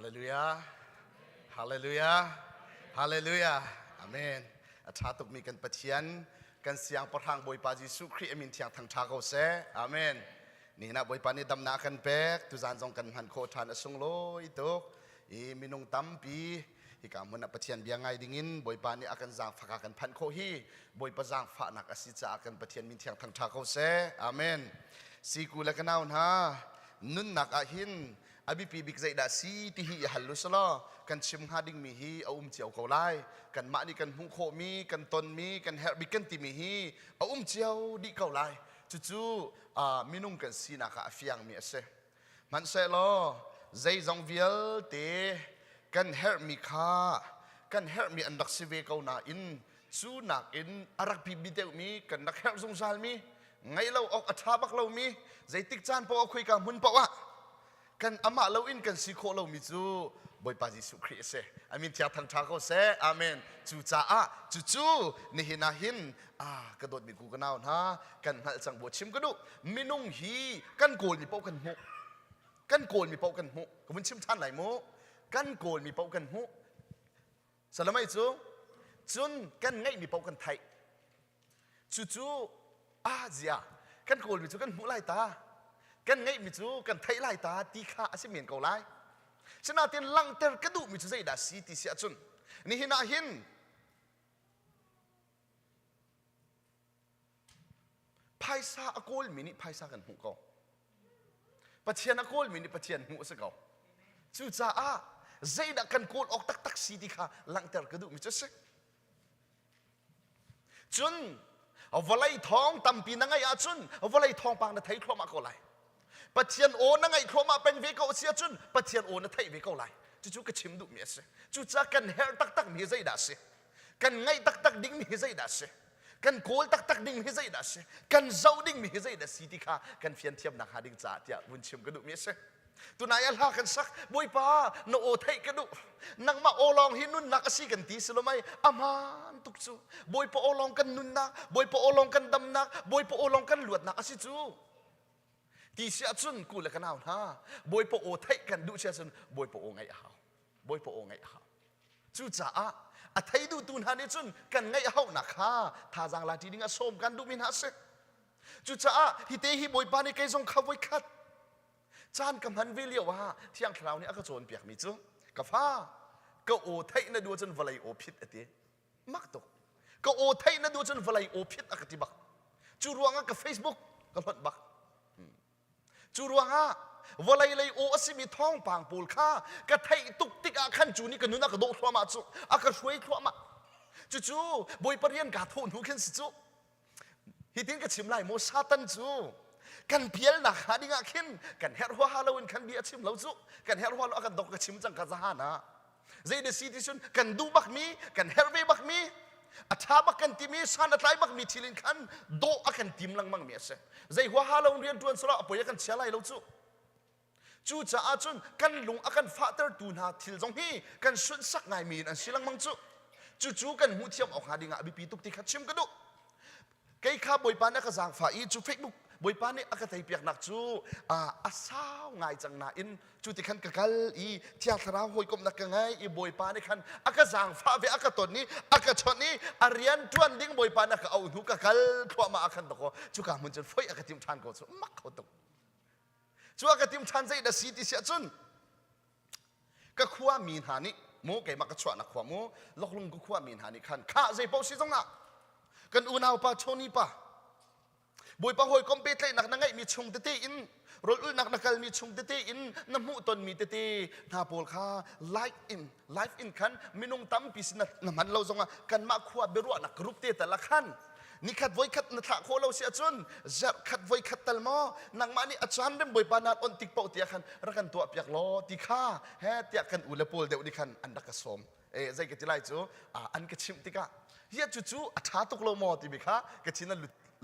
Hallelujah. Hallelujah. Hallelujah. Amen. A ṭha tukmi kan Pathian, kan siangpahrang Bawipa Jesuh Khrih a min thiang thangṭha ko seh. Amen. Nihin ah Bawipa nih damnak a kan pek, tuzan zong kan hman khawh ṭhan a sunglawi tuk. I minung tampi hika hmun ah Pathian bia ngai dingin Bawipa nih a kan zaangfak a kan phanh khawh hi Bawipa zaangfahnak a si caah kan Pathian min thiang thangṭha ko seh. Amen. Siku le ka nau hna, nunnak ah hin a biapi bik zeidah si ti hi i hal u selaw kan chim hnga dingmi hi a um cio ko lai. Kanmah nih kan hmuh khawhmi, kan tonmi, kan herh bik kan timi hi a um cio dih ko lai. Cucu minung kan sinak ah a fiangmi a si. Hmanhsehlaw zeizong vialte kan herhmi kha kan herhmi an rak si ve ko nain cu nakin a rak biapi deuhmi kan rak herh zungzalmi ngaih lo awk a ṭha bak lomi zeitik caan paoh ah khoika hmun paoh ah kan amah loin kan si khawh lomi cu Bawipa Jesuh Khrih a si. A min thiang thangṭha ko seh. Amen. Cucaah cucu nihin ah hin ah ka dawtmi ku ka nau hna kan hngalh cang bu chim ka duh. Minung hi kan kawlmi paoh kan hmuh. Kan kawlmi paoh kan hmuh. Ka vun chim ṭhan lai mu. Kan kawlmi paoh kan hmuh. Salamai cu cun kan ngeihmi paoh kan theih. Cucu ah zia kan kawlmi cu kan hmuh lai ta kan ngeihmi cu kan theih lai ta ti kha a si men ko lai. Sinain langhter ka duhmi cu zeidah si ti si ahcun nihin ah hin phaisa a kawlmi nih phaisa kan hmuh ko. Pathian a kawlmi nih Pathian hmuh a si ko. Cucaah zeidah kan kawl awk taktak si ti kha langhter ka duhmi cu a si. Cun vawlei thawng tampi na ngaih ahcun vawlei thawngpang na thei thluahmah ko lai. Pathian aw na ngaih thluahmah peng ve ko si ahcun Pathian aw na theih ve ko lai. Cucu ka chim duhmi a si. Cucaah kan herh taktakmi hi zeidah a si? Kan ngaih taktak dingmi hi zeidah a si? Kan kawl taktak ding hi zeidah a si? Kan zoh dingmi hi zeidah a si ti kha kan fian thiamnak hnga ding caah tiah vun chim ka duhmi a si. Tunai ah hla kan sak Bawipa na aw theih ka duh nangmah aw lawng hi nunnak a si kan ti si lo mei aman tuk cu Bawipa aw lawng kan nunnak Bawipa aw lawng kan damnak Bawipa aw lawng kan luatnak a si cu ti si ahcun ku le ka nau hna Bawipa aw theih kan duh si ahcun Bawipa aw ngaih a hau Bawipa aw ngaih a hau cucaah a thei duhtu hna nih cun kan ngaih a hauhnak kha thazaang la ṭi ding ah sawm kan duhmi hna a si cucaah hi te hi Bawipa nih kei zong kha voikhat Caan ka hman ve lio ah Thiang Thlarau nih a ka cawnpiakmi cu ka fa ka aw theih na duh cun vawlei aw phit a ti. Mak tuk. Ka aw theih na duh cun vawlei aw phit a ka ti bak. Cu ruangah ka Facebook ka hlonh bak. Cu ruangah vawlei lei aw a simi thawngpang pawl kha ka theih tuk tikah khan cu nih ka nun a ka dawh thluahmah cu a ka hruai thluahmah. Cucu Bawipa rian kaa thawh hnu khin si cu. Hitin ka chim lai maw Satan cu kan pialnak hnga ding ah khin kan herh huaha lo in khan bia a chim lo cu kan herh hua lo a kan dok ka chim cang ka zahan ah zei na si ti cun kan duh bak mi kan herh ve bak mi a ṭha bak kan timi san a tlai bak mi thil in khan dawh a kan tim lengmang mi a si zei huaha lo in rian ṭuan sala a poi a kan chia lai lo cu Cucaah cun kan lung a kan fahtertu hna thil zong hi kan sunhsak ngaimi in an si lengmang cu. Cucu kan hmuh thiam awk hnga dingah a biapi tuk ti kha chim ka duh. Kei kha Bawipa nih a ka zaangfah i cu Facebook Bawipa nih a ka teipiaknak cu a sau ngai cang nain cu ti khan ka kal i Thiang Thlarau hawikomhnak ka ngei i Bawipa nih khan a ka zaangfah ve a ka ton i a ka chawnh i a rian ṭuan ding Bawipa nih a ka auh hnu ka kal thluahmah ah khan dakaw cuka hmun cun foih a ka timh ṭhan ko cu mak kho tuk. Cu a ka tim ṭhan zei dah si ti si ahcun ka khua mi hna nih mu keimah ka chuahnak khua mu Loklung ka khua mi hna nih khan khah zei paoh si zongah kan unau pa Tony pa Bawipa hawikom pehtlaihnak na ngeihmi chung tete in rawlulhnak na kalmi chung tete in na hmuhtonmi tete hna pawl kha live in live in khan minung tampi sin na hman lo zongah kanmah khua biaruahnak group te tal ah khan nikhat voikhat na thlah khawh lo si ahcun zarh khat voikhat tal maw nangmah nih a caan rem bawipa naan on tik paoh tiah khan rak kan tuah piak law ti kha he tiah kan u le pawl deuh nih khan an rak ka sawm e zei ka ti lai cu an ka chimh tikah hiah cu cu a ṭha tuk lo maw timi kha ka thin a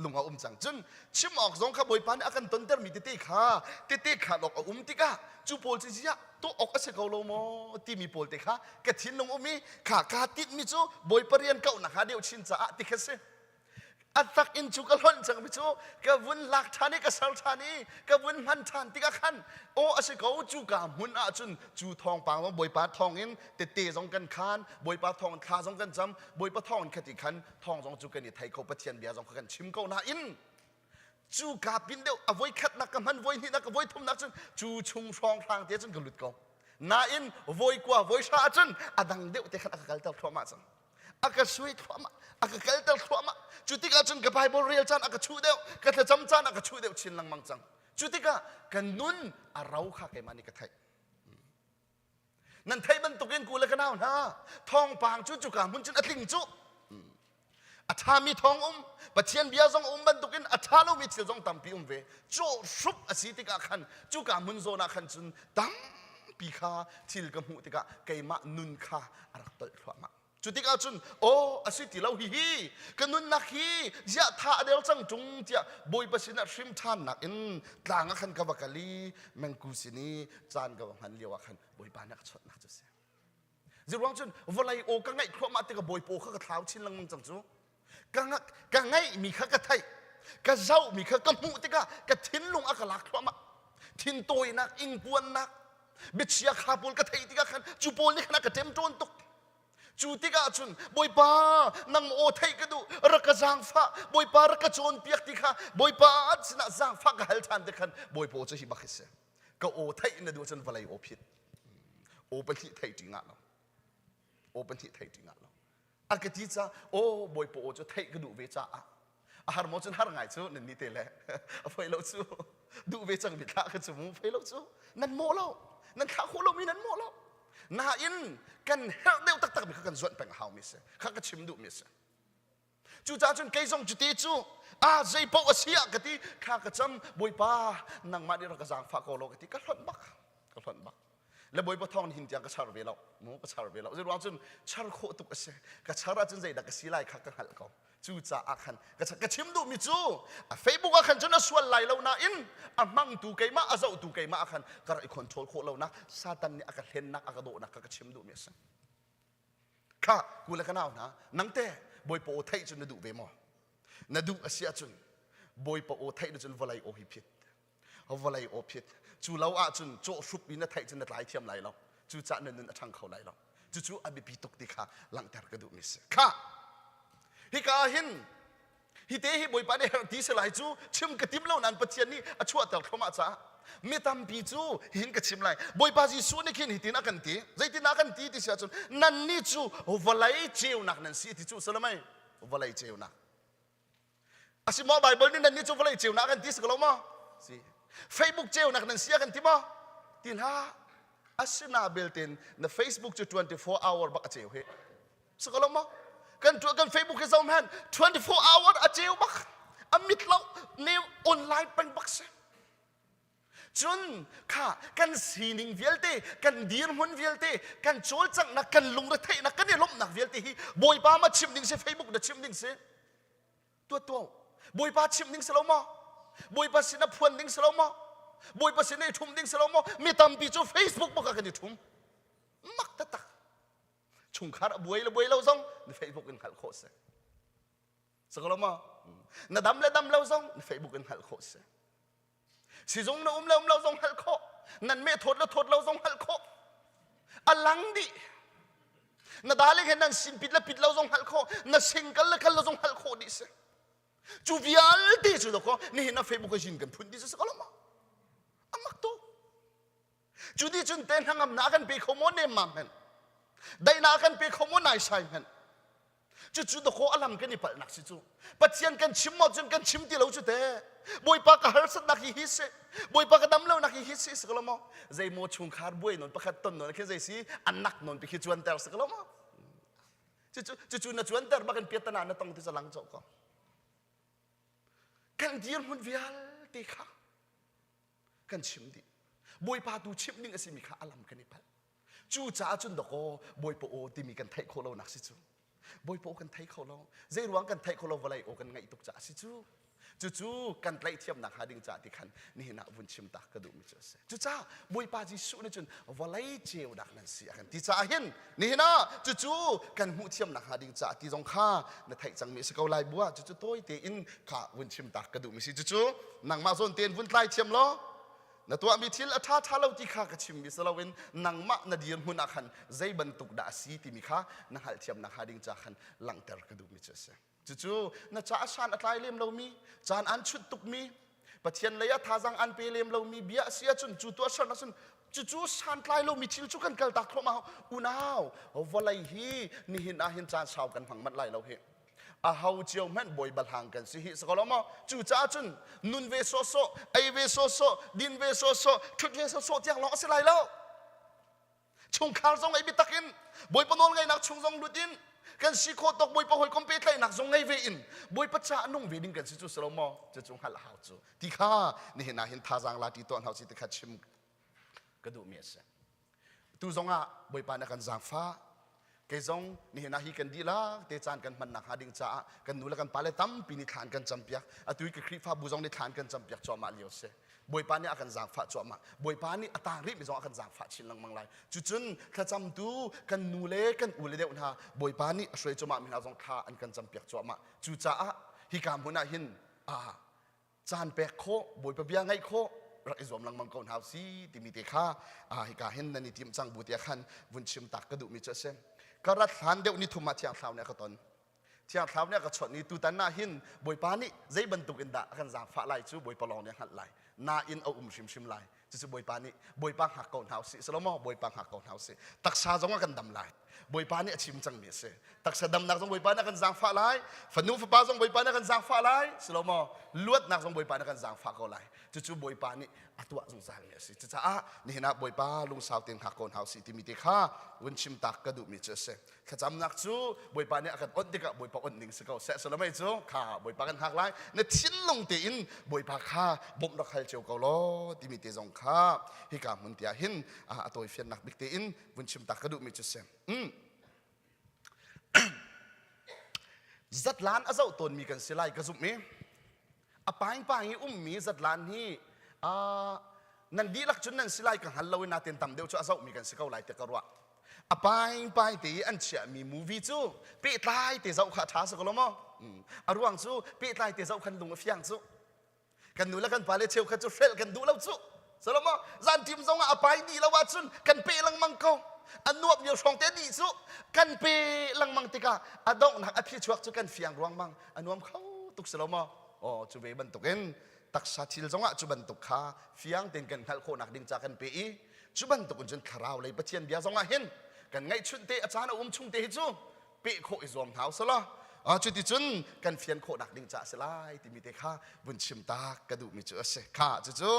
lung a um cang cun chim awk zong kha bawipa nih a kan tontermi tete kha tete khan awk a um tikah cu pawl cu ziah tuah awk a si ko lo maw timi pawl te kha ka thinlung um i kha kaa tinhmi cu bawipa rian kauhnak hnga deuh chin caah ti kha si. A tak in cu ka hlonh cang mi cu ka vun lak ṭhan i ka ser ṭhan i ka vun hman ṭhan tikah khan aw a si ko cu ka hmun ah cun cu thawngpang zong Bawipa thawng in tette zong kan khan Bawipa thawng in thla zong kan cam Bawipa thawng in khati khan thawng zong cu kan i thei kho Pathian bia zong kha kan chim ko nain cu ka pin deuh a voi khatnak ka hman voi hnihnak ka voi thumnak cun cu chung hrawng hrang te cun ka lut ko nain voi kua voi hra ahcun a dang deuh te khan a ka kalter thluahmah cang a ka suai thluahmah a ka kalter thluahmah cu tikah cun ka Bible rel caan a ka chuh deuh ka thlacam caan a ka chuh deuh chin lengmang cang cu tikah ka nun a ro kha keimah nih ka theih Nan theih bantukin ku le ka nau hna thawngpang cu cuka hmun cun a tling cu. A ṭhami thawng um, Pathian bia zong um bantukin a ṭha lomi thil zong tampi um ve. Cawh hrup a si tikah khan cuka hmun zawn ah khan cun tampi kha thil ka hmuh tikah keimah nun kha a rak tolh thluahmah. Cu tikah cun aw a si ti lo hihi ka nunnak hi ziah tha a del cang ṭung tiah Bawipa sinah hrim ṭhannak in tlang ah khan ka va kal i mengku sin i caan ka va hman lio ah khan Bawipa nih a ka chawnhnak cu a si. Ziruang cun vawlei aw ka ngaih thluahmah tikah Bawipa aw kha ka thlau chin lengmang cang cu. Ka, ka ngaihmi kha ka theih ka zohmi kha ka hmuh tikah ka thinlung a ka lak thluahmah. Thintawinak, ingpuannak, biachia kha pawl ka theih tikah khan cu pawl nih khan a ka ṭemṭawn tuk. Cu tikah cun Bawipa nang aw theih ka duh rak ka zaangfah Bawipa rak ka cawnpiak ti kha Bawipa an sinah zaangfah ka hal ṭhan te khan Bawipa aw cu hi bak hi si ka aw theih na duh cun vawlei aw phit aw pahnih theih ṭi ngah lo aw pahnih theih ṭi ngah lo a ka ti ca aw Bawipa aw cu theih ka duh ve caah a har maw cun har ngai cu nan ni te le a foi lo cu duh ve cang mi thlah ka cu mu foi lo cu nan mawh lo nan thlah khawh lomi nan mawh lo nain kan herh deuh taktak mi kha kan zuanh peng a hau mi si kha ka chim duh mi si cucaah cun kei zong cuti cu a zei paoh a si ah ka ti kha ka cam bawipa nangmah nih rak ka zaangfah ko law ka ti ka hlonh bak ka hlonh bak le bawipa thawng hin tiang ka char ve lo mu ka char ve lo zei ruang cun char khawh tuk a si ka char ahcun zeidah ka si lai kha ka hngalh ko cucaah khan ka chim duhmi cu a Facebook ah khan cun a sual lai lo nain a hmangtu keimah a zohtu keimah ah khan ka rak i control khawh lonak Satan nih a ka hlennak a ka dawhnak kha ka chim duhmi a si kha ku le ka nau hna nang te bawipa aw theih cu na duh ve maw na duh a si ahcun bawipa aw theih na cun vawlei aw hi phit vawlei aw phit cu lo ahcun cawhhrup in na theih cun na tlai thiam lai lo cucaah na nun a ṭhang kho lai lo cucu a biapi tuk ti kha langhter ka duhmi si kha hika ah hin hi te hi bawipa nih herh ti si lai cu chim ka tim lo nain pathian nih a chuahter thluahmah caah mi tampi cu hihin ka chim lai bawipa jesuh nih khin hitin a kan ti zeitin a kan ti ti si ahcun nannih cu vawlei ceunak nan si ti cu salamai vawlei ceunak A si maw Bible nih nannih cu vawlei ceunak kan ti si ko lo maw? Si. Facebook ceunak nan si a kan ti maw? Ti hlah. Asina belten na Facebook cu 24 hour bak a ceu he. Si ko lo maw? Kan kan Facebook hi zong han 24 hour a ceu bak. A mit lo ne online peng bak si. Cun kha kan sining vialte, kan dirhmun vialte, kan cawlcanghnak, kan lungretheihnak, kan i lawmhnak vialte hi Bawipa ma chim ding si, Facebook na chim ding si. Tuat tuah. Bawipa chim ding si lo maw? Bawipa sin a phuan ding si lo maw? Bawipa sin i ṭhum ding si lo maw? Mi tampi cu Facebook bak ah kan i ṭhum. Mak taktak. Chungkhar a buai le buai lo zong na Facebook in hngalh khawh si. Si ko lo maw? Na dam le dam lo zong na Facebook in hngalh khawh si. Sizung na um le um lo zong hngalh khawh. Nan meh thawt le thawt lo zong hngalh khawh. A lang dih. Na darling he nan sin pit le pit lo zong hngalh khawh. Na single le kal lo zong hngalh khawh dih si. Cu vialte cu dakaw nihin na Facebook a zin kan phun dih si ko lo maw? A mak tuk. Cu ti cun te hnangamnak kan pe kho maw nemmam hen? Daihnak kan pe kho maw naisai hen? Cucu dakaw a lam kan i palhnak si cu. Pathian kan chim maw cun kan chim ti lo cu te. Bawipa ka harsatnak hi hi si. Bawipa ka dam lonak hi hi si si ko maw? Zei maw chungkhar buai non pakhat ton non khi zei si an nak non pi khi cuanter si ko maw? Cucu cucu na cuanter bak in piatana na tong ti salang cawh ko. Kan dirhmun vialte kha kan chim dih. Bawipa tu chimh ding a simi kha a lam kan i palh. Cucaah cun dakaw Bawipa aw timi kan theih khawh lonak si cu. Bawipa aw kan thei kho lo. Zei ruang kan theih kho lo vawlei aw kan ngaih tuk caah a si cu. Cucu kan tlaih-thiamnak hnga ding caah ti khan nihin ah vun chim tak ka duhmi cu a si. Cucaah Bawipa Jesuh nih cun vawlei ceunak nan si a kan ti caah hin nihin ah cucu kan hmuhthiamnak hnga ding caah ti zong kha na theih cangmi a si ko lai bu ah cucu tawi tein kha vun chim tak ka duhmi si. Cucu nangmah zawn tein vun tlai thiam law na tuahmi thil a ṭha ṭha lo ti kha ka chimmi si loin nangmah na dirhmun ah khan zei bantuk dah a si timi kha na hngalhthiamnak hnga ding ca khan langhter ka duhmi cu a si. Cucu na caah san a tlai lem lomi, caan an chut tukmi, Pathian lei ah thazaang an pe lem lomi bia a si ahcun cu tuahsernak cun cucu santlai lomi thil cu kan kaltak thluahmah unau vawlei hi nihin ah hin caan sau kan hmang manh lai lo hi a ho cio hmanh bawi balhang kan si hi sako lo maw cucaah cun nun ve sawhsawh ei ve sawhsawh din ve sawhsawh ṭhut ve sawhsawh tiang lawng a si lai lo Chungkhar zong ei biatak in Bawipa nawl ngaihnak chung zong lut in kan si khawh tawk Bawipa hawikom pehtlaihnak zong ngei ve in Bawipa caah nung ve ding kan si cu si lo maw cucu hngalh hau cu ti kha nihin ah hin thazaang la ti tuah hna usih ti kha chim ka duhmi a si. Tu zong ah Bawipa nih a kan zaangfah kei zong nihin ah hi kan dihlak te caan kan hmannak hnga ding caah kan nu le kan pale tampi nih thla an kan campiak atu i ka Khrihfabu zong nih thla an kan campiak cuahmah lio a si Bawipa nih a kan zaangfah cuahmah Bawipa nih a tang rihmi zong a kan zaangfah chin lengmang lai cucun thlacamtu kan nu le kan u le deuh hna Bawipa nih a hruai cuahmah mi hna zong thla an kan campiak cuahmah cucaah hika hmun ah hin ah caan pek khawh Bawipa bia ngaih khawh rak i zuam lengmang ko hna si timi te kha hika hin nan i tim cang bu tiah khan vun chim tak ka duhmi cu a si ka rat hlan deuh ni thum ah Thiang Thlarau nih a ka ton Thiang Thlarau nih a ka chawnh i tutan ah hin Bawipa nih zei bantuk in dah a kan zaangfah lai cu Bawipa lawng nih a hngalh lai nain a um hrimhrim lai cucu Bawipa nih Bawipa hngak ko hna usih silo maw Bawipa hngak ko hna usih taksa zong a kan dam lai Bawipa nih a chim cangmi a si taksa damnak zong Bawipa nih a kan zaangfah lai fanu fapa zong Bawipa nih a kan zaangfah lai silo maw luatnak zong Bawipa nih a kan zaangfah ko lai cucu Bawipa nih a tuah zungzalmi a si cucaah nihin ah Bawipa lungsau tein hngak ko hna usih timi te kha vun chim tak ka duhmi cu a si thlacamnak cu Bawipa nih a kan onh tikah Bawipa onh ning si ko seh solomei cu kha Bawipa kan hngak lai na thinlung tein Bawipa kha bawmh rak hal cio ko law timi te zong kha hika hmun tiah hin a tawifiannak bik tein vun chim tak ka duhmi cu si zatlan a zoh tawnmi kan si lai ka zumh i a paingpaing i ummi zatlan hi nan dihlak cun nan si lai ka hngal lo i natin tam deuh cu a zohmi kan si ko lai ti ka ruah a paingpai te i an chiahmi movie cu pehtlai te zoh kha a ṭha si ko lo maw a ruang cu pehtlai te zoh khan lung a fiang cu kan nu le kan pale cheukhat cu hrelh kan duh lo cu Salomo zanṭim zong ah a pai dih lo ahcun kan pe lengmang ko a nuap lio hrawng te dih cu kan pe lengmang tikah a donghnak a phichuak cu kan fiang ruangmang a nuam kho tuk si lo maw aw cu ve bantukin taksa thil zongah cu bantuk kha fiang tein kan hngalh khawhnak ding ca kan pe i cu bantuk in cun thlarau lei Pathian bia zongah hin kan ngaihchunh te a caan a um chung te hi cu peh khawh i zuam hna usih cuticun kan fian khawhnak ding caah a si lai timi te kha vun chim tak ka duhmi cu a si kha cucu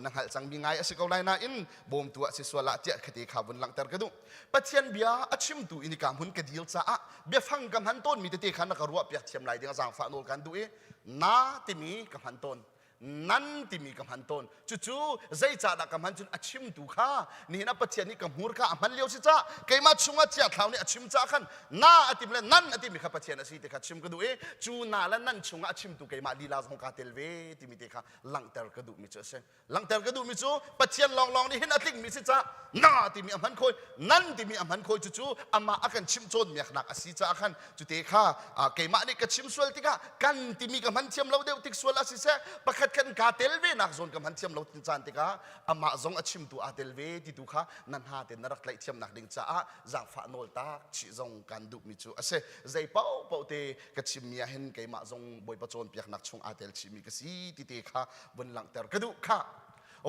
na hngalh cangmi ngai a si ko lai nain bawmtu ah si sual ah tiah khate kha vun langhter ka duh Pathian bia a chimtu in ka hmun ka dil caah biafang ka hman tawnmi tete kha na ka ruah piak thiam lai ding a zaangfah nawl kan duh i na timi ka hman tawn nan timi ka hman tawn cucu zeicahdah ka hman cun a chimtu kha nihin ah Pathian nih ka hmurka a hman lio si ca keimah chungah chia thlau nih a chim ca khan na a tim le nan a timi kha Pathian a si ti kha chim ka duh i cu na le nan chungah a chimtu keimah lila zong kaa tel ve timi te kha langhter ka duhmi cu a si langhter ka duhmi cu Pathian lawnglawng nih hin a tlingmi si ca na timi a hman khoi nan timi a hman khoi cucu amah a kan chimh cawnmiaknak a si caah khan cute kha keimah nih ka chim sual tikah kan timi ka hman thiam lo deuh tik sual ah siseh pakhat kan kaa tel ve nak zawn ka hman thiam lo caan tikah amah zong a chimtu aa tel ve ti tu kha na hna te na rak tlaih thiamnak ding caah zaangfah nawl tak chih zong kan duhmi cu a si zei paohpaoh te ka chimmi ah hin keimah zong Bawipa cawnpiaknak chung aa tel chihmi ka si ti te kha vun langhter ka duh kha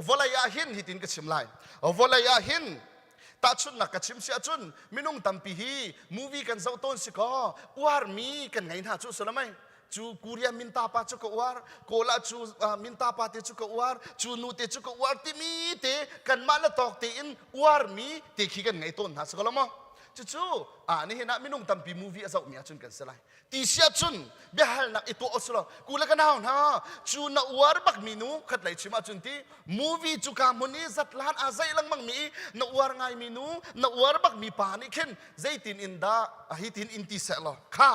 vawlei ah hin hitin ka chim lai vawlei ah hin tahchunhnak ka chim si ahcun minung tampi hi movie kan zoh tawn si kaw uarmi kan ngei hna cu salamai cu Korea minta pa cu ka uar Kawl ah cu minta pa te cu ka uar cu nu te cu ka uar timi te kanmah le tawk tein uarmi te khi kan ngei tawn hna si ko lo maw? Cucu ah nihin ah minung tampi movie a zohmi ahcun kan si lai. Ti si ahcun biahalnak i tuah usulaw ku le ka nau hna cu na uar bakmi nu khat lei chim ahcun ti movie cu ka hmun i zatlan aa zeih lengmang mi i na uar ngaimi nu na uar bakmi pa nih khin zeitin in dah hi tin in ti seh law kha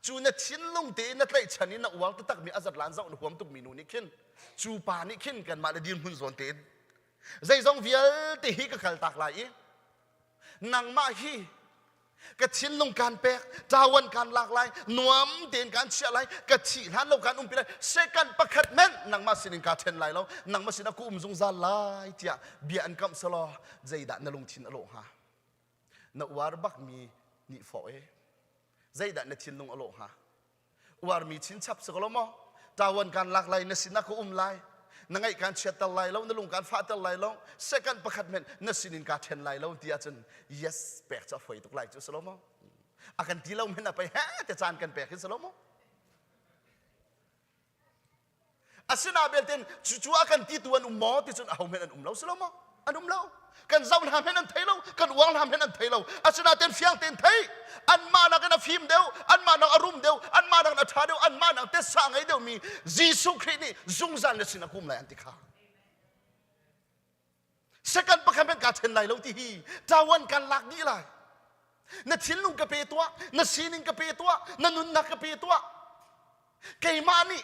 cu na thinlung tein na tlaihchan i na uar taktakmi a zatlan zoh na huam tukmi nu nih khin cu pa nih khin kanmah le dirhmun zawn tein zeizong vialte hi ka kaltak lai i nangmah hi ka thinlung kaan pek ṭawan kaan lak lai nuam tein kaan chiah lai ka thih hlan lo kaan umpi lai second pakhat men nangmah sinin kaa ṭhen lai lo nangmah sinah ka um zungzal lai tiah bia an kamh selaw zeidah na lungthin a lawh hnga na uar bakmi nih fawh e zeidah na thinlung a lawh hnga uarmi chinchap si ko lo maw ṭawan kaan lak lai na sinah ka um lai na ngaih kaan chiatter lai lo na lung kaan fahter lai lo second pakhat hmenh na sinin kaa ṭhen lai lo ti ahcun yes pek cu a foi tuk lai cu si lo maw a kan ti lo men a pei he te caan kan pek hi si lo maw Asina belte cucu a kan ti tu an um maw ti cun aho hmanh an um lo si lo maw? An um lo. Kan zoh hna hmanh an thei lo, kan uang hna hmanh an thei lo. Asinain fiang tein thei. Anmah nakin a fim deuh, anmah nak a rum deuh, anmah nakin a ṭha deuh, anmah nak tessa ngei deuhmi Jesuh Khrih nih zungzal na sin a kum lai an ti kha. Second pakhat hmanh kaa ṭhen lai lo ti hi ṭawan kan lak dih lai. Na thinlung ka pe tuah, na sining ka pe tuah, na nunnak ka pe tuah. Keimah nih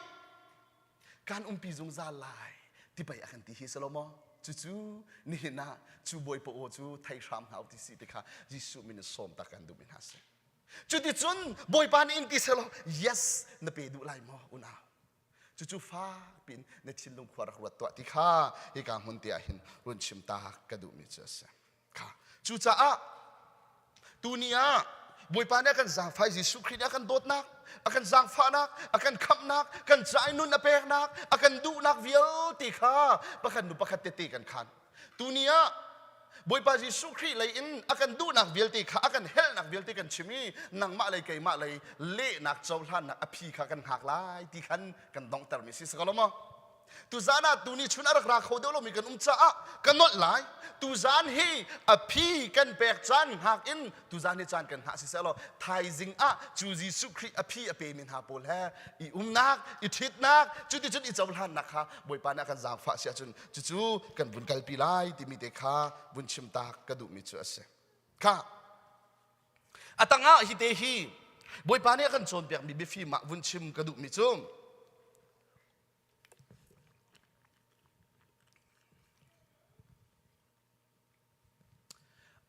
kan umpi zungzal lai ti pei a kan ti hi si lo maw? Cucu nihin ah cu Bawipa aw cu thei hram hna u ti si ti kha Jesuh min in sawm ta kan duhmi hna si. Cuticun Bawipa nih in ti selaw yes na pe duh lai maw unau? Cucu fakpi in na thinlung khua rak ruat tuah ti kha hika hmun te ah hin run chim ta ka duhmi cu a si. Kha. Cucaah tuni ah Bawipa nih a kan zaangfah Jesuh Khrih nih a kan dawtnak, a kan zaangfahnak, a kan khamhnak, kan ca i nun a peknak, a kan duhnak vialte kha pakhat nu pakhat tete kan khan. Tuni ah Bawipa Jesuh Khrih lei in a kan duhnak vialte kha a kan helhnak vialte kan chim i nangmah lei keimah lei lehnak cohlannak a phi kha kan hngak lai ti khan kan donghtermi si si ko lo maw? Tuzaan ah tuni chun a rak ra kho deuh lomi kan um caah ka nolh lai. Tuzaan hi a phi kan pek caan hngak in tuzaan hi caan kan hngah si seh law thaizing ah cu Jesuh Khrih a phi a pemi hna pawl he i umnak, i ṭhitnak, cuticun i cohlannak kha Bawipa nih a kan zaangfah si ahcun cucu kan vun kalpi lai timi te kha vun chim ta ka duhmi cu a si kha a tangah hi te hi bawipa nih a kan cawnpiakmi biafim ah vun chim ka duhmi cu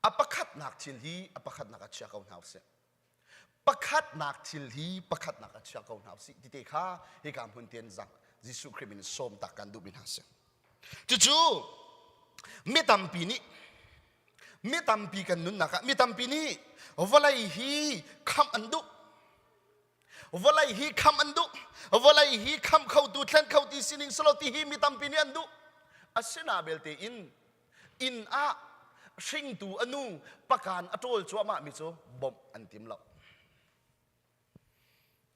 A pakhatnak thil hi a pakhatnak ah chia ko hna usih. Pakhatnak thil hi pakhatnak ah chia ko hna usih ti te kha hika hmun tein zang Jesuh Khrih min sawm tak kan duhmi hna si. Cucu mi tampi nih mi tampi kan nunnak ah mi tampi nih vawlei hi khamh an duh. Vawlei hi khamh an duh. Vawlei hi khamh khotu thlen kho ti sining silo ti hi mi tampi nih an duh. Asina belte in inn ah hringtu a nu pakan a ṭawl cuahmah mi cu bawmh an tim lo.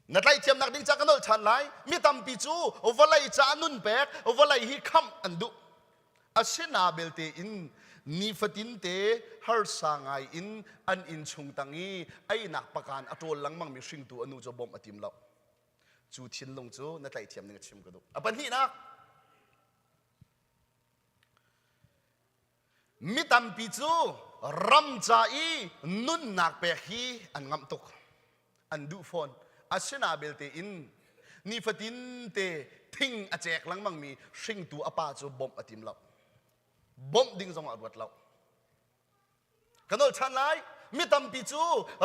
Na tlaihthiamnak ding ca ka nolh ṭhan lai. Mi tampi cu vawlei caah nun pek, vawlei hi khamh an duh. Asina belte in nifatin te harsa ngai in an inn chung tang i einak pakan a ṭawl lengmang mi hringtu a nu cu bawmh a tim lo. Cu thinlung cu na tlaihthiam ning a chim ka duh. A pahnihnak, mi tampi cu ram ca i nunnak pek hi an ngamh tuk. An duh fawn. Asina belte in nifatin te thing a cek lengmangmi hringtu a pa cu bawmh a tim lo. Bawmh ding zong a ruat lo. Ka nolh ṭhan lai. Mi tampi cu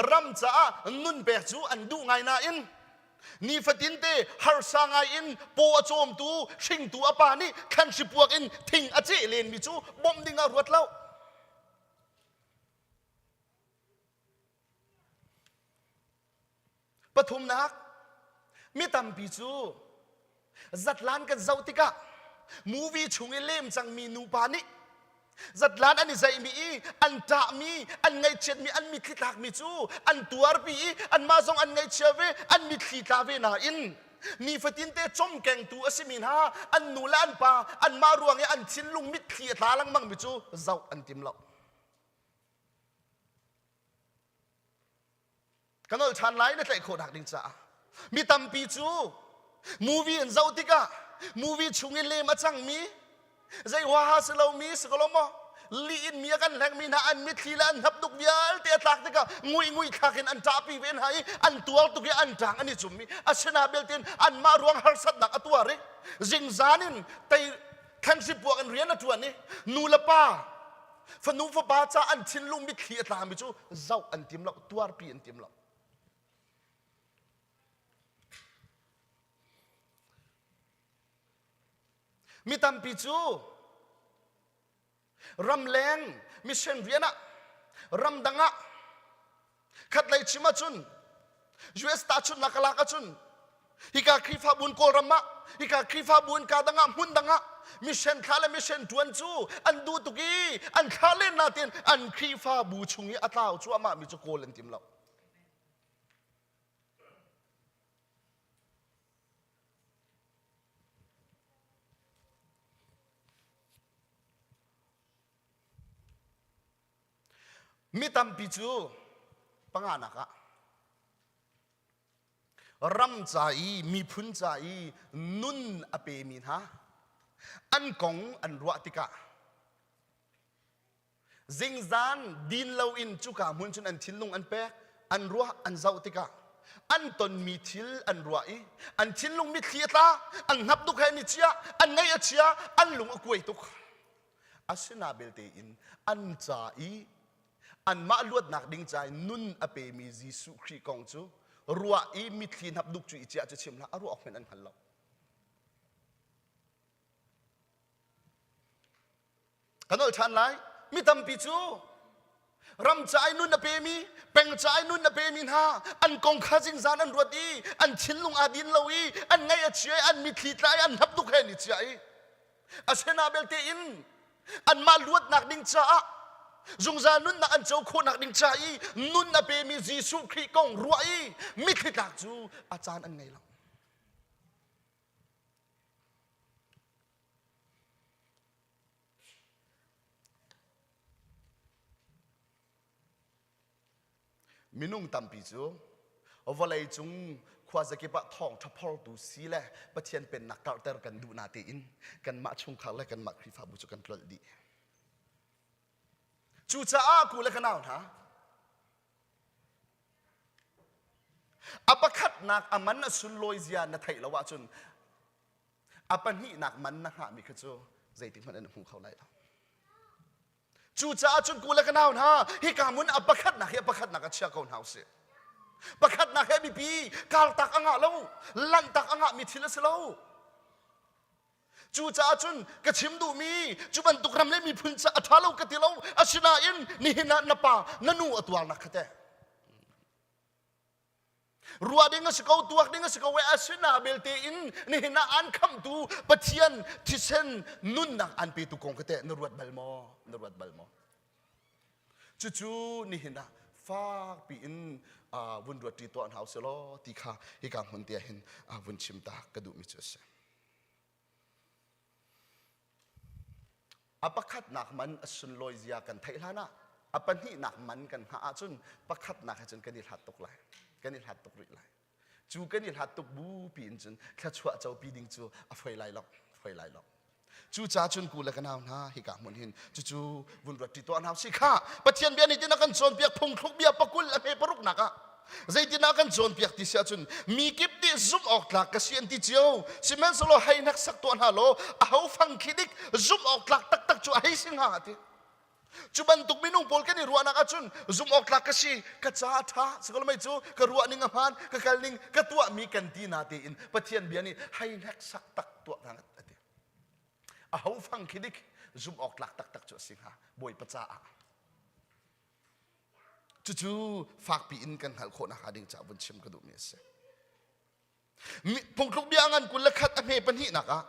ram caah nun pek cu an duh ngai nain nifatin te harsa ngai in paw a cawmtu hringtu a pa nih thlanhri puak in thing a ceh lenmi cu bawmh ding ah ruat lo. Pathumnak, mi tampi cu zatlan kan zoh tikah movie chung i lem cangmi nupa nih zatlan an i zaihmi i an ṭahmi, an ngaihchiatmi, an mitthli tlakmi cu an tuarpi i anmah zong an ngaihchia ve, an mitthli tla ve nain nifatinte cawmkengtu a simi hna an nu le an pa anmah ruang i an thinlung mitthli a tla lengmangmi cu zoh an tim lo. Ka nolh ṭhan lai na tlaih khawh nak ding caah. Mi tampi cu movie an zoh tikah movie chung i lem a cangmi zei huaha si lomi si ko lo maw lih in mi a kan hlengmi hna an mitthli le an hnap duk vialte a tlak tikah ngui ngui thlak in an ṭahpi ve hna i an tuar tuk i an ṭang an i cummi asina belte in anmah ruang harsatnak a tuar i zingzan in tei thlanhri puak in rian a ṭuan i nu le pa fanu fapa ca an thinlung mitthli a tlami cu zoh an tim lo tuarpi an tim lo Mi tampi cu ramleng mission rian ah ramdang ah khatlei chim ahcun US tahchunhnak ka lak ahcun hika Khrihfabu in Kawlram ah hika Khrihfabu in ka dang ah hmun dang ah mission thla le mission ṭuan cu an duh tuk i an thla len natin an Khrihfabu chung i a tlau cuahmah mi cu kawl an tim lo. Mi tampi cu panganak ah ram ca i miphun ca i nun a pemi hna an kong an ruah tikah Zingzan din loin cuka hmun cun an thinlung an pek, an ruah, an zoh tikah an tonmi thil an ruah i an thinlung mitthli a tla, an hnap duk he an i chia, an ngaih a chia, an lung a kuai tuk. Asina belte in an ca i anmah luatnak ding ca i nun a pemi Jesuh Khrih kong cu ruah i mitthli hnap duk cu i ciah cu chim hlah, a ruah awk hmanh an hngal lo. Ka nolh ṭhan lai. Mi tampi cu ram ca i nun a pemi, peng ca i nun a pemi hna an kong kha zingzan an ruat i an thinlung aa din lo i an ngaih a chia i an mitthli tla i an hnap duk he an i chia i asina belte in anmah luatnak ding caah zungzal nunnak an co khawhnak ding ca i nun a pemi Jesuh Khrih kong ruah i mitthli tlak cu a caan an ngei lo. Minung tampi cu vawleicung khuazakip ah thawngṭha phortu si le Pathian Pennak karhter kan duh natein kanmah chungkhar le kanmah Khrihfabu cu kan tlolh dih. Cucaah ku le ka nau hna, a pakhatnak a man a sunlawi zia na theih lo ahcun a pahnihnak man na hngahmi kha cu zeitik hmanh an hmu kho lai lo. Cucaah cun ku le ka nau hna, hika hmun a pakhatnak hi a pakhatnak a chia ko hna usih. Pakhatnak he biapi kartak a ngah lo, lanhtak a ngahmi thil a si lo. Cucaah cun ka chim duhmi cu bantuk ram le miphun ca a ṭha lo ka ti lo. Asinain nihin ah na pa, na nu a tuarnak kha teh. Ruah ding a si ko, tuak ding a si ko, e asina belte in nihin ah an khamhtu Pathian thisen nunnak an petu kong kha teh na ruat bal maw? Na ruat bal maw? Cucu nihin ah fakpi in vun ruat ṭi tuah hna usih law ti kha hika hmun te ah hin vun chim ta ka duhmi cu a si. A pakhatnak man a sunlawi zia kan theih hlan ah a pahnihnak man kan hngah ahcun pakhatnak he cun kan i hlat tuk lai. Kan i hlat tuk rih lai. Cu kan i hlat tuk bu piin cun thluachuah copi ding cu a foi lai lo. Foi lai lo. Cucaah cun ku le ka nau hna hika hmun hin cucu vun ruat ṭi tuah hna usih khah. Pathian bia nih tin a kan cawnpiak phungthluk bia pakul a hme paruknak ah zeitin ah kan cawnpiak ti si ahcun mi kip nih zumh awk tlak ka si an ti cio sihmanhsehlaw hei hneksak tuah hna law aho fang khi dik zumh awk tlak taktak cu a hei si hnga ti cu bantuk minung pawl kan i ruahnak ahcun zumh awk tlak ka si ka ca a ṭha sikolmei cu ka ruah ning a hmaan ka kal ning ka tuahmi kan ti na tein Pathian bia nih hei hneksak tak tuah hna a ti aho fang khi dik zumh awk tlak taktak cu a si hnga Bawipa caah Cucu fakpi in kan hngalh khawh nakhnga ding caah vun chim ka duhmi a si. Phungthluk bia ngan 21 a hme pahnihnak ah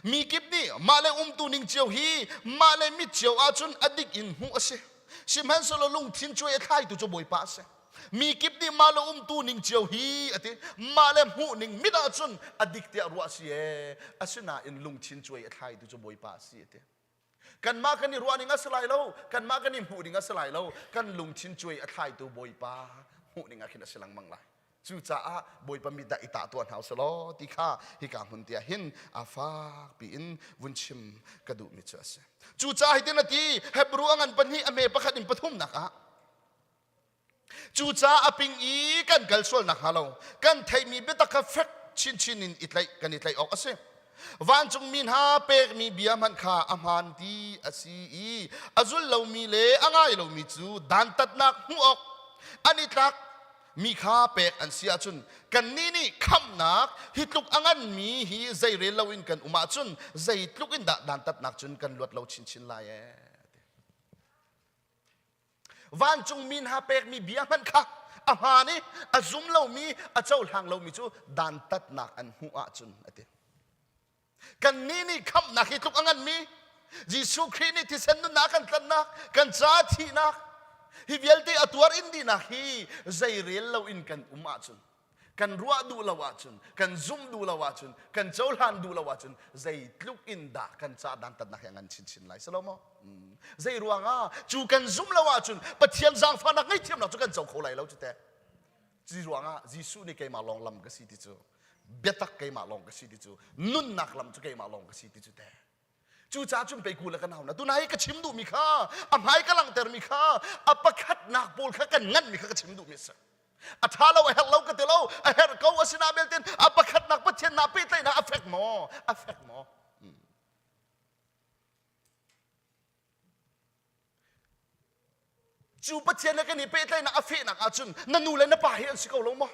mi kip nih mah le umtu ning cio hi mah le mit cio ahcun a dik in hmuh a si. Sihmanhsehlaw lungthin cuai a thlaitu cu Bawipa a si. Mi kip nih mah le umtu ning cio hi a ti. Mah le hmuh ning mit ahcun a dik tiah ruah a si ee. Asinain lungthin cuai a thlaitu cu Bawipa a si a ti. Kanmah kan i ruah ning a si lai lo, kanmah kan i hmuh ding a si lai lo, kan lungthin cuai a thlaitu Bawipa Hmuh ning ah khin a si lengmang lai. Cucaah Bawipa mit dah i tah tuah hna usih law ti kha hika hmun te ah hin a fak piin vun chim ka duhmi cu a si. Cucaah hitin a ti, Hebru a ngan pahnih a hme pakhat in pathumnak ah Cucaah a ping i kan kal sual nakhnga lo kan theihmi biatak kha fek chinchin in i tlaih kan i tlaih awk a si. Vancungmi hna pekmi bia hmanh kha a hmaan ti a si i a zul lomi le a ngai lomi cu dantatnak hmuh awk an i tlak mi kha pek an si ahcun kannih nih khamhnak hi tluk a nganmi hi zeirel loin kan um ahcun zeitluk in dah dantatnak cun kan luat lo chinchin lai ee. Vancungmi hna pekmi bia hmanh kha a hmaan i a zum lomi a cohlang lomi cu dantatnak an hmuh ahcun a ti. Kannih nih khamhnak hi tluk a nganmi Jesuh Khrih nih thisen nunnak kan tlanhnak kan ca thihnak hi vialte a tuar in dihnak hi zeirel loin kan um ahcun kan ruah duh lo ahcun kan zumh duh lo ahcun kan cohlan duh lo ahcun zeitluk in dah kan ca dantatnak hi a ngan chinchin lai si lo maw zei ruangah cu kan zumh lo ahcun Pathian zaangfahnak ngaihthiamnak cu kan co kho lai lo cu teh cu ruangah Jesuh nih keimah lawng lam ka si ti cu biatak keimah lawng ka si ti cu nunnak lam cu keimah lawng ka si ti cu teh Cucaah cun pei ku le ka nau na tunai ka chim duhmi kha a hmai ka langhtermi kha a pakhatnak pawl kha kan nganmi kha ka chim duhmi a si. A ṭha lo a herh lo ka ti lo a herh ko a sinah belten a pakhatnak Pathian na pehtlaihnak a fek maw a fek maw Cu Pathian he kan i pehtlaihnak a fehnak ahcun na nu le na pa hi an si ko lo maw?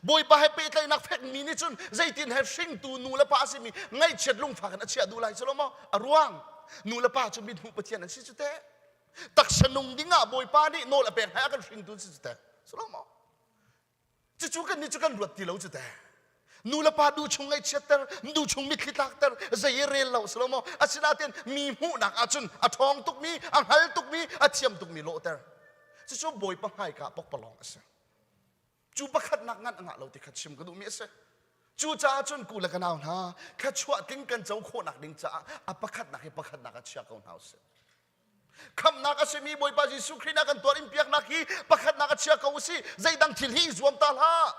Bawipa he pehtlaihnak fekmi nih cun zeitin he hringtu nu le pa a simi ngaihchiat lungfak in a chiah duh lai cu lo maw? A ruang nu le pa cu mithmuh Pathian an si cu teh. Taksa nung ding ah Bawipa nih nawl a pek hna a kan hringtu an si cu teh. Si lo maw? Cucu kan nih cu kan ruat ti lo cu teh. Nu le pa duh chung ngaihchiatter, duh chung mitthli tlakter, zei i rel lo si lo maw? Asinain mi hmuhnak ahcun a ṭhawng tukmi, a hngal tukmi, a thiam tukmi lawhter. Cucu Bawipa hmaika pokpalawng a si. Cu pakhatnak ngan a ngah lo ti kha chim ka duhmi a si. Cucaah cun ku le ka nau hna, thluachuah tling kan co khawhnak ding caah a pakhatnak hi pakhatnak ah chia ko hna usih. Khamhnak a simi Bawipa Jesuh Khrih na kan tuar in piaknak hi pakhatnak a chia ko usih. Zeidang thil hi i zuam ta hlah.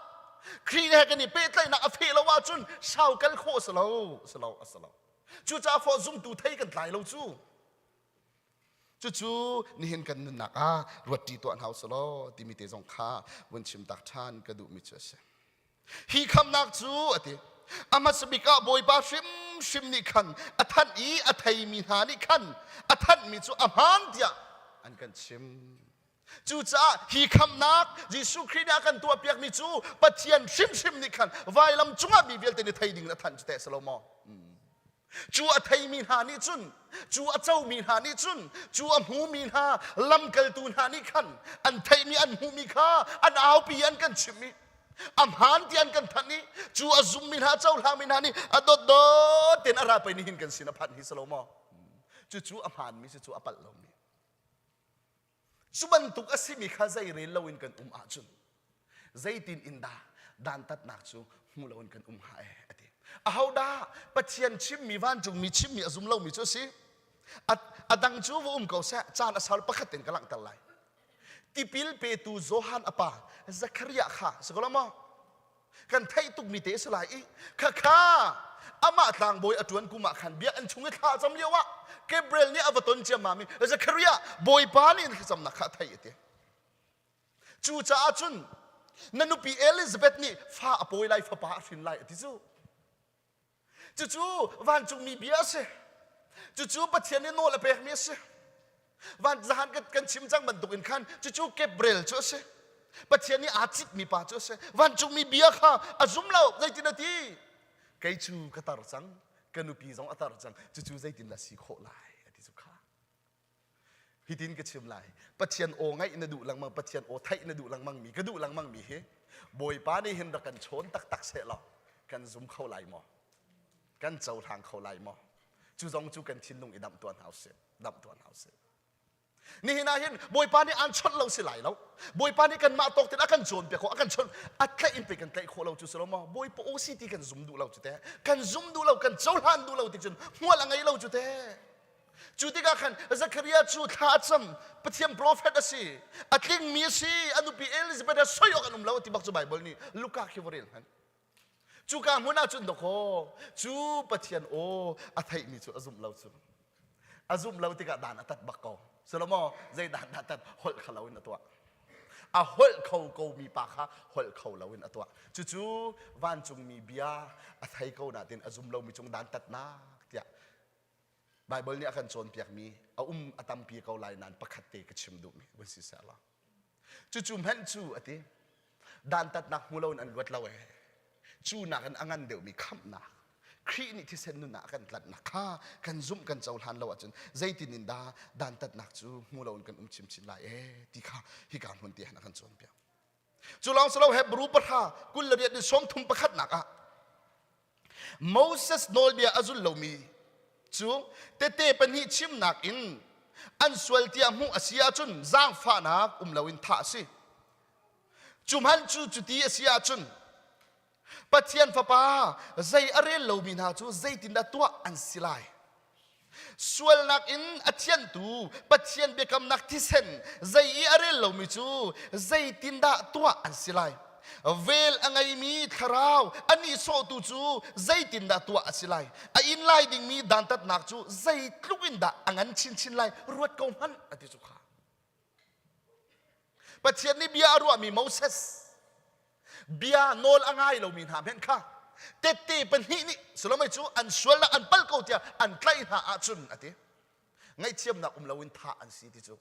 Khrih he kan i pehtlaihnak a feh lo ahcun sau kal khawh a si lo, a si lo, a si lo. Cucaah fawh zumtu thei kan tlai lo cu. Cucu nihin kan nunnak ah ruat ṭi tuah hna usih law timi te zong kha vun chim tak ṭhan ka duhmi cu a si. Hi khamnak cu a ti. A hmasa bik ah Bawipa hrimhrim nih khan a thanh i a theimi hna nih khan a thanhmi cu a hmaan tiah an kan chim. Cucaah hi khamnak Jesuh Khrih nih a kan tuahpiakmi cu Pathian hrimhrim nih khan vailam cungah mi vialte nih thei ding in a thanh cu teh si lo maw? Cu a theimi hna nih cun, cu a comi hna nih cun, cu a hmumi hna lamkaltu hna nih khan an theihmi an hmuhmi kha an aupi an kan chimh i a hmaan ti an kan thanh i cu a zummi hna cohlangmi hna nih a dawtdawt tein a ra pei nihin kan sin a phanh hi si lo maw? Cucu a hmaanmi si cu a palh lomi. Cu bantuk a simi kha zei rel loin kan um ahcun zeitin in dah dantatnak cu hmu loin kan um hnga ee a ti. Ahodah Pathian chimmi vancungmi chimmi a zum lomi cu a si? A dang cu va um ko seh caan a sal pakhat in ka langhter lai. Tipil petu Johan a pa Zechariah kha si ko lo maw? Kan theih tukmi te a si lai i khakha amah tlangbawi a ṭuan kum ah khan biakinn chung i thla a cam lio ah Gabriel nih a va ton ciammam i Zechariah Bawipa nih na thlacamnak kha a theih a ti. Cucaah cun na nupi Elizabeth nih fa a pawi lai fapa a hrin lai a ti cu. Cucu vancungmi bia a si. Cucu Pathian nih nawl a pekmi a si. Van zahan kan chim cang bantuk in khan cucu Gabriel cu a si. Pathian nih aa citmi pa cu a si. Vancungmi bia kha a zum lo. Zeitin a ti? Kei cu ka tar cang, ka nupi zong a tar cang. Cucu zeitindah si khawh lai? A ti cu kha. Hitin ka chim lai. Pathian aw ngaih na duh lengmang, Pathian aw theih na duh lengmang mi, ka duh lengmang mi hi Bawipa nih hin rak kan chawn taktak seh law kan zum kho lai maw? Kan cohlang kho lai maw? Cu zong cu kan thinlung i damh tuah hna usih. Damh tuah hna usih. Nihin ah hin Bawipa nih aan chawnh lo si lai lo. Bawipa nih kanmah tawk tin a kan cawnpiak khawh, a kan chawnh, a tlaih in pe kan tlaih khawh lo cu si lo maw? Bawipa aw si ti kan zum duh lo cu teh. Kan zum duh lo, kan cohlan duh lo ti cun hmual a ngei lo cu teh. Cu tikah khan Zakaria cu thla a cam, Pathian prophet a si, a tlingmi a si, a nupi Elizabeth a soi awk an um lo ti bak cu Bible nih Luka khi va rel hmanh. Cuka hmun ah cun dawkaw cu Pathian aw a theihmi cu a zumh lo cu. A zumh lo tikah dan a tat bak ko. Solomo zei dan dah tat holh kha lo in a tuah. A holh kho ko mi pa kha holh kho lo in a tuah. Cucu vancungmi bia a thei ko natin a zum lomi cung dan tatnak tiah Baibal nih a kan cawnpiakmi a um a tampi ko lai nain pakhat te ka chim duhmi vun si seh law. Cucu hmenh cu a ti. Dantatnak hmu loin an luat lo ee. Cu nakin a ngan deuhmi khamhnak Khrih nih thisen nun ah a kan tlanhnak kha kan zumh kan cohlan lo ahcun zeitin in dah dantatnak cu hmu loin kan um chinchin lai ee ti kha hika hmun te han a kan cawnpiak. Cu lawng si lo Hebrew pahra 28 in 31 pakhatnak ah Moses nawlbia a zul lomi cu tete pahnih chimnak in an sual tiah hmuh a si ahcun zaangfahnak um loin thah a si. Cu hmanh cu cuti a si ahcun Pathian Fapa zei a rel lomi hna cu zeitindah tuah an si lai? Sualnak in a thianhtu Pathian biakamnak thisen zei i a rel lomi cu zeitindah tuah an si lai? Vel a ngeimi thlarau a nihsawhtu cu zeitindah tuah a si lai? A in lai dingmi dantatnak cu zeitluk in dah a ngan chinchin lai? Ruat ko hmanh, a ti cu kha. Pathian nih bia a ruahmi Moses bia nawl a ngai lomi hna hmenh kha tette pahnih nih Solomon cu an sualnak an palh ko tiah an tlaih hna ahcun a ti ngaihthiamnak um loin thah an si ti cu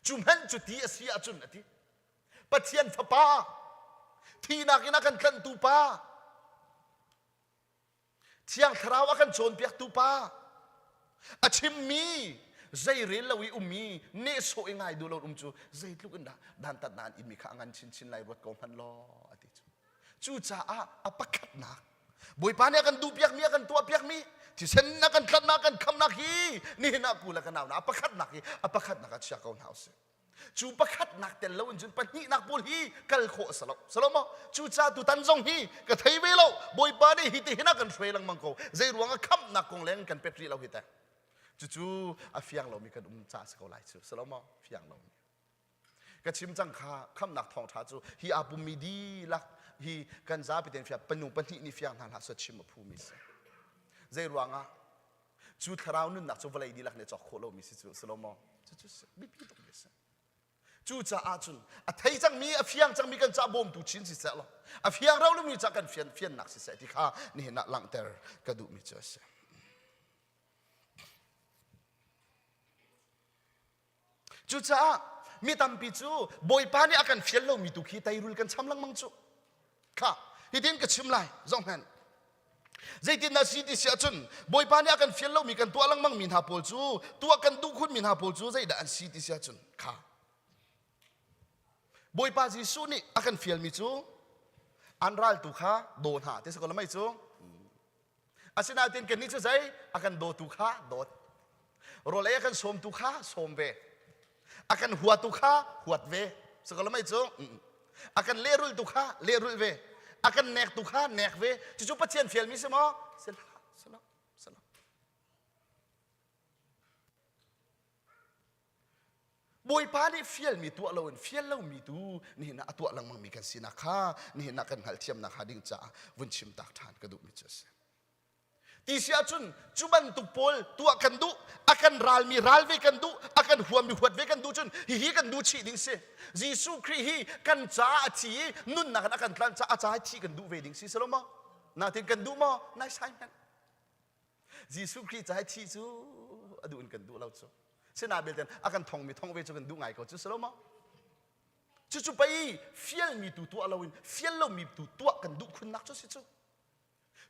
cu hmanh cu ti a si ahcun a ti Pathian fapa thihnak in a kan tlanhtu pa Thiang Thlarau a kan cawnpiaktu pa a chimmi zei rel lo i ummi nehsawh i ngai duh lo um cu zeitluk in dah dantatnak an inmi kha a ngan chinchin lai ruat ko hmanh law a ti cu cucaah a pakhatnak Bawipa nih a kan duhpiakmi a kan tuahpiakmi thisen a kan tlanhnak kan khamnak hi nihin ah ku le ka nau na a pakhatnak hi a pakhatnak ah chia ko hna usih Cu pakhatnak tel lo in cun pahnihnak pawl hi kal khawh a si lo. Si lo maw? Cucaah tutan zong hi ka thei ve lo. Bawipa nih hi ti hin a kan hruai lengmang ko. Zei ruang ah khamhnak kong leng kan pet rih lo hi teh. Cucu a fiang lomi kan um caah si ko lai cu. Si lo maw? Fiang lomi. Ka chim cang kha khamhnak thawngṭha cu hi aa pummi dihlak hi kan zapi tein fiang panu pahnih nih fiang hna hlah seh chim a phumi si. Zei ruangah Cu thlarau nunnak cu vawlei dihlak nih cawk khawh lomi si cu si lo maw? Cucu biapi tuk mi a si. Cucaah cun a thei cangmi, a fiang cangmi kan cah bawmtu chin si seh law, a fiang rau lomi cah kan fian fiannak si seh ti kha nihin ah langhter ka duhmi cu a si. Cucaah mi tampi cu Bawipa nih a kan fial lomi tu khi teirul kan cham lengmang cu. Kha hitin ka chim lai zohhmanh. Zeitindah si ti si ahcun Bawipa nih a kan fial lomi kan tuah lengmang mi hna pawl cu tuah kan duh khunmi hna pawl cu zeidah an si ti si ahcun kha Bawipa Jesuh nih a kan fialmi cu an raltu kha daw hna ti si ko la mei cu Asinain kannih cu zei a kan dawtu kha dawt. Rawl ei a kan sawmtu kha sawm ve. A kan huatu kha huat ve. Sakalamai cu a kan lehrultu kha lehrulh ve. A kan nektu kha nek ve. Cucu Pathian fialmi si maw? Si hlah, si lo, si lo. Bawipa nih fialmi tuah loin fial lomi tu nihin ah a tuah lengmangmi kan sinak kha nihin ah kan hngalhthiamnak hnga ding caah vun chim tak ṭhan ka duhmi cu a si. Ti si ahcun cu bantuk pawl tuah kan duh, a kan ralmi ral ve kan duh, a kan huammi huat ve kan duh cun hihi kan duh chih ding si. Jesuh Khrih hi kan caah a thi i nunnak in a kan tlanh caah a caah thih kan duh ve ding si si lo maw? Natin kan duh maw? Nai sai hmanh. Jesuh Khrih ca i thih cu a duh in kan duh lo cu. Sina belte a kan thongmi thong ve cu kan duh ngai ko cu si lo maw? Cucu pei fialmi tu tuah loin fial lomi tu tuah kan duh khunnak cu si cu.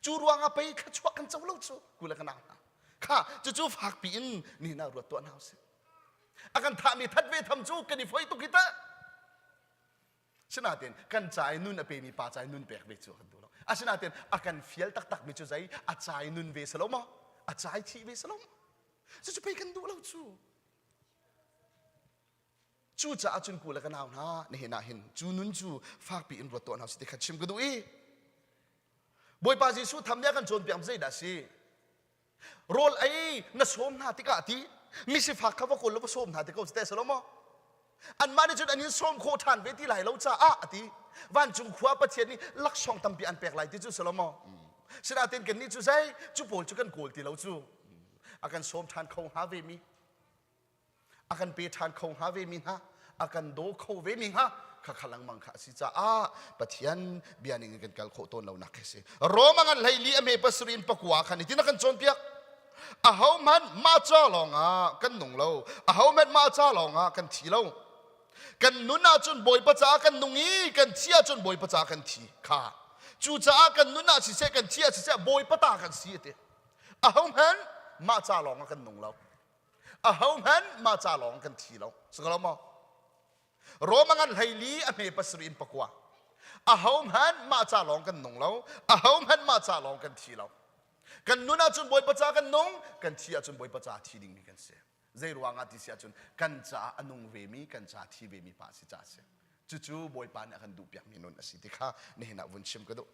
Cu ruangah pei thluachuah kan co lo cu ku le ka nau hna. Kha cucu fakpi in nihin ah ruat tuah hna usih. A kan thahmi that ve tham cu kan i foi tuk hi teh. Sinain kan ca i nun a pemi pa ca i nun pek ve cu kan duh lo. Asinain a kan fial taktakmi cu zei a ca i nun ve si lo maw? A ca i thih ve si lo maw? Cucu pei kan duh lo cu. Cucaah cun ku le ka nau hna nihin ah hin cu nun cu fakpi in ruat tuah hna usih ti kha chim ka duh i Bawipa Jesuh tham nih a kan cawnpiak zeidah a si? Rawl ei na sawm hna tikah ti misifak kha va kawl law va sawm hna ti ko te salo maw? Anmah nih cun an in sawm khawh ṭhan ve ti lai lo caah a ti. Vancung khua Pathian nih laksawng tampi an pek lai ti cu salo maw? Sinain kannih cu zei cu pawl cu kan kawl ti lo cu. A kan sawm ṭhan kho hnga ve mi. A kan pe ṭhan kho hnga ve mi hna, a kan daw kho ve mi hnga kha lengmang kha a si caah Pathian bia ning in kan kal khawh tawn lonak khi a si. Roma ngan hleili a me pasarih in pakua khan hitin a kan cawnpiak. Ahohmanh mah ca lawngah kan nung lo. Ahohmanh mah ca lawngah kan thi lo. Kan nun ahcun Bawipa caah kan nung i kan thi ahcun Bawipa caah kan thi kha. Cucaah kan nun ah siseh kan thi ah siseh Bawipa ta kan si a ti. Ahohmanh mah ca lawngah kan nung lo. Ahohmanh mah ca lawng kan thi lo. Si ko lo maw? Roma ngan hleili a hme pasarih in pakua. Ahohmanh mah ca lawng kan nung lo. Ahohmanh mah ca lawng kan thi lo. Kan nun ahcun Bawipa ca kan nung, kan thi ahcun Bawipa ca thi dingmi kan si. Zei ruangah ti si ahcun kan caah a nung vemi, kan ca thi vemi pa si ca si. Cucu Bawipa nih a kan duhpiakmi nun a si ti kha nihin ah vun chim ka duh.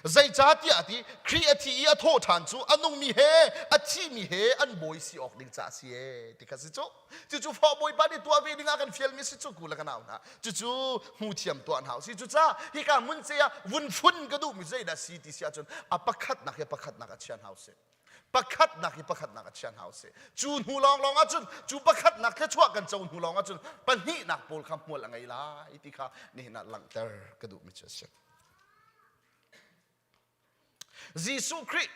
Zeicahtiah a ti, Khrih a thi i a thawh ṭhan cu a nungmi he a thimi he an bawi si awk ding caah a si ee ti kha si cu. Cucu fawh Bawipa nih tuah ve ding ah kan fialmi si cu ku le ka nau hna. Cucu hmu thiam tuah hna usih. Cucaah hika hmun ce ah vun fun ka duhmi zeidah si ti si ahcun a pakhatnak hi pakhatnak a chia hna usih. Pakhatnak hi pakhatnak a chia hna usih. Cu hnu lawnglawng ahcun cu pakhatnak thluachuah kan co hnu lawng ahcun pahnihnak pawl kha hmual a ngei lai ti kha nihin ah langhter ka duhmi cu a si. Jesuh Khrih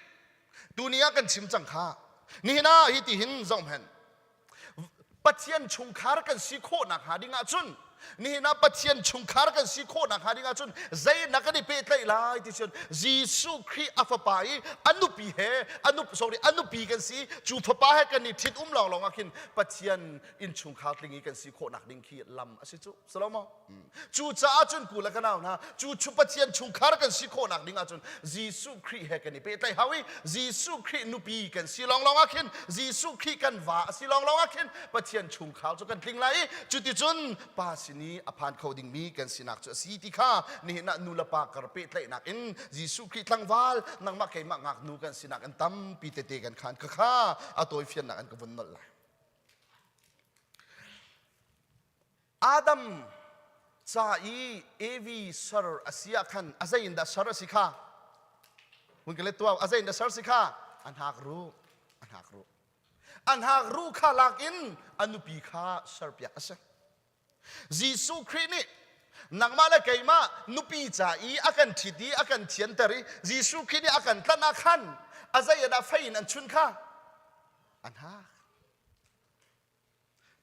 tuni ah kan chim cang kha. Nihin ah hi ti hin zohhmanh. Pathian chungkhar kan si khawhnak hnga ding ahcun nihin ah Pathian chungkhar kan si khawhnak hnga ding ahcun zeinak kan i pehtlaih lai ti cun Jesuh Khrih a fapa i a nupi he a nup sorry a nupi kan si cu fapa he kan i ṭhit um lawnglawng ah khin Pathian innchungkhar tling i kan si khawhnak ding khi lam a si cu si lo maw Cucaah cun ku le ka nau hna, cu chu Pathian chungkhar kan si khawhnak ding ahcun Jesuh Khrih he kan i pehtlaih hau i Jesuh Khrih nupi kan si lawnglawng ah khin Jesuh Khrih kan va a si lawnglawng ah khin Pathian chungkhar cu kan tling lai i cuticun pa sin i a phan kho dingmi kan sinak cu a si ti kha nihin ah nu le pa kar pehtlaihnak in Jesuh Khrih tlangval nangmah keimah ngaknu kan sinak in tampi tete kan khan khakha a tawifiannak an ka vun nolh lai. Adam ca i Evi ser a si ah khan a zei in dah ser a si kha? Hun ka let tuah a zei in dah ser si kha? A hnak ruh, a hnak ruh. A hnak ruh kha lak in a nupi kha serpiak a si. Jesuh Khrih nih nangmah le keimah nupi ca i a kan ṭhit i a kan thianter i Jesuh Khrih nih a kan tlanh ah khan a zei ah dah fei in an chun kha? A hnak.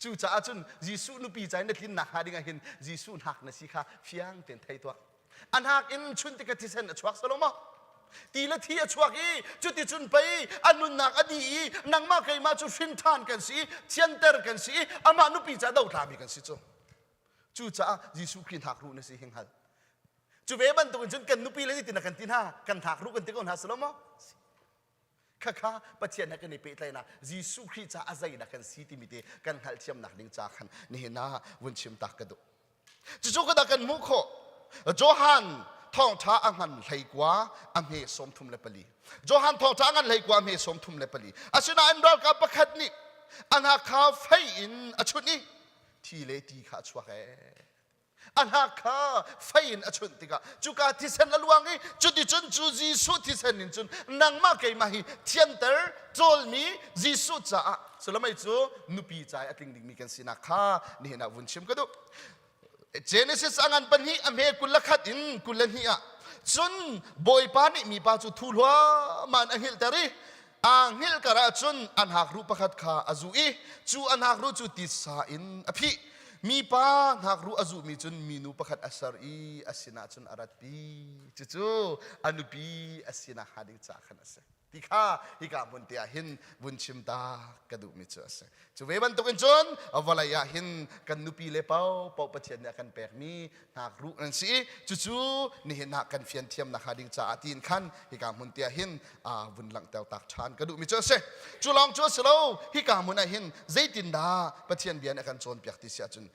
Cucaah cun Jesuh nupi ca in na tlinnak hnga ding ah hin Jesuh hnak na si kha fiang tein thei tuah. A hnak in chun tikha thisen a chuak salo maw? Ti le thi a chuak i cuticun pei a nunnak a dih i nangmah keimah cu hrin ṭhan kan si i thianter kan si i amah nupi ca dotlami kan si cu. Cucaah Jesuh Khrih hnak ruh na si hi hngal. Cu ve bantukin cun kan nupi le zeitin kan ti hna kan hnak ruh kan ti ko hna salo maw? Khakha Pathian he kan i pehtlaihnak Jesuh Khrih ca a zeidah kan si timi te kan hngalhthiamnak ding ca khan nihin ah vun chim tak ka duh. Cucu ka dah kan hmuh khawh. Johan thawngṭha a ngan hleikua a hme 34. Johan thawngṭha a ngan hleikua a hme 34. Asinain ralkap pakhat nih a hna kha fei in a chunh i thi le ti kha a chuak ee. A hnak kha fei in a chunh tikah cuka thisen a luang i cuticun cu Jesuh thisen in cun nangmah keimah hi thianter cawlmi Jesuh caah sulamei cu nupi ca i a tling dingmi kan sinak kha nihin ah vun chim ka duh. Genesis a ngan pahnih a hme 21 in 22 ah cun Bawipa nih mipa cu thu hluahmah in a hngilhter i aa hngilh kar ah cun an hakruh pakhat kha a zuh i cu an hakruh cu titsa in a phih. Mipa hnakruh a zuhmi cun minu pakhat a ser i a sinah cun a ratpi. Cucu a nupi a sinak hnga ding caah khan a si. Ti kha hika hmun te ah hin vun chim ta ka duhmi cu a si. Cu ve bantukin cun vawlei ah hin kan nupi le paohpaoh Pathian nih a kan pekmi hnakruh nan si i cucu nihin ah kan fian thiamnak hnga ding caah tiin khan hika hmun te ah hin vun langhter tak ṭhan ka duhmi cu a si. Cu lawng cu a si lo, hika hmun ah hin zeitindah Pathian bia nih a kan cawnpiak ti si ahcun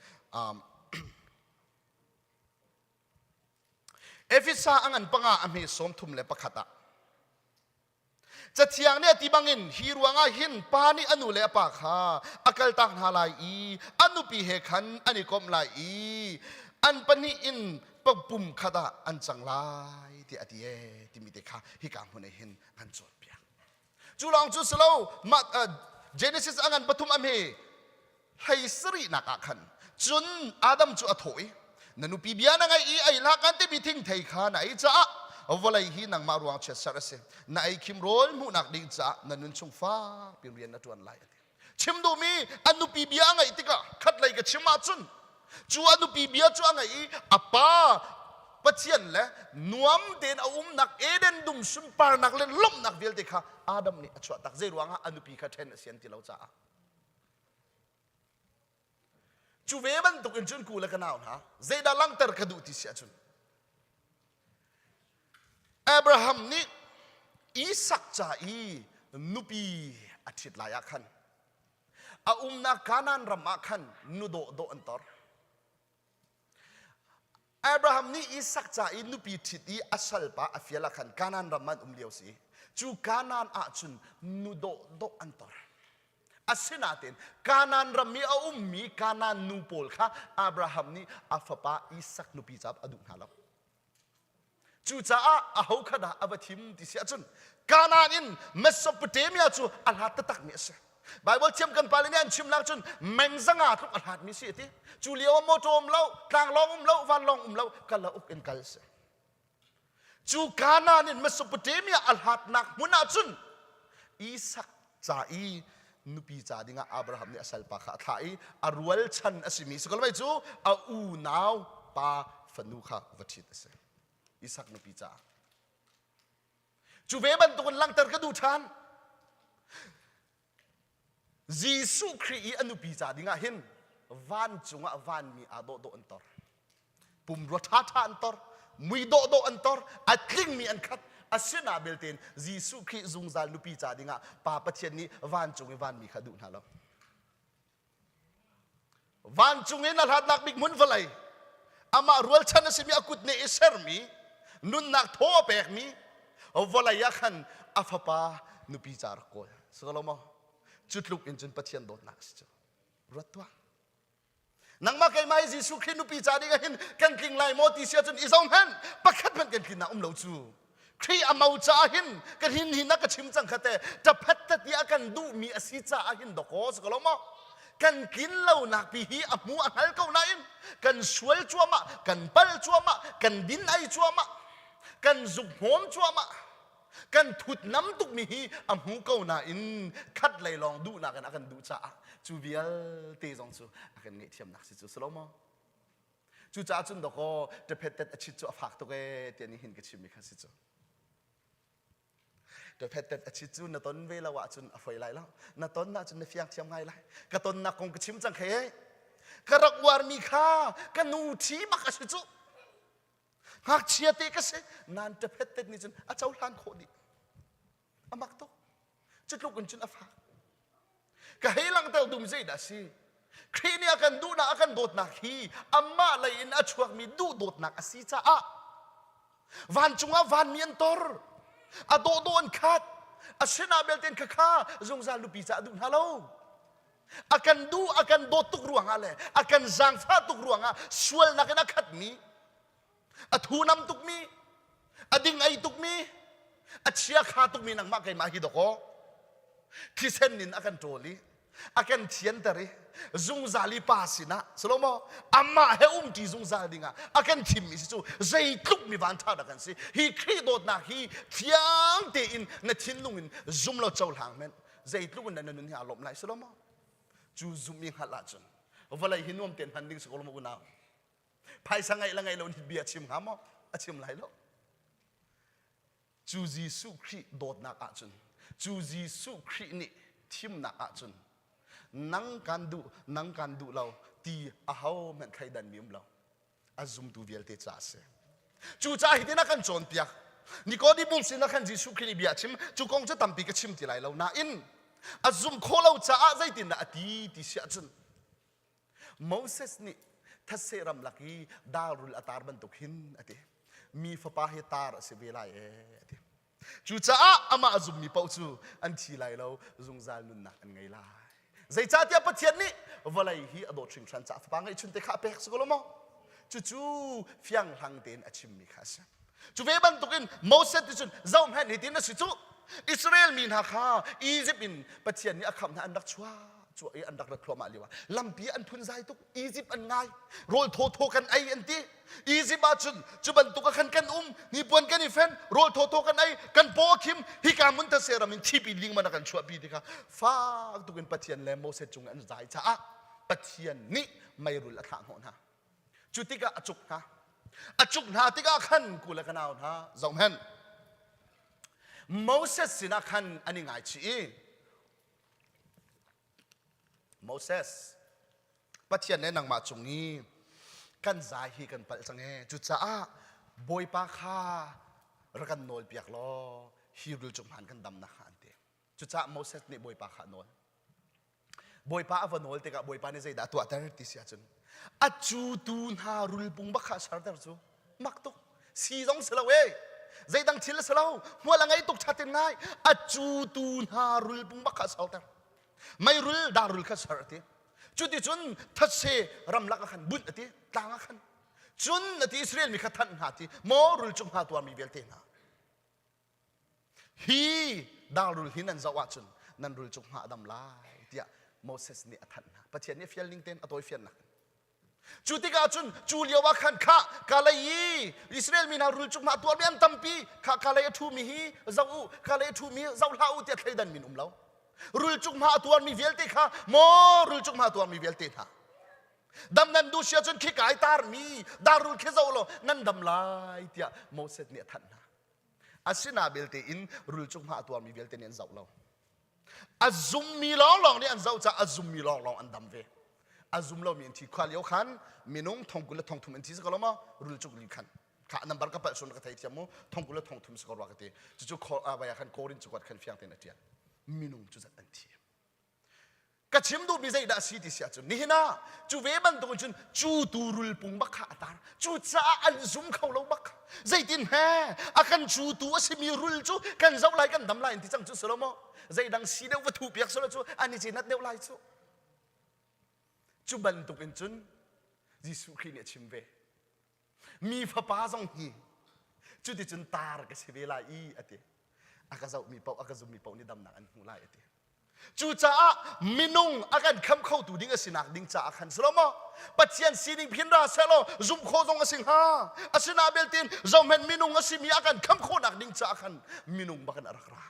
Efesa a ngan panga a hme 31 ah. Cathiang nih a ti bangin hi ruangah hin pa nih a nu le a pa kha a kaltak hna lai i a nupi he khan an i komh lai i an pahnih in pum khat ah an cang lai tiah a ti ee timi te kha hika hmun ah hin an cawnpiak. Cu lawng cu si lo mah Genesis a ngan pathum a hme hlei sarihnak ah khan cun Adam cu a thawh i na nupi bia na ngaih i ei hlah kan timi thingthei kha na ei caah vawlei hi nangmah ruang chiatserh a si na ei khim rawl hmuhnak ding caah na nun chung fak piin rian na ṭuan lai a ti chim duhmi a nupi bia a ngaih tikah khatlei ka chim ahcun cu a nupi bia cu a ngaih i a pa Pathian le nuam tein a umnak Eden dum sunparnak le lawmhnak vialte kha Adam nih a chuah tak zei ruangah a nupi kha ṭhen a sian ti lo caah Cu ve bantuk in cun ku le ka nau hna, zeidah langhter ka duh ti si ahcun Abraham nih Isak ca i nupi a ṭhit lai ah khan a umnak Kanaan ram ah khan nu dawhdawh an tor. Abraham nih Isak ca i nupi ṭhit i a salpa a fial ah khan Kanaan ram ah an um lio si. Cu Kanaan ah cun nu dawhdawh an tor. Asinain Kanaan ram i a ummi Kanaan nu pawl kha Abraham nih a fapa Isak nupi caah a duh hna lo. Cucaah aho kha dah a va thim ti si ahcun Kanaan in Mesopotamia cu a hlat taktakmi a si. Bible thiam kan pale nih an chimnak cun meng zanga tluk a hlatmi si a ti. Cu lio ah motor um lo, tlanglawng um lo, vanlawng um lo, kalauk in kal si. Cu Kanaan in Mesopotamia a hlatnak hmun ah cun Isak ca i nupi ca dingah Abraham nih a salpa kha a thlah i a rualchan a simi si cu a unau pa fanu kha va ṭhit a si. Isak nupi caah. Cu ve bantukin langhter ka duh ṭhan. Jesuh Khrih i a nupi ca dingah hin vancung ah vanmi aa dawhdawh an tor. Pumrua ṭhaṭha an tor, mui dawhdawh an tor, a tlingmi an khat. Asina belte in Jesuh Khrih zungzal nupi ca dingah Pa Pathian nih vancung i vanmi kha duh hna lo. Vancung in a hlatnak bik hmun vawlei amah rualchan a simi a kut nih i sermi nunnak thaw a pekmi vawlei ah khan a fapa nupi ca rak kawl si ko lo maw cu tluk in cun Pathian dawtnak a si cu ruat tuah nangmah keimah hi Jesuh Khrih nupi ca ding ah hin kan tling lai maw ti si ahcun i zoh hmanh pakhat hmanh kan tlinnak um lo cu Khrih a mo caah hin ka hin hin a ka chim cang kha te ṭaphat tati a kan duhmi a si caah hin dawkaw si ko lo maw kan tlin lonak pi hi a hmu a hngal ko nain kan sual cuahmah kan pal cuahmah kan din ai cuahmah kan zuk hmawm cuahmah kan thut nam tukmi hi a hmu ko nain khat lei lawng duhnak in a kan duh caah cu vialte zong cu a kan ngaihthiamnak si cu si lo maw Cucaah cun dawkaw ṭaphet a chit cu a fak tuk ee tiah nih hin ka chimmi kha si cu. Ṭaphet a chit cu na ton ve lo ahcun a foi lai lo. Na ton ahcun na fiang thiam ngai lai. Ka tonnak kong ka chim cang khe. Ka rak uarmi kha ka nu ṭhi bak a si cu. Ngakchia te ka si. Nan ṭaphet tet nih cun a cohlan khawh dih. A mak tuk. Cu tluk in cun a fak. Ka hei langhter dum zeidah a si? Khrih nih a kan duhnak a kan dawtnak hi amah lei in a chuakmi duhdawtnak a si caah vancung ah vanmi an tor a dawhdawh an khat a sinah belte in khakha zungzal nupi caah duh hna lo a kan duh a kan dawt tuk ruangah le a kan zaangfah tuk ruangah sualnak in a khatmi a thunam tukmi a ding ei tukmi a chiakha tukmi nangmah keimah hi dawkaw thisen in a kan ṭawl i a kan thianter i zungzal i pa sinah salomo amah he umṭi zungzal dingah a kan thimmi si cu zeitluk mi vanṭha dah kan si hi Khrih dawtnak hi thiang tein na thinlung in zum lo cohlang men zeitluk in na nun hi aa lawmh lai salomo cu zum i hngalh ahcun vawlei hi nuam tein hman ding si ko lo maw unau phaisa ngeih le ngeih lo nih bia chim hnga maw a chim lai lo cu Jesuh Khrih dawtnak ahcun cu Jesuh Khrih nih thimnak ahcun nang kan duh nang kan duh lo ti a ho hmanh thleidan mi um lo a zumtu vialte ca a si cucaah hitin a kan cawnpiak Nicodemus sin ah khan Jesuh Khrih nih bia a chim cu kong cu tampi ka chim ti lai lo nain a zumh khawh lo caah zeitindah a ti ti si ahcun Moses nih thetse ramlak i darul a tar bantuk hin a ti. Mi fapa hi tar a si ve lai ee a ti. Cucaah amah a zummi paoh cu an thi lai lo, zungzal nunnak an ngei lai. Zeicahtiah Pathian nih vawlei hi a dawt hringhran caah fapa ngeihchun te kha a pek si ko lo maw? Cucu fianghlang tein a chimmi kha a si. Cu ve bantukin Moses nih cun zohhmanh hitin a si cu Israel mi hna kha Egypt in Pathian nih a khamh hna an rak chuah cuah i an rak rat thluahmah lio ah lampi an phunzai tuk Egypt an ngai rawl thawthaw kan ei an ti Egypt ah cun cu bantuk ah khan kan um hnipuan kan i fen rawl thawthaw kan ei kan paw a khim hika mun thase ram in thipi ding man a kan chuahpi ti kha fak tuk in Pathian le Moses cung an zai caah Pathian nih meirul a thlah hnawh hna Cu tikah a cuk hna. A cuk hna tikah khan ku le ka nau hna zohhmanh. Moses sinah khan an i ngaichih i Moses Pathian le nangmah cung i kan zai hi kan palh cang ee cucaah Bawipa kha rak kan nawl piak law hi rul cung hman kan dam nakhnga an ti. Cucaah Moses nih Bawipa kha a nawl. Bawipa a va nawl tikah Bawipa nih zeidah a tuahter ti si ahcun a cutu hna rulpung bak kha a serter cu mak tuk si zong si lo ee zeidang thil a si lo hmual a ngei tuk ṭhatin ngai a cutu hna rulpung bak kha a serter meirul darul kha ser a ti cuticun thetse ramlak ah khan bunh a ti tlang ah khan cun a ti Israel mi kha thanh hna ti maw rul cung hna tuarmi vialte hna Hi darul hi nan zoh ahcun nan rul cung hma a dam lai tiah Moses nih a thanh hna. Pathian nih a fial ning tein a tawifiannak. Cu tikah cun cu lio ah khan khah kalei i Israel mi hna rul cung hma tuarmi an tampi kha kalei a ṭhumi hi zoh u kalei a ṭhumi zoh hlah u tiah thleidan min um lo. Rul cung hma a tuarmi vialte kha maw rul cung hma a tuarmi vialte hna dam nan duh si ahcun khika i tarmi darul khi zoh law nan dam lai tiah Moses nih a thanh hna. Asina belte in rul cung hma a tuarmi vialte nih an zoh lo. A zummi lawnglawng nih an zoh caah a zummi lawnglawng an dam ve. A zum lomi an thi. Khua lio khan minung thongkul le thongthum an thi si ko lo maw? Rul cuk li khan. Kha number ka palh sun ka thei thiam mu. Thongkul le thongthum si ko rua ka ti. Cucu vaya khan Korin cukuat khan fiang tein a tial. Minung cu zat an thi. Ka chim duhmi zeidah a si ti si ahcun nihin ah cu ve bantuk in cun cu tu rulpung bak kha a tar. Cucaah an zum kho lo bak. Zeitin he a kan cu tu a simi rul cu kan zoh lai kan dam lai an ti cang cu si lo maw? Zeidang si deuh va thu piak selaw cu an i cinat deuh lai cu. Cu bantuk in cun Jesuh Khrih nih a chim ve. Mi fapa zong hi cuticun tar ka si ve lai i a ti. A ka zohmi paoh a ka zummi paoh nih damnak an hmu lai a ti. Cucaah minung a kan khamh khotu ding a sinak ding caah khan si lo maw? Pathian sining phin ra seh law zumh khawh zong a si hnga. Asina belte zohhmanh minung a simi a kan khamh khawhnak ding caah khan minung bak in a rak ra.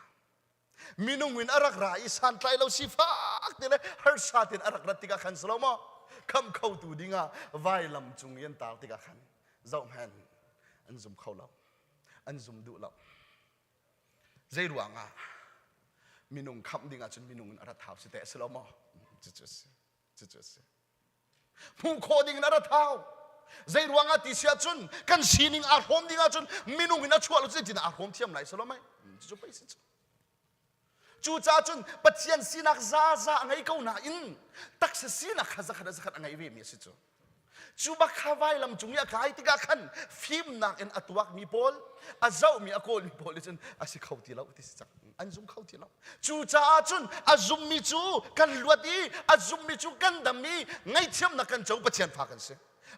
Minung in a rak ra i santlai lo sifak te le harsa tein a rak rat tikah khan si lo maw? Khamh khotu dingah vailam cung i an tar tikah khan zohhmanh an zum kho lo. An zum duh lo. Zei ruangah minung khamh ding ahcun minung in a rat hau si teh si lo maw? Cucu a si. Cucu a si. Hmuh khawh ding in a rat hau. Zei ruangah ti si ahcun kan sining aa hrawm ding ahcun minung in a chuah lo zeitin aa hrawm thiam lai si lo mei? Cucu pei si cu. Cucaah cun Pathian sinak zaza a ngei ko nain taksa sinak kha zakhat a zakhat a ngei ve mi a si cu. Cu bak kha vailam cung i a kai tikah khan fimnak in a tuakmi pawl, a zohmi a kawlmi pawl nih cun a si kho ti lo ti si cang. An zum kho ti lo. Cucaah cun a zummi cu kan luat i a zummi cu kan dam i ngaihthiamnak kan co Pathian fa kan si.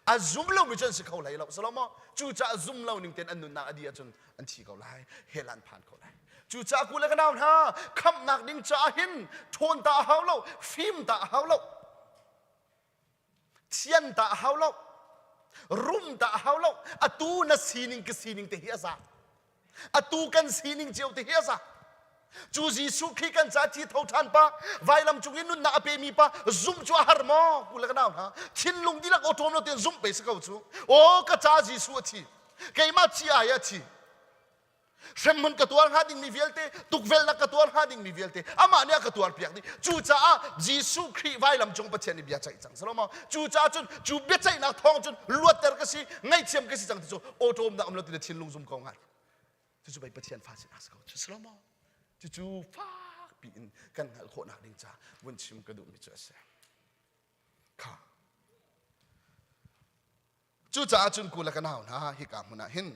A zum lomi cu an si kho hlei lo. Salomo cucaah zum lo ning tein an nunnak a dih ahcun an thi ko lai. Hell an phan ko lai. Cucaah ku le ka nau hna khamhnak ding caah hin ṭhawn ta a hau lo, fim ta a hau lo. Thian ta a hau lo. Rum ta a hau lo. Atu na sining ka sining te hi a za. Atu kan sining cio te hi a za. Cu Jesuh Khrih kan ca thi tho ṭhan pa vailam cung i nunnak a pemi pa zumh cu a har maw ku le ka nau hna thinlung dihlak awṭawm lo tein zumh pe si ko cu aw ka ca Jesuh a thi keimah thi ai a thi Hremhmun ka tuar hnga dingmi vialte, tukvelnak ka tuar hnga dingmi vialte, amah nih a ka tuar piak dih. Cucaah Jesuh Khrih vailam cung Pathian nih bia ceih cang. Salomo, cucaah cun cu biaceihnak thawng cun luatter ka si, ngaihthiam ka si cang ti cu awṭawmnak um lo ti na thinlung zum ko ngai. Cucu pei Pathian fa sinak si ko. Cu Salomo, cucu fakpi in kan hngalh khawhnak ding ca vun chim ka duhmi cu a si. Kha. Cucaah cun ku le ka nau hna hika hmun ah hin.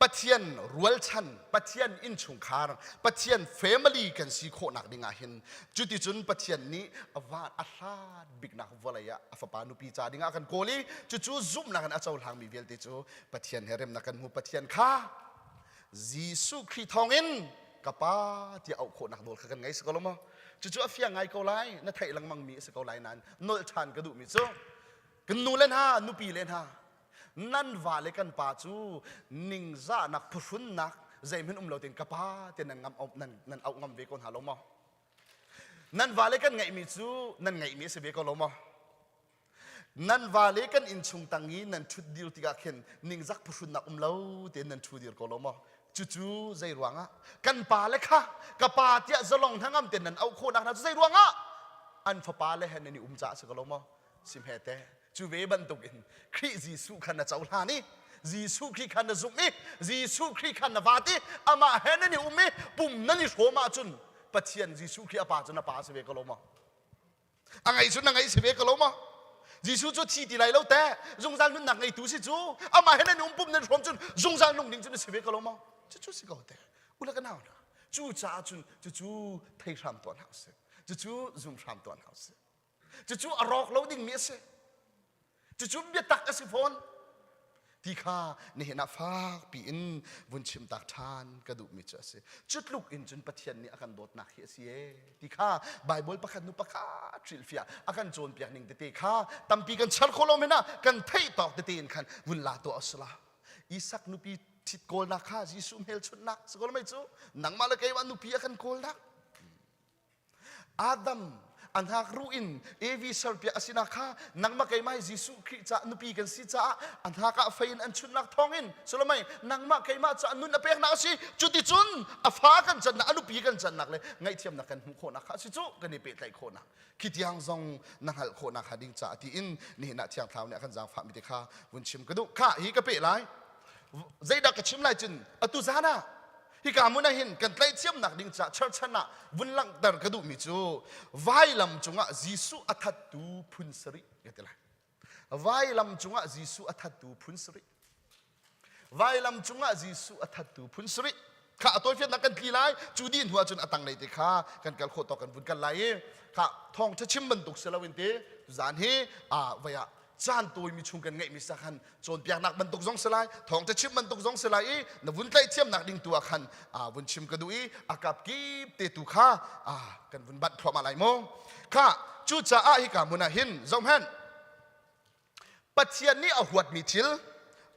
Pathian rualchan, Pathian innchungkhar, Pathian family kan si khawhnak ding ah hin cuticun Pathian nih van a hlat biknak vawlei ah a fapa nupi ca ding ah kan kawl i cucu zumhnak in a cohlangmi vialte cu Pathian he remnak kan hmu. Pathian kha Jesuh Khrih thawngin ka pa tiah auh khawhnak nawl kha kan ngei si ko lo maw? Cucu a fiang ngai ko lai, na theih lengmang mi a si ko lai nain nolh ṭhan ka duhmi cu kan nu le hna, nupi le hna nan va le kan pa cu ningzahnak phuhrunnak zeihmanh um lo tein ka pa te nan ngam nan nan auh ngam ve ko hna lo maw nan va le kan ngeihmi cu nan ngeihmi a si ve ko lo maw nan va le kan innchung tang i nan ṭhut dir tikah khin ningzak phuhrunnak um lo tein nan ṭhu dir ko lo maw cucu zei ruangah kan pa le kha ka pa tiah zalong hnangam tein nan auh khawhnak hna cu zei ruangah an fapa le he nan i um caah a si ko lo maw Sihme te cu ve bantukin Khrih Jesuh kha na cohlan i Jesuh Khrih kha na zumh i Jesuh Khrih kha na vaat i amah he nan i um i pum nan i hrawm ahcun Pathian Jesuh Khrih a pa cu na pa si ve ko lo maw? A ngeih cu na ngeih si ve ko lo maw? Jesuh cu thi ti lai lo te zungzal nunnak ngeitu si cu amah he nan i um pum nan hrawm cun zungzal nung ding cu na si ve ko lo maw? Cucu si ko te ula ka nau hna cucaah cun cucu thei hram tuah hna usih cucu zum hram tuah hna usih Cucu a rawk lo dingmi a si. Cucu biatak a si fawn. Ti kha nihin ah fakpi in vun chim tak ṭhan ka duhmi cu a si. Cu tluk in cun Pathian nih a kan dawtnak hi a si ee ti kha Baibal pakhat hnu pakhat hrilhfiah a kan cawnpiak ning tete kha tampi kan char kho lo men ah kan theih tawk tete in khan vun la tuah a si la. Isak nupi ṭhit kawlnak kha Jesuh hmelchunhnak si ko lo mei cu nangmah le keimah nupi a kan kawlnak. Adam a hnakruh in Evi serpiak a sinak kha nangmah keimah hi Jesuh Khrih caah nupi kan si caah a hnak ah fei in an chunhnak thawngin Solomon nangmah keimah caah nun a peknak a si cuticun a fa kan cannak a nupi kan cannak le ngaihthiamnak kan hmuh khawhnak kha a si cu kan i pehtlaih khawhnak khi tiang zong na hngalh khawhnak kha ding caah tiin nihin ah Thiang Thlarau nih a kan zaangfahmi te kha vun chim ka duh kha hi ka peh lai zeidah ka chim lai cun atu zan ah Hika hmun ah hin kan tlaihciamnak ding caah cherchan ah vun langhter ka duhmi cu vailam cungah Jesuh a thattu phun sarih ka ti lai. Vailam cungah Jesuh a thattu phun sarih. Vailam cungah Jesuh a thattu phun sarih. Kha a tawifiannak kan tli lai. Cu dih hnu ahcun a tanglei te kha kan kal khawh tawk kan vun kal lai i kha thawngṭha chim bantuk si loin te zan hi a vai ah caan tawimi chung kan ngeihmi sa khan cawnpiaknak bantuk zong si lai thawngṭha chim bantuk zong si lai i na vun tlaih ding tu ah khan vun chim ka duh i a kap kip te tu kha kan vun banh thluahmah lai mu kha cucaah hika hmun ah hin zohhmanh Pathian nih a huatmi thil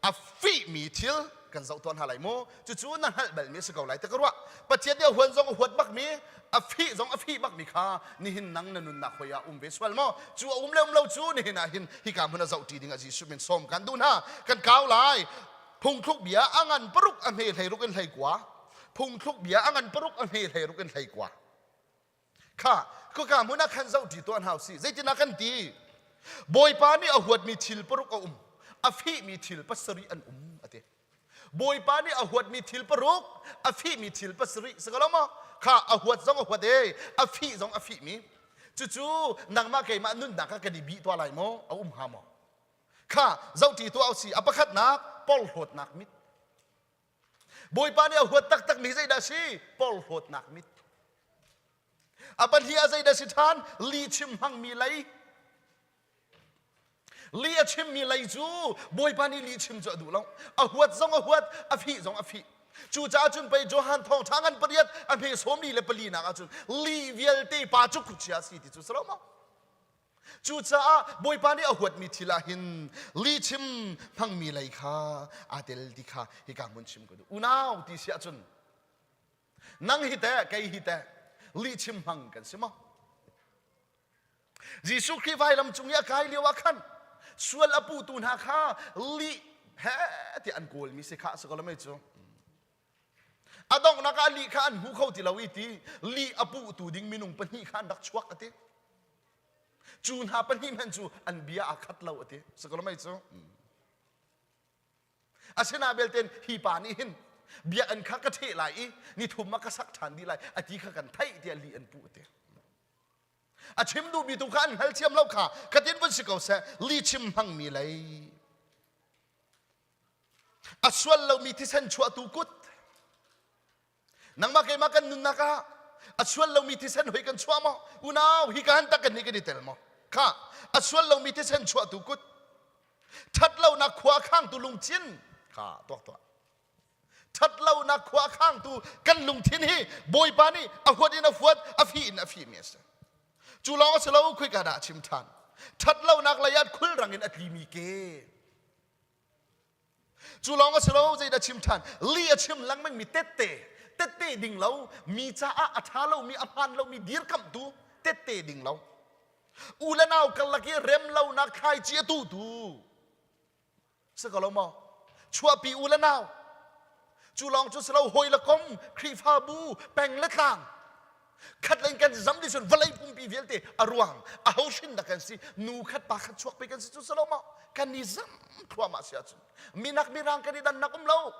a fihmi thil kan zoh tuah hna lai mu cucu na hngalh balmi a si ko lai ti ka ruah Pathian nih a huan zong a huat bakmi a fih zong a fih bakmi kha nihin nang na nunnak hoi ah um ve sual maw cu a um le um lo cu nihin ah hin hika hmun a zoh ṭi ding ah Jesuh min sawm kan duh hna kan kau lai phungthluk bia a ngan paruk a hme hlei ruk in hlei kua phungthluk bia a ngan paruk a hme hlei ruk in hlei kua Kha khaka hmun ah khan zoh ṭi tuah hna usih. Zeitinah kan ti? Bawipa nih a huatmi thil paruk a um. A fihmi thil pasarih an um a ti. Bawipa nih a huatmi thil paruk, a fihmi thil pasarih si ko lo maw? Kha a huat zong a huat e, a fih zong a fihmi. Cucu nangmah keimah nunnak ah kan i bih tuah lai maw? A um hnga maw? Kha zohṭi tuah usih. A pakhatnak porhlawtnak mit. Bawipa nih a huat taktakmi zeidah a si? Porhlawtnak mit. A pahnih ah zeidah si ṭhan? Li chim hmangmi lei. Li a chimmi lei cu Bawipa nih li chim cu a duh lo. A huat zong a huat, a fih zong a fih. Cucaah cun pei Johan thawngṭha ngan pariat a hme sawmli le pali nak ahcun li vialte pa cu khuachia a si ti cu si lo maw? Cucaah Bawipa nih a huatmi thil ah hin lihchim hmangmi lei kha aa tel ti kha hika hmun chim ka duh. Unau ti si ahcun nang hi teh kei hi teh lihchim hmang kan si maw? Jesuh Khrih vailam cung i a kai lio ah khan sual a puhtu hna kha lih he tiah an kawlmi si kha a si ko lo mei cu. A donghnak ah lih kha an hmu kho ti lo i ti lih a puhtu ding minung pahnih kha an rak chuak a ti. Cu hna pahnih hmanh cu an bia aa khat lo a ti. Sakalmei cu. Asina belte hi pa nih hin biakinn kha ka ṭheh lai i nithum ah ka sak ṭhan dih lai a ti kha kan theih tiah lih an puh a ti. A chim duhmi tu kha an hngalthiam lo kha katin vun si ko seh lihchim hmangmi lei. A sual lomi thisen chuahtu kut. Nangmah keimah kan nunnak ah a sual lomi thisen hoi kan chuah maw? Unau hi ka han tak kan nih kan i tel maw? Kha a sual lomi thisen chuahtu kut. Ṭhat lonak khua khangtu lungthin kha tuak tuah. Ṭhat lonak khua khangtu kan lungthin hi Bawipa nih a huat in a huat, a fih in a fihmi a si. Cu lawng a si lo, khoika dah a chim ṭhan. Ṭhat lonak lei ah khulrang in a tlimi ke. Cu lawng a si lo, zeidah chim ṭhan? Li a chim lengmangmi tette, tette ding lo, mi caah a ṭha lomi, a hmaan lomi dirkamhtu tette ding lo. U le nau karlak i rem lonak thlaici a tuhtu. Si ko lo maw? Chuahpi u le nau. Cu lawng cu si lo, hawi le kom, Khrihfabu, peng le tlang. Khat lei kan zam dih cun vawlei pumpi vialte a ruang a ho hrin dah kan si nu khat pa khat chuak pe kan si cu si lo maw kan i zam thluahmah si ahcun minak mirang kan i dannak um lo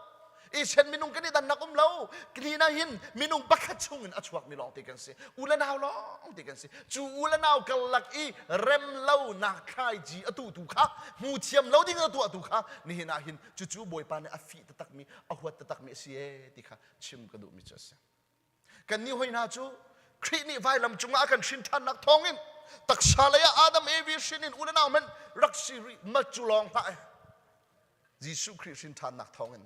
Asian minung kan i dannak um lo klina hin minung pakhat chung in a chuak mi lawng te kan si u le nau lawng te kan si cu u le nau karlak i rem lo nak thlai a tu tu kha hmu thiam lo ding a tuah tu kha nihin ah hin cucu bawipa nih a fih taktak mi a huat taktak mi a si e ti kha chim ka duh mi cu a si Kannih hoi hna cu Khrih nih vailam cungah a kan hrin ṭhannak thawngin taksa lei ah Adam Evi hrin in u le nau hmanh rak si rih ma cu lawng hlah eh. Jesuh Khrih hrin ṭhannak thawngin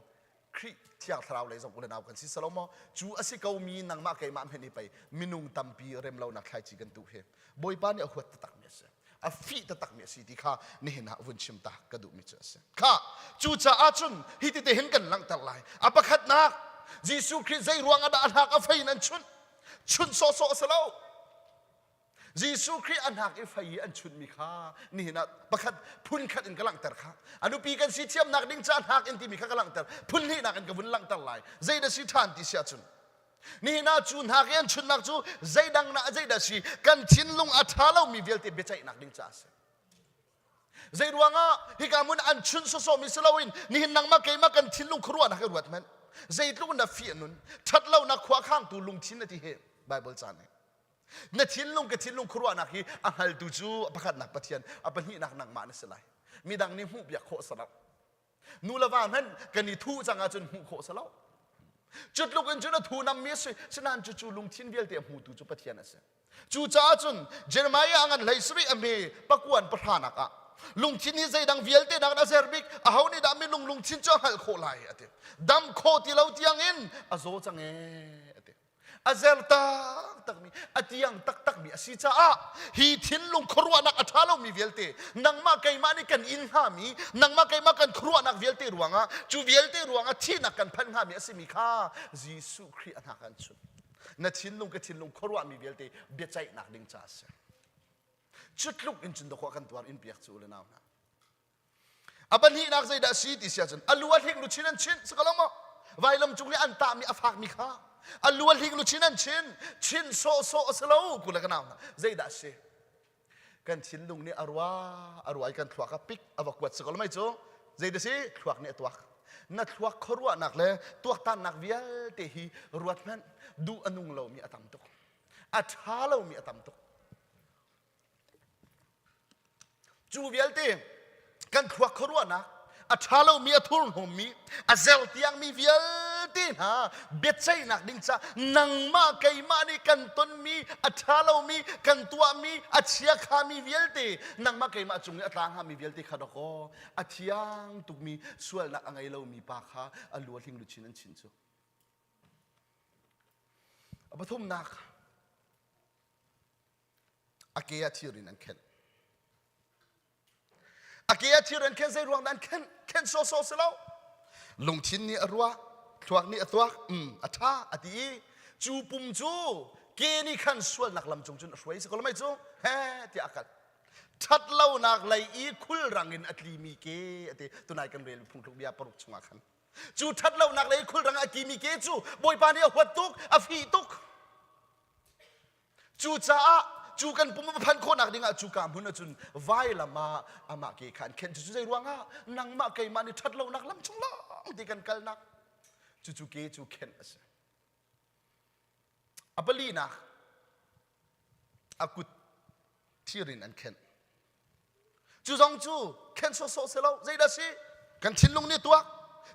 Khrih Thiang Thlarau lei zong u le nau kan si salo maw? Cu a si ko mi nangmah keimah hmenh hi pei minung tampi rem lonak thlaici kan tuh hi Bawipa nih a huat taktakmi a si. A fih taktakmi a si ti kha nihin ah vun chim ta ka duhmi cu a si. Kha cucaah cun hi ti te hin kan langhter lai. A pakhatnak Jesuh Khrih zei ruang ah dah a hnak a fei in an chunh? Chunh sawhsawh a si lo. Jesuh Khrih a hnak i fei i an chunhmi kha nihin ah pakhat phun khat in ka langhter kha. A nupi kan si thiamnak ding ca hnak in timi kha ka langhter. Phun hnihnak in ka vun langhter lai. Zei dah si ṭhan ti si ahcun Nihin ah cu hna i an chunnak cu zeidang na zeidah si kan thinlung a ṭha lomi vialte biaceihnak ding caah a si. Zei ruangah hika hmun an chun sawsawhmi si loin nihin nangmah keimah kan thinlung khuaruahnak hi ruat hmanh. Zeitluk na fih a nun, ṭhatlonak khua khangtu lungthin na ti hi Bible ca nih. Na thinlung ka thinlung khuaruahnak hi a hngaltu cu pakhatnak Pathian, a pahnihnak nangmah na si lai. Midang nih hmuh piak khawh si lo. Nu le va hmanh kan i thuh cang ahcun hmuh khawh si lo. Cu tluk in cun a thu nammi a si. Sinain cucu lungthin vialte a hmutu cu Pathian a si. Cucaah cun Jeremiah a ngan hlei sarih a hme pakuan pahranak ah lungthin hi zeidang vialte nakin a zer bik aho nih dah minung lungthin cu a hngalh khawh lai a ti. Dam khawh ti lo tiangin a zaw cang ee a ti. A zer taktakmi, a tiang taktakmi a si caah hi thinlung khuaruahnak a ṭha lomi vialte nangmah keimah nih kan in hngami nangmah keimah kan khuaruahnak vialte ruangah cu vialte ruangah thihnak kan phanh hngami a simi kha Jesuh Khrih a hna kan chunh. Na thinlung ka thinlung khuaruahmi vialte biaceihnak ding ca a si. Cu tluk in cun dawkaw kan tuar in piak cu u le nau hna. A pahnihnak zeidah a si ti si ahcun a lu a hling luchin an chinh si ko lo maw? Vailam cung i an tahmi a fakmi kha a lu a hling luchin an chin chin sawhsawh a si lo ku le ka nau hna zeidah a si? Kan thinlung nih a rua a rua i kan thluak a pik a va kuat si ko lo mei cu zeidah si thluak nih a tuak na thluak khuaruahnak le tuaktannak vialte hi ruat hmanh duh a nung lomi a tam tuk a ṭha lomi a tam tuk Cu vialte kan thluak khuaruahnak a ṭha lomi a thurhnawmmi a zertiangmi vialte hna biaceihnak ding ca nangmah keimah nih kan tonmi a ṭha lomi kan tuahmi a chiakhami vialte nangmah keimah cung i a tla hngami vialte kha dawkaw a thiang tukmi sualnak a ngei lomi pa kha a lu a hling luchin an chinh cu a pathumnak A ke ah thir in an khenh. A ke ah thir an khenh zei ruang dah an khenh? Khenh sawsawh si lo. Lungthin nih a ruah, thluak nih a tuak, um, a ṭha a ti i cu pum cu ke nih khan sualnak lam cung cun a hruai si ko lo mei cu he tiah a kal. Ṭhat lonak lei i khulrang in a tlimi ke a ti. Tunai kan rel phungthluk bia paruk chungah khan. Cu ṭhat lonak lei khulrang a tlimi ke cu Bawipa nih a huat tuk, a fih tuk. Cucaah cu kan pum a phanh khawhnak dingah cuka hmun ahcun vailam ah amah ke kha an khenh. Cucu zei ruangah nangmah keimah nih ṭhat lonak lam chung lawng ti kan kalnak cucu ke cu khenh a si. A palinak a kut thir in an khenh. Cu zong cu khenh sawhsawh si lo. Zeidah si? Kan thinlung nih tuak.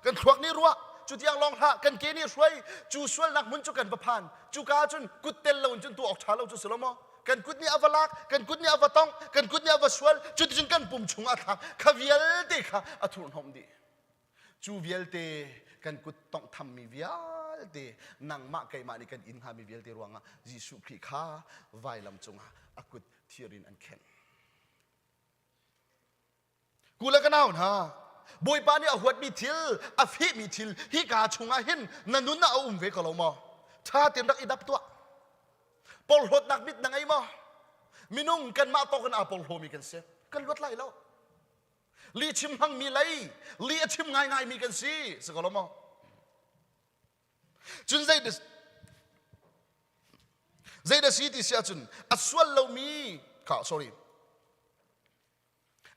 Kan thluak nih ruah, cu tiang lawng hlah, kan ke nih hruai, cu sualnak hmun cu kan va phan. Cuka cun kut tel lo in cun tuah awk ṭha lo cu si lo maw? Kan kut nih a va lak, kan kut nih a va tongh, kan kut nih a va sual, cuticun kan pum chung a thlak. Kha vialte kha a thurhnawm dih. Cu vialte kan kut tonghthammi vialte nangmah keimah nih kan in hngami vialte ruangah Jesuh Khrih kha vailam cungah a kut thir in an khenh. Kule ka nau hna, Bawipa nih a huatmi thil, a fihmi thil hika chungah hin na nun ah a um ve ko lo maw? Ṭha tein rak i dap tuah. Porhlawtnak mit na ngei maw? Minung kanmah tawk in aa porhlawmi kan si. Kan luat lai lo. Li chim hmangmi lei, li a chim ngaingaimi kan si. Si ko lo maw? Cun zei zei dah si ti si ahcun a sual lomi kha sorry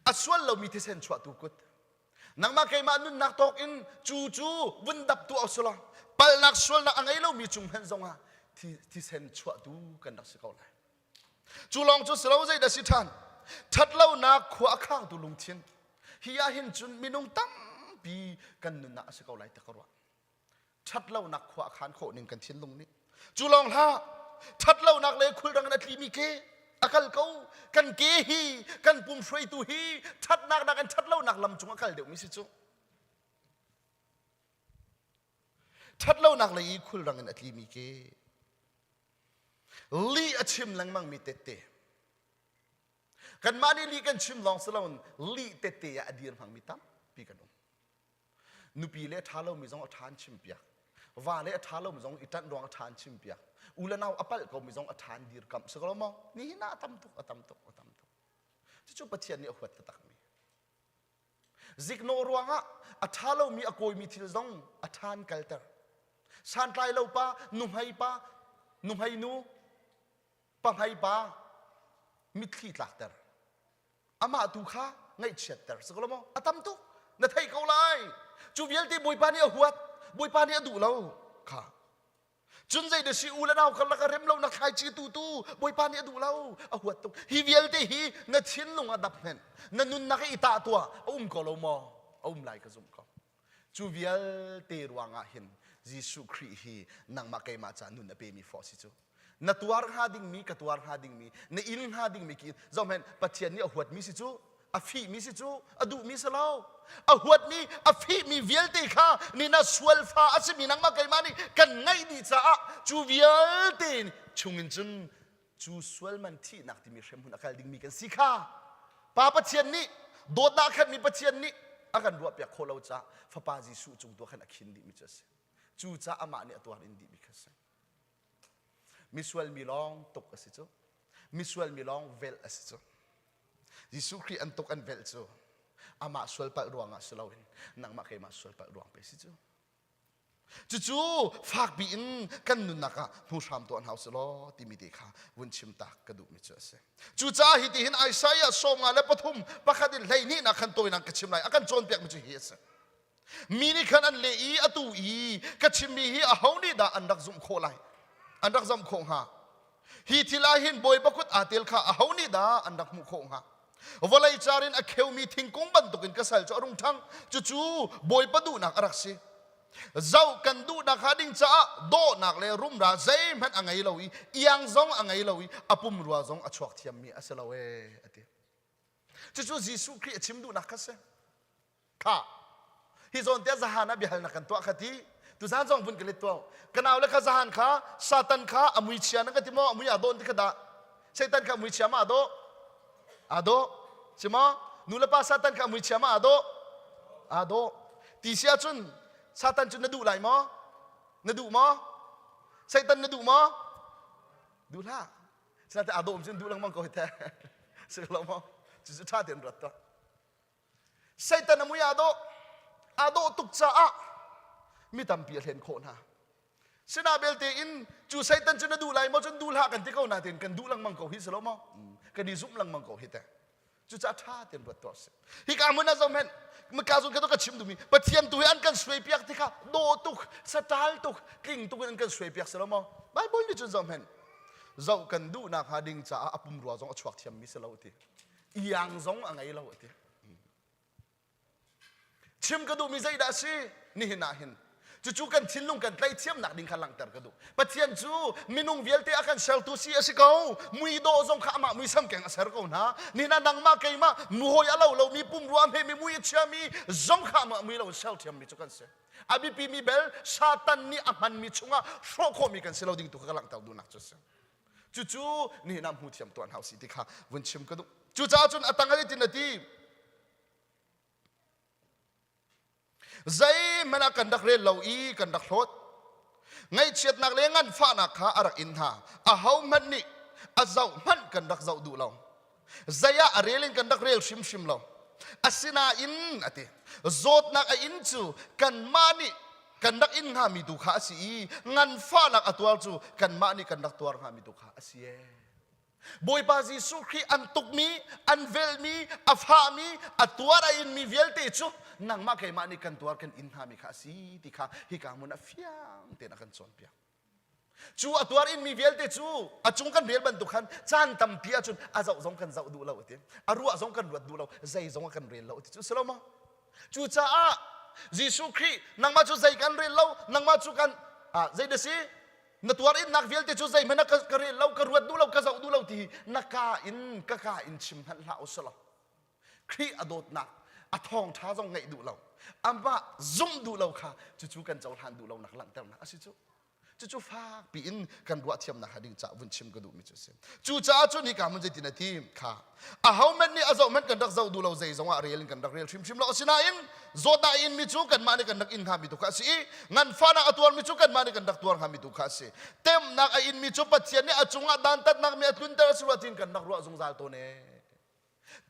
a sual lomi thisen chuahtu kut nangmah keimah nunnak tawk in cu cu vun dap tu sula palnak sualnak a ngei lomi cung hmanh zongah thisen chuahtu kan rak si ko lai cu lawng cu si lo zei dah si ṭhan ṭhatlonak khua a khangtu lungthin hi ah hin cun minung tampi kan nunnak a si ko lai ti ka ruah ṭhatlonak khua a khan khawh ning kan thinlung nih cu lawng hlah ṭhatlonak le khulrang in a tlimi ke a kal ko kan ke hi kan pum hruaitu hi ṭhatnak nakin ṭhatlonak lam cung a kal deuhmi si cu ṭhatlonak lei i khulrang in a tlimi ke lih a chim lengmangmi tette kanmah nih lih kan chim lawng si loin lih tette ah a dir hmangmi tampi kan um Nupi le a ṭha lomi zong a ṭha an chimpiak. Va le a ṭha lomi zong i ṭanh ruang a ṭha an chimpiak. U le nau a palh komi zong a ṭha an dirkamh. Si ko lo maw? Nihin ah a tam tuk, a tam tuk, a tam tuk. Cucu Pathian nih a huat taktakmi. Ziknawh ruangah a ṭha lomi a kawimi thil zong a ṭha an kalter. Santlai lo pa, nuhmei pa, nuhmei nu, pahmei pa mitthli tlakter. Amah tu kha ngaihchiatter si ko lo maw? A tam tuk. Na theih ko lai. Cu vialte Bawipa nih a huat. Bawipa nih a duh lo kha. Cun zei si u le nau karlak a rem lo na thlaici tu tu Bawipa nih a duh lo a huat tuk. Hi vialte hi na thinlung a dap hmenh. Na nunnak i tah tuah a um ko lo maw? A um lai ka zumh ko. Cu vialte ruangah hin Jesuh Khrih hi nangmah keimah ca nun a pemi fawh si cu. Na tuar hnga dingmi ka tuar hnga dingmi, na in hnga dingmi ki zohhmanh Pathian nih a huatmi si cu, a fihmi si cu, a duhmi si lo. A huatmi, a fihmi vialte kha ni na sual fa a simi nangmah keimah nih kan ngaih dih caah cu vialte chungin cun cu sualman thihnak timi hremhmun a kal dingmi kan si kha Pa Pathian nih dawtnak khatmi Pathian nih a kan ruahpiak khawh lo caah Fapa Jesuh cung tu khan a khin dihmi cu a si. Cu caah amah nih a tuar in dihmi kha a si. Misual mi lawng tuk a si cu. Misual mi lawng velh a si cu. Jesuh Khrih an tuk an velh cu amah sual palh ruangah si loin nangmah keimah sual palh ruang pe si cu. Cucu fakpi in kan nunnak ah hmu hram tuah hna usih law timi te kha vun chim tak ka duhmi cu a si. Cucaah hi tihin Isaiah 53 pakhat in 12 nak khan tawinak ka chim lai. A kan cawnpiakmi cu hi a si. Mi nih khan an leh i atu i ka chimmi hi aho nih dah an rak zumh khawh lai? An rak zumh khawh hnga? Hi thil ah hin Bawipa kut aa tel kha aho nih dah an rak hmuh khawh hnga? Vawlei car in a kheumi thingkung bantukin ka sal cu a rung ṭhang. Cucu Bawipa duhnak a rak si. Zoh kan duhnak hnga ding caah dawhnak le rumra zeihmanh a ngei lo i iang zong a ngei lo i a pumrua zong a chuak thiammi a si lo ee a ti. Cucu Jesuh Khrih a chim duhnak kha si. Kha hi zawn te zahan ah biahalnak kan tuah kha ti tuzan zong vun ka let tuah ka nau le kha zahan kha satan kha a mui chia na ka ti maw a mui aa dawh ti kha dah satan kha a mui chia ma aa dawh aa dawh si maw nu le pa satan kha a mui chia ma aa dawh aa dawh ti si ahcun satan cu na duh lai maw na duh maw satan na duh maw duh hlah sinain aa dawh cun duh lengmang ko hi te si lo maw cucu ṭha tein rat tuah Satan a mui aa dawh. Aa dawh tuk caah mi tampi a hlen khawh hna. Sina belte in cu Satan cu na duh lai maw cun duh hlah kan ti ko nain kan duh lengmang ko hi si lo maw? Kan i zumh lengmang ko hi teh. Cucaah ṭha tein ruat tuah sih. Hika hmun ah zohhmanh maka zun ka chim duhmi Pathian tu hi an kan suaipiak ti kha dawh tuk, saṭal tuk, tling tuk in an kan suaipiak si lo maw? Bible nih cun zohhmanh zoh kan duhnak hnga ding caah a pumrua zong a chuak thiammi si lo ti. Iang zong a ngei lo a ti. Chim ka duhmi zeidah a si? Nihin ah hin cucu kan thinlung kan tlaithiamnak ding kha langhter ka duh. Pathian cu minung vialte a kan sertu si a si ko. Mui dawh zong kha amah muisam keng a ser ko hna. Nihin ah nangmah keimah muhawi a lo lomi pumrua hmemi mui a chiami zong kha amah mui lo in ser thiammi cu kan si. A biapimi bel Satan nih a hmanmi chungah hrawh khawhmi kan si lo ding tu kha ka langhter duhnak cu a si. Cucu nihin ah hmu thiam tuah hna usih ti kha vun chim ka duh. Cucaah cun a tang ah tin a ti. Zeihmanh ah kan rak rel lo i kan rak hlawt. Ngaihchiatnak le nganfahnak kha a rak in hna. Ahohmanh nih a zoh hmanh kan rak zoh duh lo. Zei ah a rel in kan rak rel hrimhrim lo. Asinain a ti, zawtnak a in cu kanmah nih kan rak in hngami tu kha a si i nganfahnak a tuar cu kanmah nih kan rak tuar hngami tu kha a si ee. Bawipa Jesuh Khrih an tukmi, an velhmi, a fahmi, a tuar a inmi vialte cu nangmah keimah nih kan tuar kan in hngami kha a si ti kha hika hmun ah fiang tein a kan cawnpiak. Cu a tuar inmi vialte cu a cung kan rel bantuk khan caan tampi ahcun a zoh zong kan zoh duh lo ti a ruah zong kan ruat duh lo zei zong a kan rel lo ti cu si lo maw? Cucaah Jesuh Khrih nangmah cu zei kan rel lo nangmah cu kan zei dah si na tuar innak vialte cu zeihmanh ka, ka rel lo ka ruat duh lo ka zoh duh lo ti na ka in ka ka in chim hmanh hlah usalaw Khrih a dawtnak a thawngṭha zong ngaih duh lo amah zumh duh lo kha cucu kan cohlan duh lonak langhternak a si cu cucu fak piin kan ruah thiamnak hnga ding caah vun chim ka duhmi cu a si cucaah cun hika hmun zeitin a ti kha ahohmanh nih a zohhmanh kan rak zoh duh lo zei zong ah rel in kan rak rel hrimhrim lo asinain zawtnak a inmi cu kanmah nih kan rak in hngami tu kha a si i nganfahnak a tuarmi cu kanmah nih kan rak tuar hngami tu kha a si temnak a inmi cu Pathian nih a cungah dantatnak mi a tlunter a si rua tiin kan rak ruah zungzal tawn ee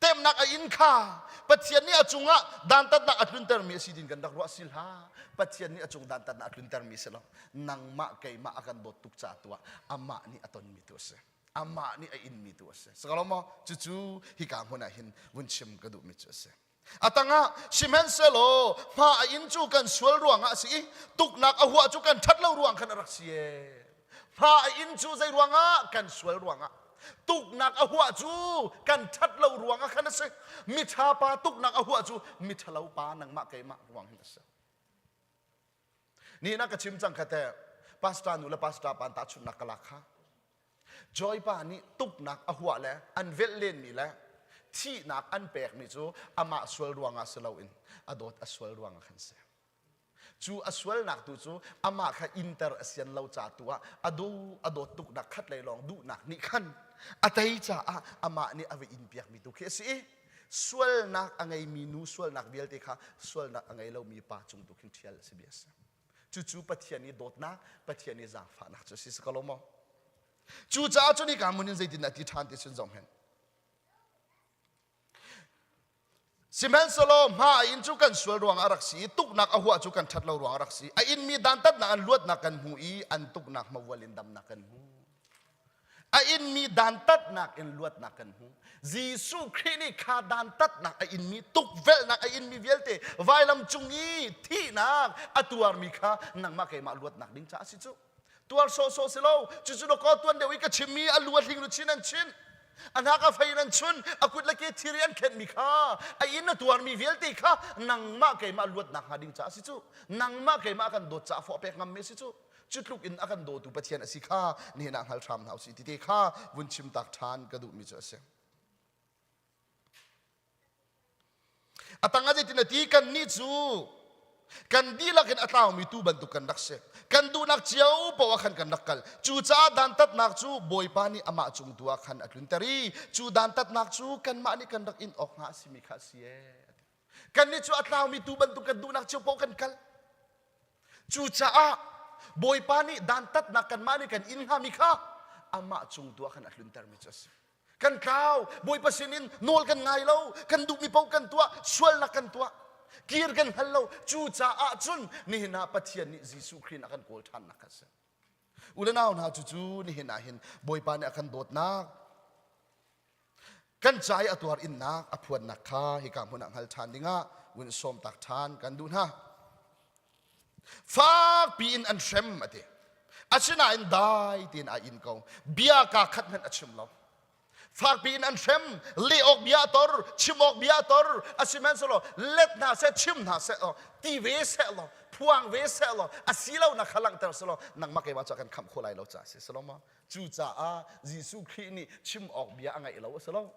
temnak a in kha Pathian nih a cungah dantatnak a tluntermi a si din kan rak ruah si hlah Pathian nih a cung dantatnak a tluntermi si lo nangmah keimah a kan dawt tuk ca tu ah amah nih a tonmi tu a si amah nih a inmi tu a si sakalo maw cucu hika hmun ah hin vun chim ka duhmi cu a si a tangah sihmanhsehlaw hma a in cu kan sual ruangah a si i tuknak a huah cu kan ṭhat lo ruang khan a rak si ee hma a in cu zei ruangah kan sual ruangah tuknak a huah cu kan ṭhat lo ruangah khan a si miṭha pa tuknak a huah cu miṭhalo pa nangmah keimah ruang hin a si Ni na ka chim cang kha teh pastor nu le pastor pa tahchunhnak ka lak kha. Joy pa nih tuknak a huah le an velh lenmi le thihnak an pekmi cu amah sual ruangah si loin a dawt a sual ruangah khan si. Cu a sualnak tu cu amah kha inter a sian lo ca tu ah a du a dawt tuknak khat lei lawng duhnak nih khan a tei caah amah nih a va in piakmi tu khi a si i sualnak a ngeimi nu sualnak vialte kha sualnak a ngei lomi pa cung tu khin ṭhial a si bia a si. Cucu Pathian i dawtnak, Pathian i zaangfahnak cu a si ko lo maw? Cucaah cun hika hmun in zeitin a ti ṭhan ti cun zong hin. Sihmanhsehlaw hma a in cu kan sual ruangah a rak si i tuknak a huah cu kan ṭhat lo ruangah a rak si. A inmi dantatnak an luatnak kan hmu i an tuknak hmavual in damnak kan hmu. A inmi dantatnak in luatnak kan hmu. Jesuh Khrih nih kha dantatnak a inmi, tukvelhnak a inmi vialte vailam cung i thihnak a tuarmi kha nangmah keimah luatnak ding caah a si cu. Tuar sawhsawh si lo, cucu dawkaw tuan deuh i ka chimmi a lu a hling luchin an chinh. A hnak a fei in an chun, a kut le ke thiri an khenhmi kha, a in a tuarmi vialte kha nangmah keimah luatnak hnga ding caah a si cu. Nangmah keimah kan dawt caah fawh pek ngammi a si cu. Cu tluk in a kan dawtu Pathian a si kha nihin ah hngal hram hna usih ti te kha vun chim tak ṭhan ka duhmi cu a si. A tang ah zeitin a ti kan nih cu kan dihlak in a tlaumi tuu bantuk kan rak si. Kan duhnak cio paoh ah khan kan rak kal. Cucaah dantatnak cu Bawipa nih amah cung tu ah khan a tlunter i cu dantatnak cu kanmah nih kan rak in awk hnga a simi kha a si ee. Kannih cu a tlaumi tuu bantuk kan duhnak cio paoh kan kal. Cucaah Bawipa nih dantatnak kanmah nih kan in hngami kha amah cung tu ah khan a tluntermi cu a si. Kan tlau, Bawipa sinin nawl kan ngai lo, kan duhmi paoh kan tuah, sualnak kan tuah, kir kan hngal lo. Cucaah cun nihin ah Pathian nih Jesuh Khrih in a kan kawl ṭhannak kha a si. U le nau hna cucu nihin ah hin Bawipa nih a kan dawtnak, Kan ca i a tuar innak a phuannak kha hika hmun ah hngal ṭhan dingah vun sawmtak ṭhan kan duh hna. Fakpi in an hrem a ti. Asinain dai tein a in ko. Bia kaa khat hmanh a chim lo. Fakpi in an hrem, leh awk bia a tor, chim awk bia a tor, asihmanhsehlaw let hna seh, chim hna seh law, ti ve seh law, phuang ve seh law, a si lo nak kha langhter seh law, nangmah keimah cu a kan khamh kho lai lo caah si si lo maw? Cucaah Jesuh Khrih nih chim awk bia a ngeih lo a si lo.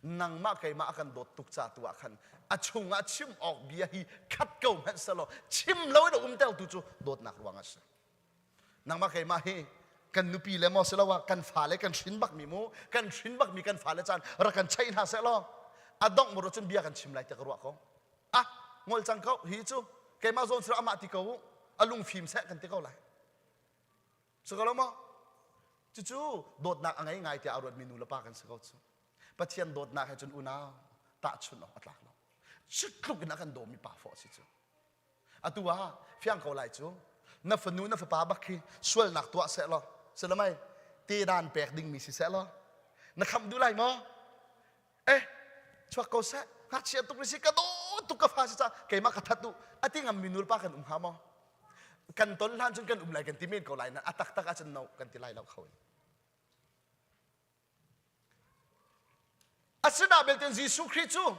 Nangmah keimah a kan dawt tuk ca tu ah khan a chungah chim awk bia hi khat ko hmanh seh law chim loin a umtertu cu dawtnak ruang a si. Nangmah keimah hi kan nupi le maw siloah kan fale kan hrin bakmi mu kan hrin bakmi kan fale caan rak kan cheih hna seh law a dongh mur cun bia kan chim lai tiah ka ruah ko. Ah ngol cang ko hi cu keimah zawn sila amah ti ko u a lungfim seh kan ti ko lai. Si ko lo maw? Cucu dawtnak a ngei ngai tiah a ruatmi nu le pa kan si ko cu. Pathian dawtnak he cun unau tahchunh awk a tlak lo. Cutluk in a kan dawmi pa fawh si cu. Atu ah fiang ko lai cu. Na fanu na fapa bak khi sualnak tuah seh law, silamai te dan pek dingmi si seh law, na khamh duh lai maw? Eh, chuak ko seh. Ngakchia tuk si ka dawt tuk ka fa si ca keimah ka that duh. A ti ngammi nu le pa kan um hnga maw? Kan ton hlan cun kan um lai kan ti men ko lai na a taktak ahcun no kan ti lai lo kho in. Asinain belte Jesuh Khrih cu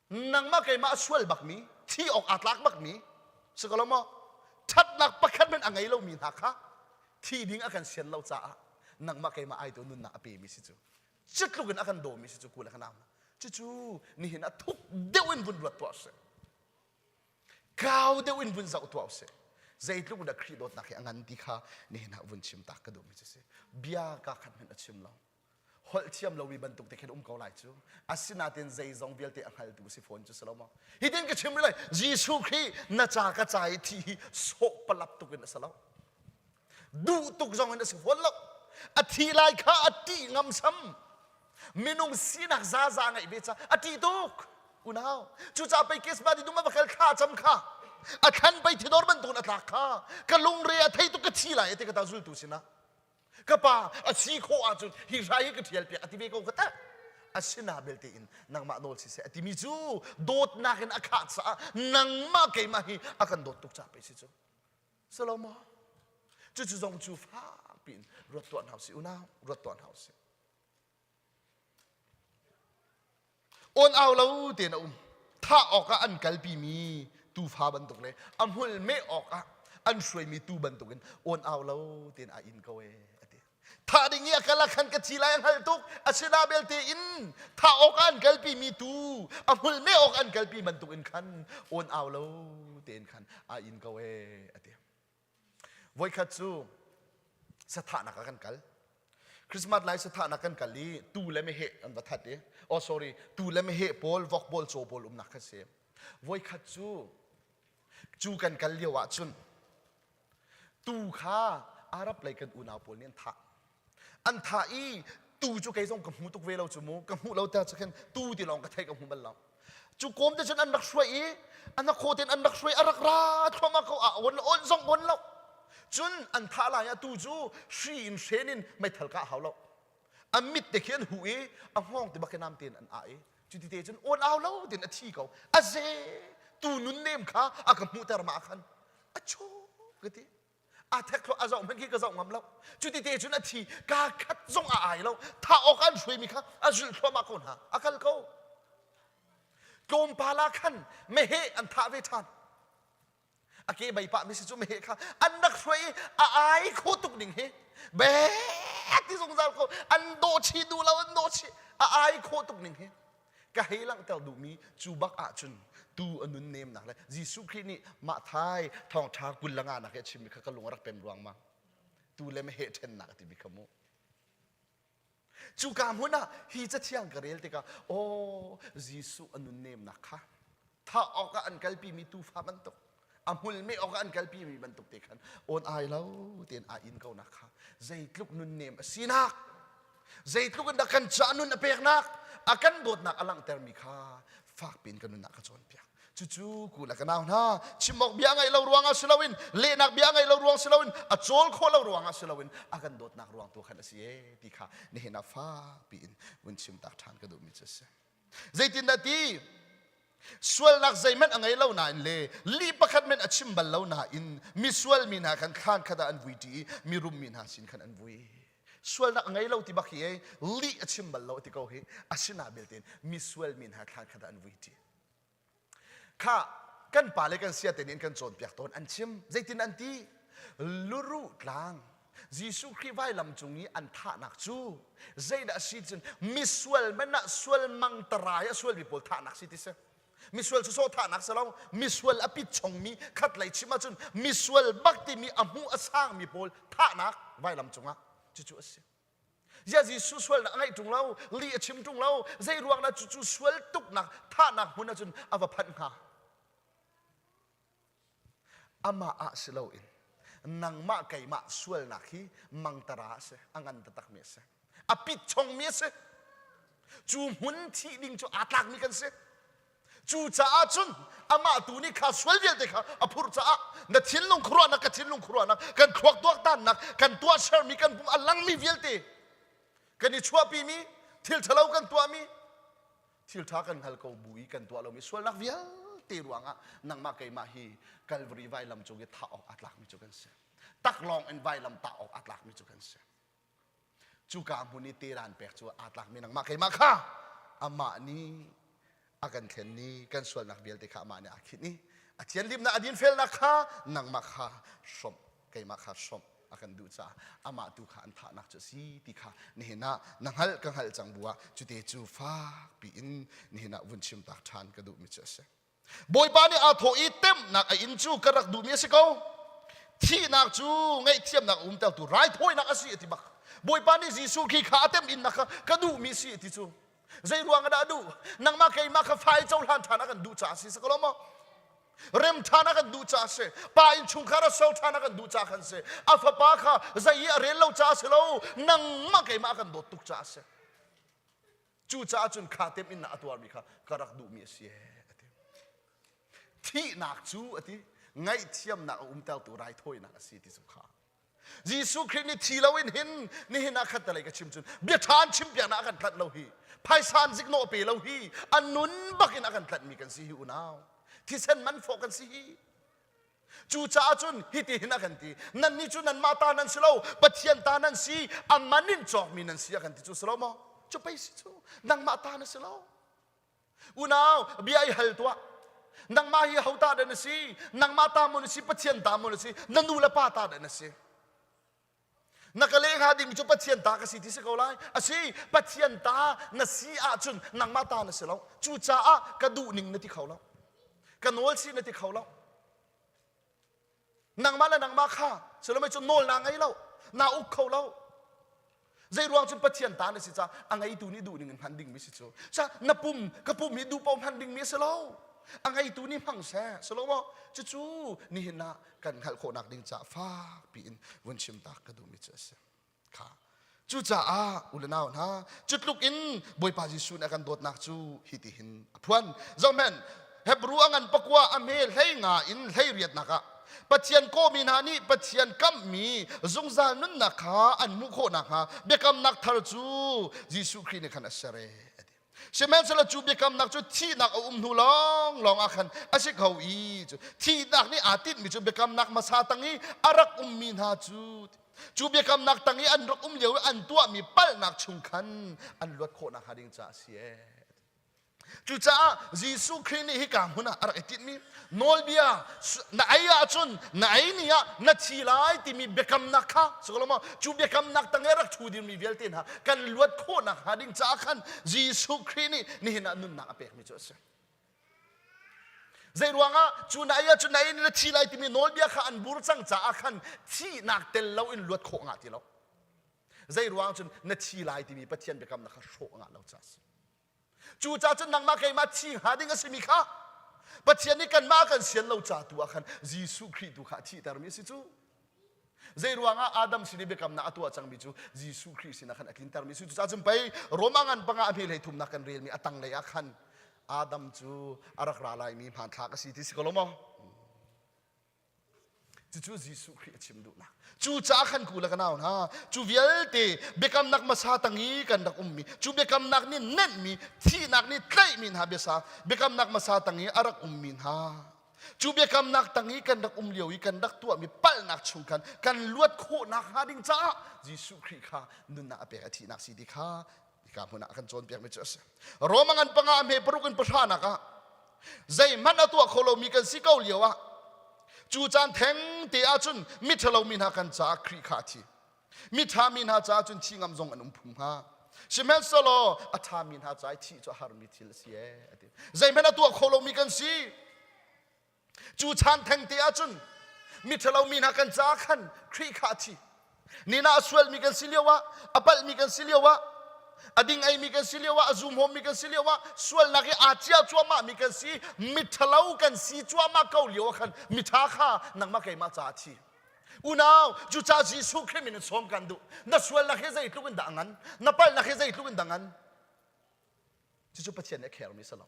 nangmah keimah a sual bakmi thi awk aa tlak bakmi si ko lo maw ṭhatnak pakhat hmanh a ngei lomi hna kha thi ding a kan sian lo caah nangmah keimah ai tu nunnak a pemi si cu cu tluk in a kan dawmi si cu ku le ka nau cucu nihin ah thuk deuh in vun ruat tuah sih kau deuh in vun zoh tuah usih zeitluk dah Khrih dawtnak hi a ngan ti kha nihin ah vun chim tak ka duhmi cu si bia ka khat hmanh a chim lo holh thiam lomi bantuk te khin um ko lai cu asinain zeizong vialte a hngaltu si fawn cu si lo maw hitin ka chim rih lai Jesuh Khrih na ca ka ca i thi hi sawh palap tuk in a si lo duh tuk zong in a si fawn lo a thi lai kha a ṭih ngamsam minung sinak zaza ngeih ve ca a ṭih tuk unau cucaah pei Christmas ni dum a va kal thla cam kha a thlan pei thidor bantuk in a tlak kha ka lungre a thei tuk ka thi lai ti ka ta zultu sinah ka pa a si khawh ahcun hi hrai hi ka ṭhial piak a ti ve ko ka tak asina belte in nangmah nawl siseh a timi cu dawtnak in a khah caah nangmah keimah hi a kan dawt tuk ca pei si cu Salomo cucu zong cu fak piin ruat tuah hna usih unau ruat tuah hna usih On au lo tein a um. Thah awkah an kalpimi tuufa bantuk le a hmul meh awkah an hruaimi tuu bantukin on au lo tein a in ko ee a ti. Thah ding i a kal ah khan ka thi lai a hngalh tuk. Asina belte in thah awkah an kalpimi tuu a hmul meh awk an kalpi bantukin khan on au lo tein khan a in ko ee a ti. Voikhat cu sathahnak ah kan kal. Christmas lai sathahnak kan kal i tu le meheh an va that i oh sorry tu le meheh pawl vok pawl caw pawl umnak kha si. Voikhat cu cu kan kal lio ah cun tu kha Arab lei kan unau pawl nih an thah. An thah i tu cu kei zong ka hmu tuk ve lo cu mu ka hmuh lo te cu khin tu ti lawng ka thei ka hmu bal lo cu kawm te cun an rak hruai i an khaw ten an rak hruai a rak ra thluahmah ko a on on zong on lo cun an thah lai ah tu cu hri in hren in meithal kah hau lo a mit te khi an hu i a hngawng te bak nam ten an ah i cu ti te cun on au lo tin a thi ko a ze tu nun nem kha a ka hmuhter ma khan a chu ka ti a thek a zoh hmanh khi ka zoh ngam lo cuti te cun a thi ka khat zong a ai lo thah awk an hruaimi kha a zulh thluahmah ko hna a kal ko tlawmpal ah khan meheh an thah ve ṭhan a ke bei pah mi si cu meheh kha an rak hruai i a ai kho tuk ning hi bek ti zungzal ko an dawh chih duh lo an dawh chih a ai kho tuk ning hi ka hei langhter duhmi cu bak ahcun tu a nun nemnak le Jesuh Khrih nih mah thai thawngṭha 20 le nga nak i a chimmi kha ka lung a rak pem ruangmang tu le meheh ṭhennak a timi kha mu cuka hmun ah hi cathiang ka rel tikah aw Jesuh a nun nemnak kha thah awkah an kalpimi tuufa bantuk a hmul meh awkah an kalpimi bantuk te khan awn ai lo tein aa in ko nak kha zeitluk nunnem a sinak zeitluk in dah kan ca nun a peknak a kan dawtnak a langhtermi kha fak piin kan nunnak ka cawnpiak cucu ku le ka nau hna chim awk bia ngaih lo ruangah si loin lehnak bia ngaih lo ruang si loin a cawl khawh lo ruangah si loin a kan dawtnak ruang tu khan a si e ti kha nihin ah fak piin vun chim tak ṭhan ka duhmi cu a si Zeitindah ti? Sualnak zeihmanh a ngei lo nain le lih pakhat hmanh a chim bal lo nain misual mi hna khan thlan khat ah an vui ṭi i mirum mi hna sin khan an vui. Sualnak a ngei lo ti bak hi ei lih a chim bal lo ti ko hi asina belte misual mi hna thlan khat ah an vui ṭi. Kha kan pa le kan sia te nih an kan cawnpiak tawn an chim zeitin an ti luruh tlang Jesuh Khrih vailam cung i an thahnak cu zeidah a si cun misual man ah sual mangtarai a sualmi pawl thahnak si ti si misual sawsawh thahnak si lo misual a pit chongmi khat lei chim ahcun misual bak timi a hmuh a sangmi pawl thahnak vailam cungah cucu a si Ziah Jesuh sualnak a ngeih ṭung lo, lih a chim ṭung lo, zei ruang dah cucu sual tuknak thahnak hmun ahcun a va phanh hnga? Amah ah si loin nangmah keimah sualnak hi mangtara a si, a ngan taktakmi a si. A pit chongmi a si. Cu hmun thih ding cu aa tlakmi kan si. Cucaah cun amah tu nih kha sual vialte kha a phurh caah na thinlung khuaruahnak ka thinlung khuaruahnak kan thluak tuaktannak kan tuahsermi kan pum a langmi vialte kan i chuahpimi thil ṭhalo kan tuahmi thil ṭha kan hngal ko bu i kan tuah lomi sualnak vialte ruangah nangmah keimah hi Calvary vailam cung i thah awk aa tlakmi cu kan si. Taklawng in vailam tah awk aa tlakmi cu kan si. Cuka hmun i teran pek cu aa tlakmi nangmah keimah kha amah nih a kan thlen i kan sualnak vialte kha amah nih aa khinh i a thianhlimnak a dinfelnak kha nangmah kha hrawmh keimah kha hrawmh a kan duh caah amah tu kha an thahnak cu a si ti kha nihin ah na hngalh ka hngalh cang bu ah cute cu fakpi in nihin ah vun chim tak ṭhan ka duhmi cu a si. Bawipa nih aa thawh i temhnak a inn cu ka rak duhmi a si ko. Thihnak cu ngaihthiamnak a umtertu raithawinak a si a ti bak. Bawipa nih Jesuh khi kha a temh innak kha ka duhmi a si a ti cu. Zei ruang ah dah a duh? Nangmah keimah kha fai cohlan ṭhan a kan duh caah a si si ko lo maw? Rem ṭhan a kan duh caah a si. Pa innchungkhar a ser ṭhan a kan duh caah khan si. A fapa kha zei i a rel lo caah a si lo. Nangmah keimah a kan dawt tuk caah a si. Cucaah cun kha temhinnak a tuarmi kha ka rak duhmi a si a ti. Thihnak cu a ti ngaihthiamnak a umtertu raithawinak a si ti cu kha. Jesuh Khrih nih thi loin hin nihin ah khat talei ka chim cun bia ṭha an chimpiaknak a kan tlanh lo hi phaisa an ziknawh pe lo hi a nun bakin a kan tlanhmi kan si hi unau thisen man fawh kan si hi Cucaah cun hitihin a kan ti, nannih cu nanmah ta nan si lo, Pathian ta nan si, a man in cawkmi nan si a kan ti cu si lo maw? Cu pei si cu, nangmah ta na si lo. Unau, bia i hal tuah. Nangmah hi ho ta dah na si? Nangmah ta maw na si? Pathian ta maw na si? Na nu le pa ta dah na si? Na ka leh hnga ding cu Pathian ta ka si ti si ko lai. A si, Pathian ta na si ahcun nangmah ta na si lo. Cucaah ka duh ning na ti kho lo. Ka nawl si na ti kho lo. Nangmah le nangmah kha silomei cu nawl naa ngei lo. Naa uk kho lo. Zei ruang cun Pathian ta na si caah a ngeitu nih duh ning in hman dingmi si cu. Sa na pum ka pum hi duh paoh hman dingmi a si lo. A ngeitu nih hmang seh. Si lo maw? Cucu nihin ah kan hngalh khawhnak ding caah fakpi in vun chim tak ka duhmi cu a si kha cucaah u le nau hna cu tluk in Bawipa Jesuh nih a kan dawtnak cu hi ti hin a phuan zohhmanh Hebru a ngan pakua a hme hlei nga in hlei riatnak ah Pathian kawhmi hna nih Pathian kamhmi zungzal nunnak kha an hmuh khawh nakhnga biakamnak thar cu Jesuh Khrih nih khan a ser e a ti Sihmanhsehlaw cu biakamnak cu thihnak a um hnu lawnglawng ah khan a si kho i cu thihnak nih aa tinhmi cu biakamnak hmasa tang i a rak ummi hna cu cu biakamnak tang i an rak um lio i an tuahmi palhnak chung khan an luat khawh nakhnga ding caah a si ee. Cucaah Jesuh Khrih nih hika hmun ah a rak i tinhmi nawlbia na ei ahcun na ei ni ah na thi lai timi biakamnak kha maw cu biakamnak tang i rak ṭhu dirmi vialte hna kan luat khawhnak hnga ding caah khan Jesuh Khrih nih nihin ah nunnak a pekmi cu a si. Zei ruangah cu na ei ahcun na ei ni na thi lai timi nawlbia kha an bur cang caah khan thihnak tel loin luat khawh ngah ti lo. Zei ruang cun na thi lai timi Pathian biakamnak kha hrawh ngah lo caah a si. Cucaah cun nangmah keimah thi hnga ding a simi kha Pathian nih kanmah kan sian lo ca tu ah khan Jesuh Khrih tu kha a thihtermi a si cu. Zei ruangah Adam sin i biakamnak a tuah cangmi cu Jesuh Khrih sinah khan a tlintermi a si. Cucaah cun pei Roma ngan panga a hme hlei thumnak kan relmi a tanglei ah khan Adam cu a rak ra laimi hmanthlak a si ti si ko lo maw? Cucu Jesuh Khrih a chim duhnak. Cucaah khan ku le ka nau hna, cu vialte biakamnak hmasa tang i kan rak ummi, cu biakamnak nih nenhmi, thihnak nih tlaihmi hna biasa, biakamnak hmasa tang i a rak ummi hna. Cu biakamnak tang i kan rak um lio i kan rak tuahmi palhnak chung khan kan luat khawhnak hnga ding caah Jesuh Khrih kha nunnak a pek a thihnak si ti kha hika hmun ah a kan cawnpiakmi cu a si. Roma ngan panga a hme paruk in pahranak ah zeihmanh a tuah kho lomi kan si ko lio ah cu caan theng te ahcun miṭhalo mi hna kan caah Khrih kha a thi. Miṭha mi hna caah cun thi ngam zong an um phung hnga. Sihmanhsehlaw a ṭhami hna ca i thih cu a harmi thil a si ee a ti. Zeihmanh a tuah kho lomi kan si. Cu chan theng te ahcun miṭhalo mi hna kan caah khan Khrih kha a thi. Nina a sualmi kan si lio ah, a palhmi kan si lio ah, a ding eimi kan si lio ah, a zumhawmmi kan si lio ah, sualnak i aa cia cuahmahmi kan si, miṭhalo kan si cuahmah ko lio ah khan miṭha kha nangmah keimah caah a thi. Unau, cucaah Jesuh Khrih min in sawm kan duh. Na sualnak hi zeitluk in dah ngan? Na palhnak hi zeitluk in dah ngan? Cucu Pathian nih a khermi si lo.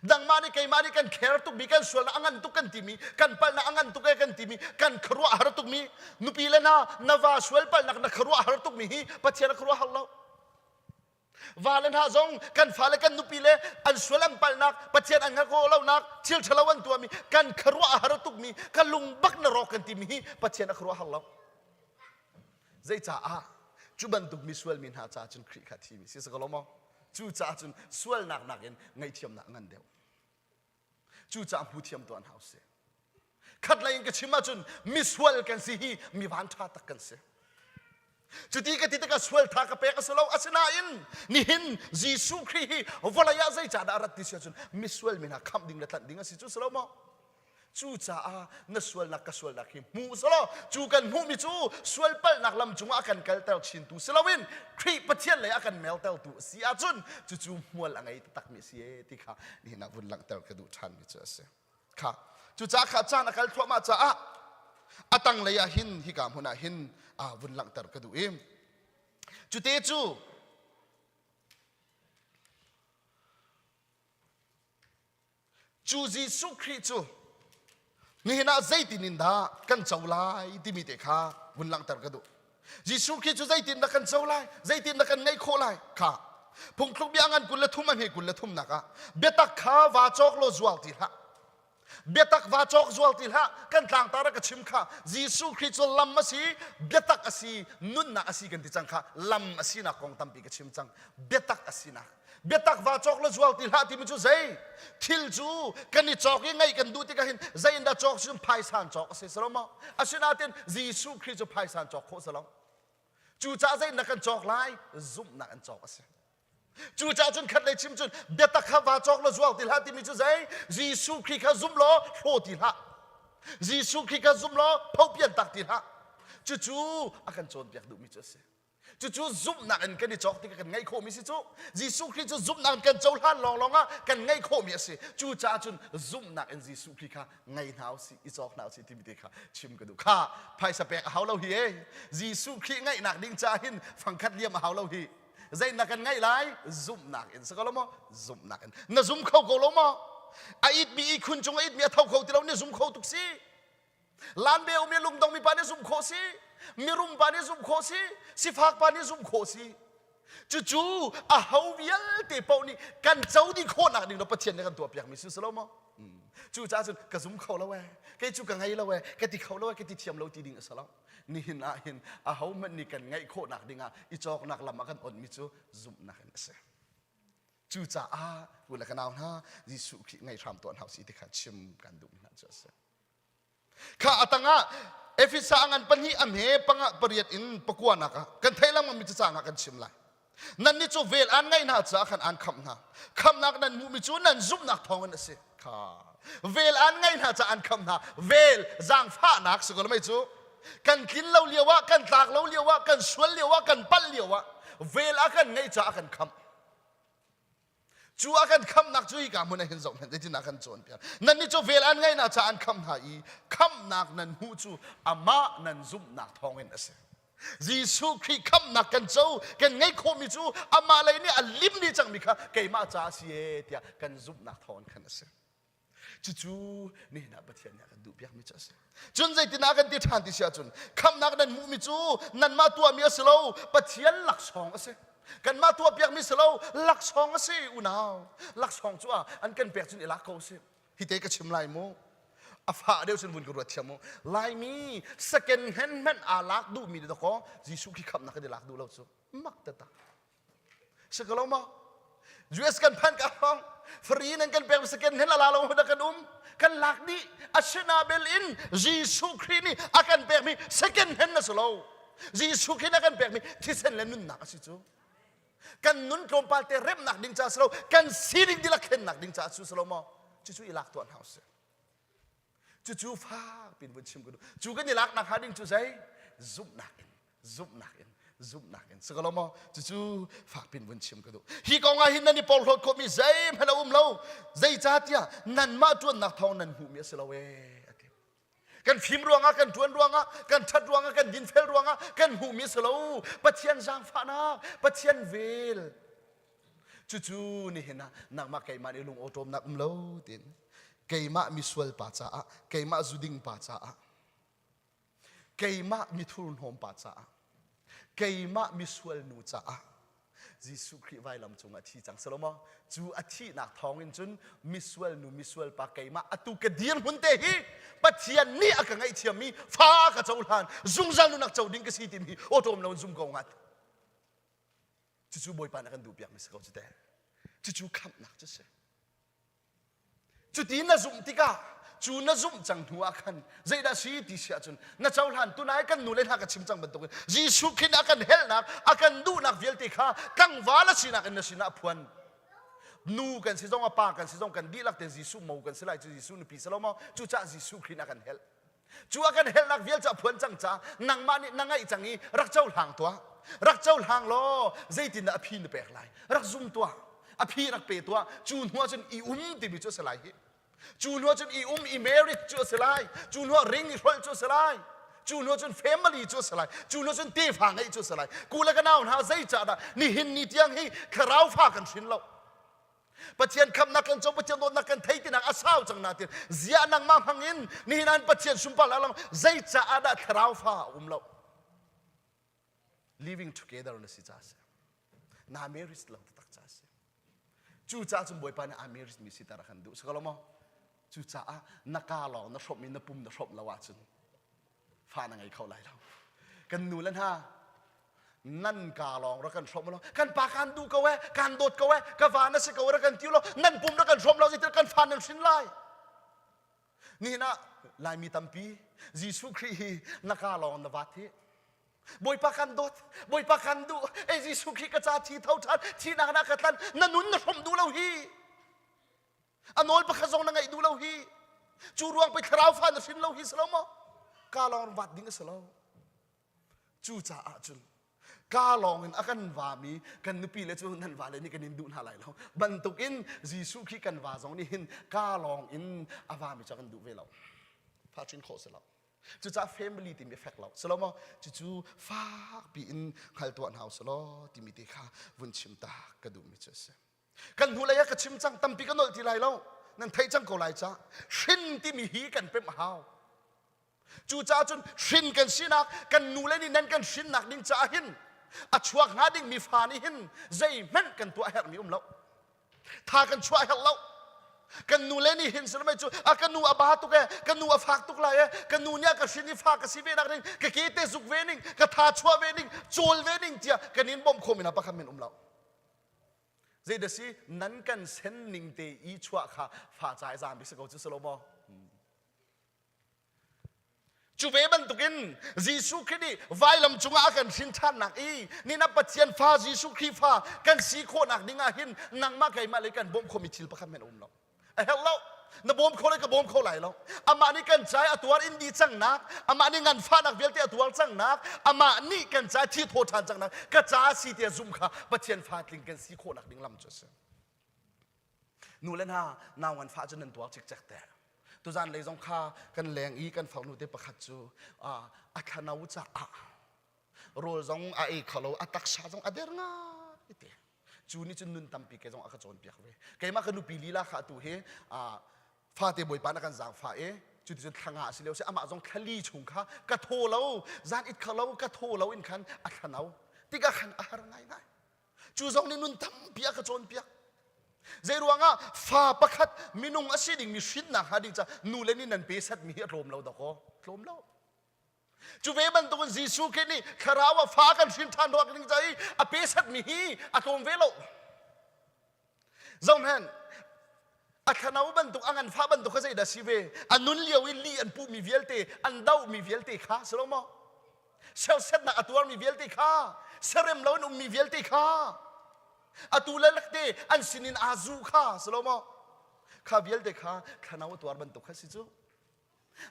Nangmah nih keimah nih kan kher tukmi, kan sualnak a ngan tuk kan timi, kan palhnak a ngan tuk e kan timi, kan khuaruah har tukmi, nupi le hna na va sual palhnak na khuaruah har tukmi hi Pathian a khuaruah har lo. Va le hna zong kan fale kan nupi le an sual an palhnak Pathian an hngalh khawh lonak thil ṭhalo an tuahmi kan khuaruah a har tukmi ka lung bak na rawk kan timi hi Pathian a khuaruah har lo. Zeicaah cu bantuk mi sualmi hna caah cun Khrih kha thimi si si ko lo maw? Cucaah cun sualnak nakin ngaihthiamnak ngan deuh. Cucaah hmu thiam tuah hna usih. Khatlei in ka chim ahcun misual kan si hi mi van ṭha tak kan si. Cuti ka ti tikah sual tha ka pek a si lo. Asinain nihin Jesuh Khrih hi vawlei ah zeicahdah a rat ti si ahcun misual mi hna khamh ding le tlanh ding a si cu si lo maw? Cucaah na sualnak ka sualnak hi hmu selaw cu kan hmuhmi cu sual palhnak lam cungah a kan kalter chintu si loin Khrih Pathian lei a kan meltertu a si ahcun cucu hmual a ngei taktakmi a si ee ti kha nihin ah vun langhter ka duh ṭhanmi cu a si. Kha cucaah kha caan a kal thluahmah caah a tanglei ah hin hika hmun ah hin vun langhter ka duh i cute cu Cu Jesuh Khrih cu nihin ah zeitin in dah kan co lai timi te kha vun langhter ka duh. Jesuh Khrih cu zeitin dah kan co lai, zeitin dah kan ngeih khawh lai kha phungthluk bia ngan 23 a hme 23 nak ah biatak kha va cawk law zual ti hlah. Biatak va cawk zual ti hlah. Kan tlangtar ah ka chim kha Jesuh Khrih cu lam a si, biatak a si, nunnak a si kan ti cang kha lam a sinak kong tampi ka chim cang. Biatak a sinak. Biatak va cawk la zual ti hlah timi cu zei? Thil cu kan i cawk i ngeih kan duh tikah hin zei in dah cawk si phaisa in cawk a si si lo maw? Asinain Jesuh Khrih cu phaisa in cawk khawh si lo. Cucaah zei in dah kan cawk lai? Zumhnak in cawk a si. Cucaah cun khat lei chim cun biatak kha va cawk la zual ti hlah timi cu zei? Jesuh Khrih kha zum law hlaw ti hlah. Jesuh Khrih kha zum law phopian tak ti hlah. Cucu a kan cawnpiak duhmi cu a si. Cucu zumhnak in kan i cawk tikah kan ngeih khawhmi si cu. Jesuh Khrih cu zumhnak in kan cohlan lawnglawng ah kan ngeih khawhmi a si. Cucaah cun zumhnak in Jesuh Khrih kha ngei hna usih, i cawk hna usih timi te kha chim ka duh. Kha phaisa pek a hau lo hi e. Jesuh Khrih ngeihnak ding caah hin fangkhat liam a hau lo hi. Zeinak kan ngeih lai? Zumhnak in si ko lo maw? Zumhnak in. Na zum kho ko lo maw? A itmi ihkhun cung a itmi a tho kho ti lo na zum kho tuk si. Lanbe um i lungdong mi pa nih zumh khawh si, mirum pa nih zumh khawh si, sifak pa nih zumh khawh si. Cucu a ho vialte paoh nih kan co dih khawhnak ding lo Pathian nih kan tuahpiak mi si lo maw? Cucaah cun ka zum kho lo ee, kei cu ka ngei lo ee, ka ti kho lo ee, ka ti thiam lo ti ding a si lo. Nihin ah hin a ho hmanh nih kan ngeih khawhnak ding ah i cawknak lam ah kan onmi cu zumhnak in a si. Cucaah u le ka nau hna Jesuh Khrih ngei hram tuah hna usih ti kha chim kan duhmi hna cu a si. Kha a tangah Efesa a ngan pahnih a hme panga pariat in pakuanak ah kan theih lengmang mi cacang ah kan chim lai. Nan nih cu vel an ngaih hna caah khan an khamh hna. Khamhnak nan hmuhmi cu nan zumhnak thawngin a si. Kha vel an ngaih hna caah an khamh hna. Vel zaangfahnak si ko mei cu kan tlin lo lio ah kan tlak lo lio ah kan sual lio ah kan palh lio ah vel a kan ngeih caah kan khamh. Cu a kan khamhnak cu hika hmun ah hin zoh hmanh zeitin a kan cawnpiak. Nannih cu vel an ngaihnak caah an khamh hna i khamhnak nan hmuh cu amah nan zumhnak thawngin a si. Jesuh Khrih khamhnak kan co kan ngeih khawhmi cu amah lei nih a lim dih cangmi kha keimah caah a si ee tiah kan zumhnak thawngin khan a si. Cucu nihin ah Pathian nih a kan duhpiakmi cu a si. Cun zeitinah kan ti ṭhan ti si ahcun khamhnak nan hmuhmi cu nanmah tuahmi a si lo, Pathian laksawng a si. Kanmah tuahpiakmi si lo, laksawng a si, unau. Laksawng cu ah an kan pek cun i lak ko si. Hi te ka chim lai mu. A fah deuh cun vun ka ruat thiam mu. Laimi second hand hmanh aa lak duhmi dakaw Jesuh khi khamhnak kan i lak duh lo cu. Mak taktak. Si ko lo maw? US kan phan ka hong free nan kan pek second hand ala lo da kan um kan lak dih asina bel in Jesuh Khrih nih a kan pekmi second hand na si lo Jesuh Khrih a kan pekmi thisen le nunnak a si cu kan nun tlawmpal te remnak ding ca si lo kan sining dihlak thlennak ding ca su si lo maw cucu i lak tuah hna usih cucu fak pin vun chim ka duh cu kan i lak nak hnga ding cu zei zumhnak in zumhnak in zumhnak in si ko lo maw cucu fak pin vun chim ka duh hi kong ah hin nan i porhlawt khawhmi zeihmanh a um lo zeicahtiah nanmah ṭuannak thawng nan hmuhmi a si lo ee a ti kan fim ruangah kan ṭuan ruangah kan ṭhat ruangah kan dinfel ruangah kan hmuhmi a si lo Pathian zaangfahnak Pathian vel cucu nihin ah nangmah keimah nih lung awṭawmnak um lo tiin keimah misual pa caah keimah zuding pa caah keimah mithurhnawm pa caah keimah misual nu caah Jesuh Khrih vailam cungah thi cang selo maw cu a thihnak thawngin cun misual nu misual pa keimah atu ka dirhmun te hi Pathian nih a ka ngaihthiammi fa ka cohlan zungzal nunak co ding ka si timi awṭawm lo in zum ko ngat cucu Bawipa nih a kan duhpiakmi si ko cu te cucu khamhnak cu si Cuti na zumh tikah cu na zumh cang hnu ah khan zeidah si ti si ahcun na cohlan tunai kan nu le hna ka chim cang bantukin Jesuh khin a kan helnak a kan duhnak vialte kha tlangval a sinak in na sinah a phuan nu kan si zong a pa kan si zong kan dihlak te Jesuh mo kan si lai cu Jesuh nupi si lo maw cucaah Jesuh Khrih a kan helh cu a kan helhnak vial cu a phuan cang caah nangmah nih na ngaih cang i rak cohlang tuah rak cohlang law zeitindah a phi na pek lai rak zum tuah a phi rak pe tuah cu hnu ah cun i um timi cu a si lai hi cu hnu ah cun i um i marriage cu a si lai cu hnu ah ring i hrolh cu a si lai cu hnu ah cun family cu a si lai cu hnu ah cun tefa ngeih cu a si lai ku le ka nau hna zeicah dah nihin ni tiang hi thlarau fa kan hrin lo Pathian khamnak kan co Pathian dawtnak kan thei tinak a sau cang natin ziah nangmah hmang in nihin an Pathian sunpar lang zeicaah dah thlarau fa a um lo living together na si ca si na marriage lo taktak ca si cu caah cun Bawipa nih a marriage mi si tar kan duh si ko lo maw cucaah na ka lawng na hrawmh i na pum na hrawmh lo ahcun fa na ngei kho lai lo kan nu le hna nan ka lawng rak kan hrawm lo kan pa kan duh ko eh kan dawt ko eh ka va na si ko rak kan ti lo nan pum rak kan hrawm lo zeitin kan fa nan hrin lai nihin ah laimi tampi Jesuh Khrih hi na ka lawng na vat hi Bawipa kan dawt Bawipa kan duh e Jesuh Khrih ka ca thi tho ṭhan thihnak na ka tlan na nun na hrawm duh lo hi A nawl pakhat zong na ngaih duh lo hi. Cu ruang pei thlarau fa na hrin lo hi si lo maw? Ka lawng vat ding a si lo. Cu caah cun ka lawng in a kan vami kan nupi le cu nan vale nih kan in duh hna lai lo bantukin Jesuh khi kan va zong nih hin ka lawng in a vami cu a kan duh ve lo. Fa hrin khawh si lo. Cucaah family timi a fek lo. Si lo maw? Cucu fakpi in hngal tuah hna usih law timi te kha vun chim ta ka duhmi cu a si. Kan hnulei ah ka chim cang tampi ka nolh ti lai lo. Nan theih cang ko lai ca. Hrin timi hi kan pemh a hau. Cucaah cun hrin kan sinak kan nule nih nan kan hrinnak ding caah hin a chuak hnga dingmi fa nih hin zeihmanh kan tuah herhmi um lo. Tha kan chuah herh lo. Kan nule nih hin sinamai cu a ka nu a ba tuk e ka nu a fak tuk lai e ka nu nih a ka hrin i fa ka si ve nak ding ka ke te zuk ve ning ka tha chuah ve ning cawl ve ning tiah kan in bawmh khawh mi hna pakhat men um lo. Zeidah si nan kan sen ning te i chuah kha fa cai zaam bik si ko cu si lo maw? Cu ve bantukin Jesuh Khrih nih vailam cungah a kan hrin ṭhannak i nina Pathian fa Jesuh Khrih fa kan si khawhnak ding ah hin nangmah keimah le kan bawmh khomi thil pakhat hmanh a um lo. A herh lo. Na bawm kho lai ka bawm kho lai lo. Amah nih kan cai a tuar in di cangnak, amah nih nganfahnak vialte a tuar cangnak, amah nih kan cai thi thaw ṭhan cangnak, ka ca si tiah zum kha Pathian fa tling kan si khawhnak ding lam cu a si. Nu le hna nau nganfah cu nan tuar cikcek te. Tuzan lei zong kha kan leng i kan farnu te pakhat cu a thlano caah rawl zong a ei kho lo, a taksa zong a der ngai te. Cu nih cun nun tampi ke zong a ka cawnpiak ve. Keimah ka nupi lila kha atu hi fate bawipa na kan zaangfah i cuticun thla nga a si lio si amah zong thlali chung kha ka thaw lo zan it kho lo ka thaw lo in khan a thlano tikah khan a har ngaingai cu zong nih nun tampi a ka cawnpiak. Zei ruangah fa pakhat minung a si dingmi hrinnak hnga ding ca nu le nih nan pe satmi hi a tlawm lo dakaw tlawm lo. Cu ve bantukin Jesuh Khrih nih thlarau ah fa kan hrin ṭhan ruak ding ca i a pe satmi hi a tlawm ve lo. Zohhmanh, a thlanau bantuk a nganfah bantuk kha zeidah si ve? A nun lio i li an puhmi vialte, an dohmi vialte kha si lo maw? Sersetnak a tuarmi vialte kha, serem lo in ummi vialte kha, atu le lakte an sinin aa zu kha si lo maw? Kha vialte kha thlanau a tuar bantuk kha si cu.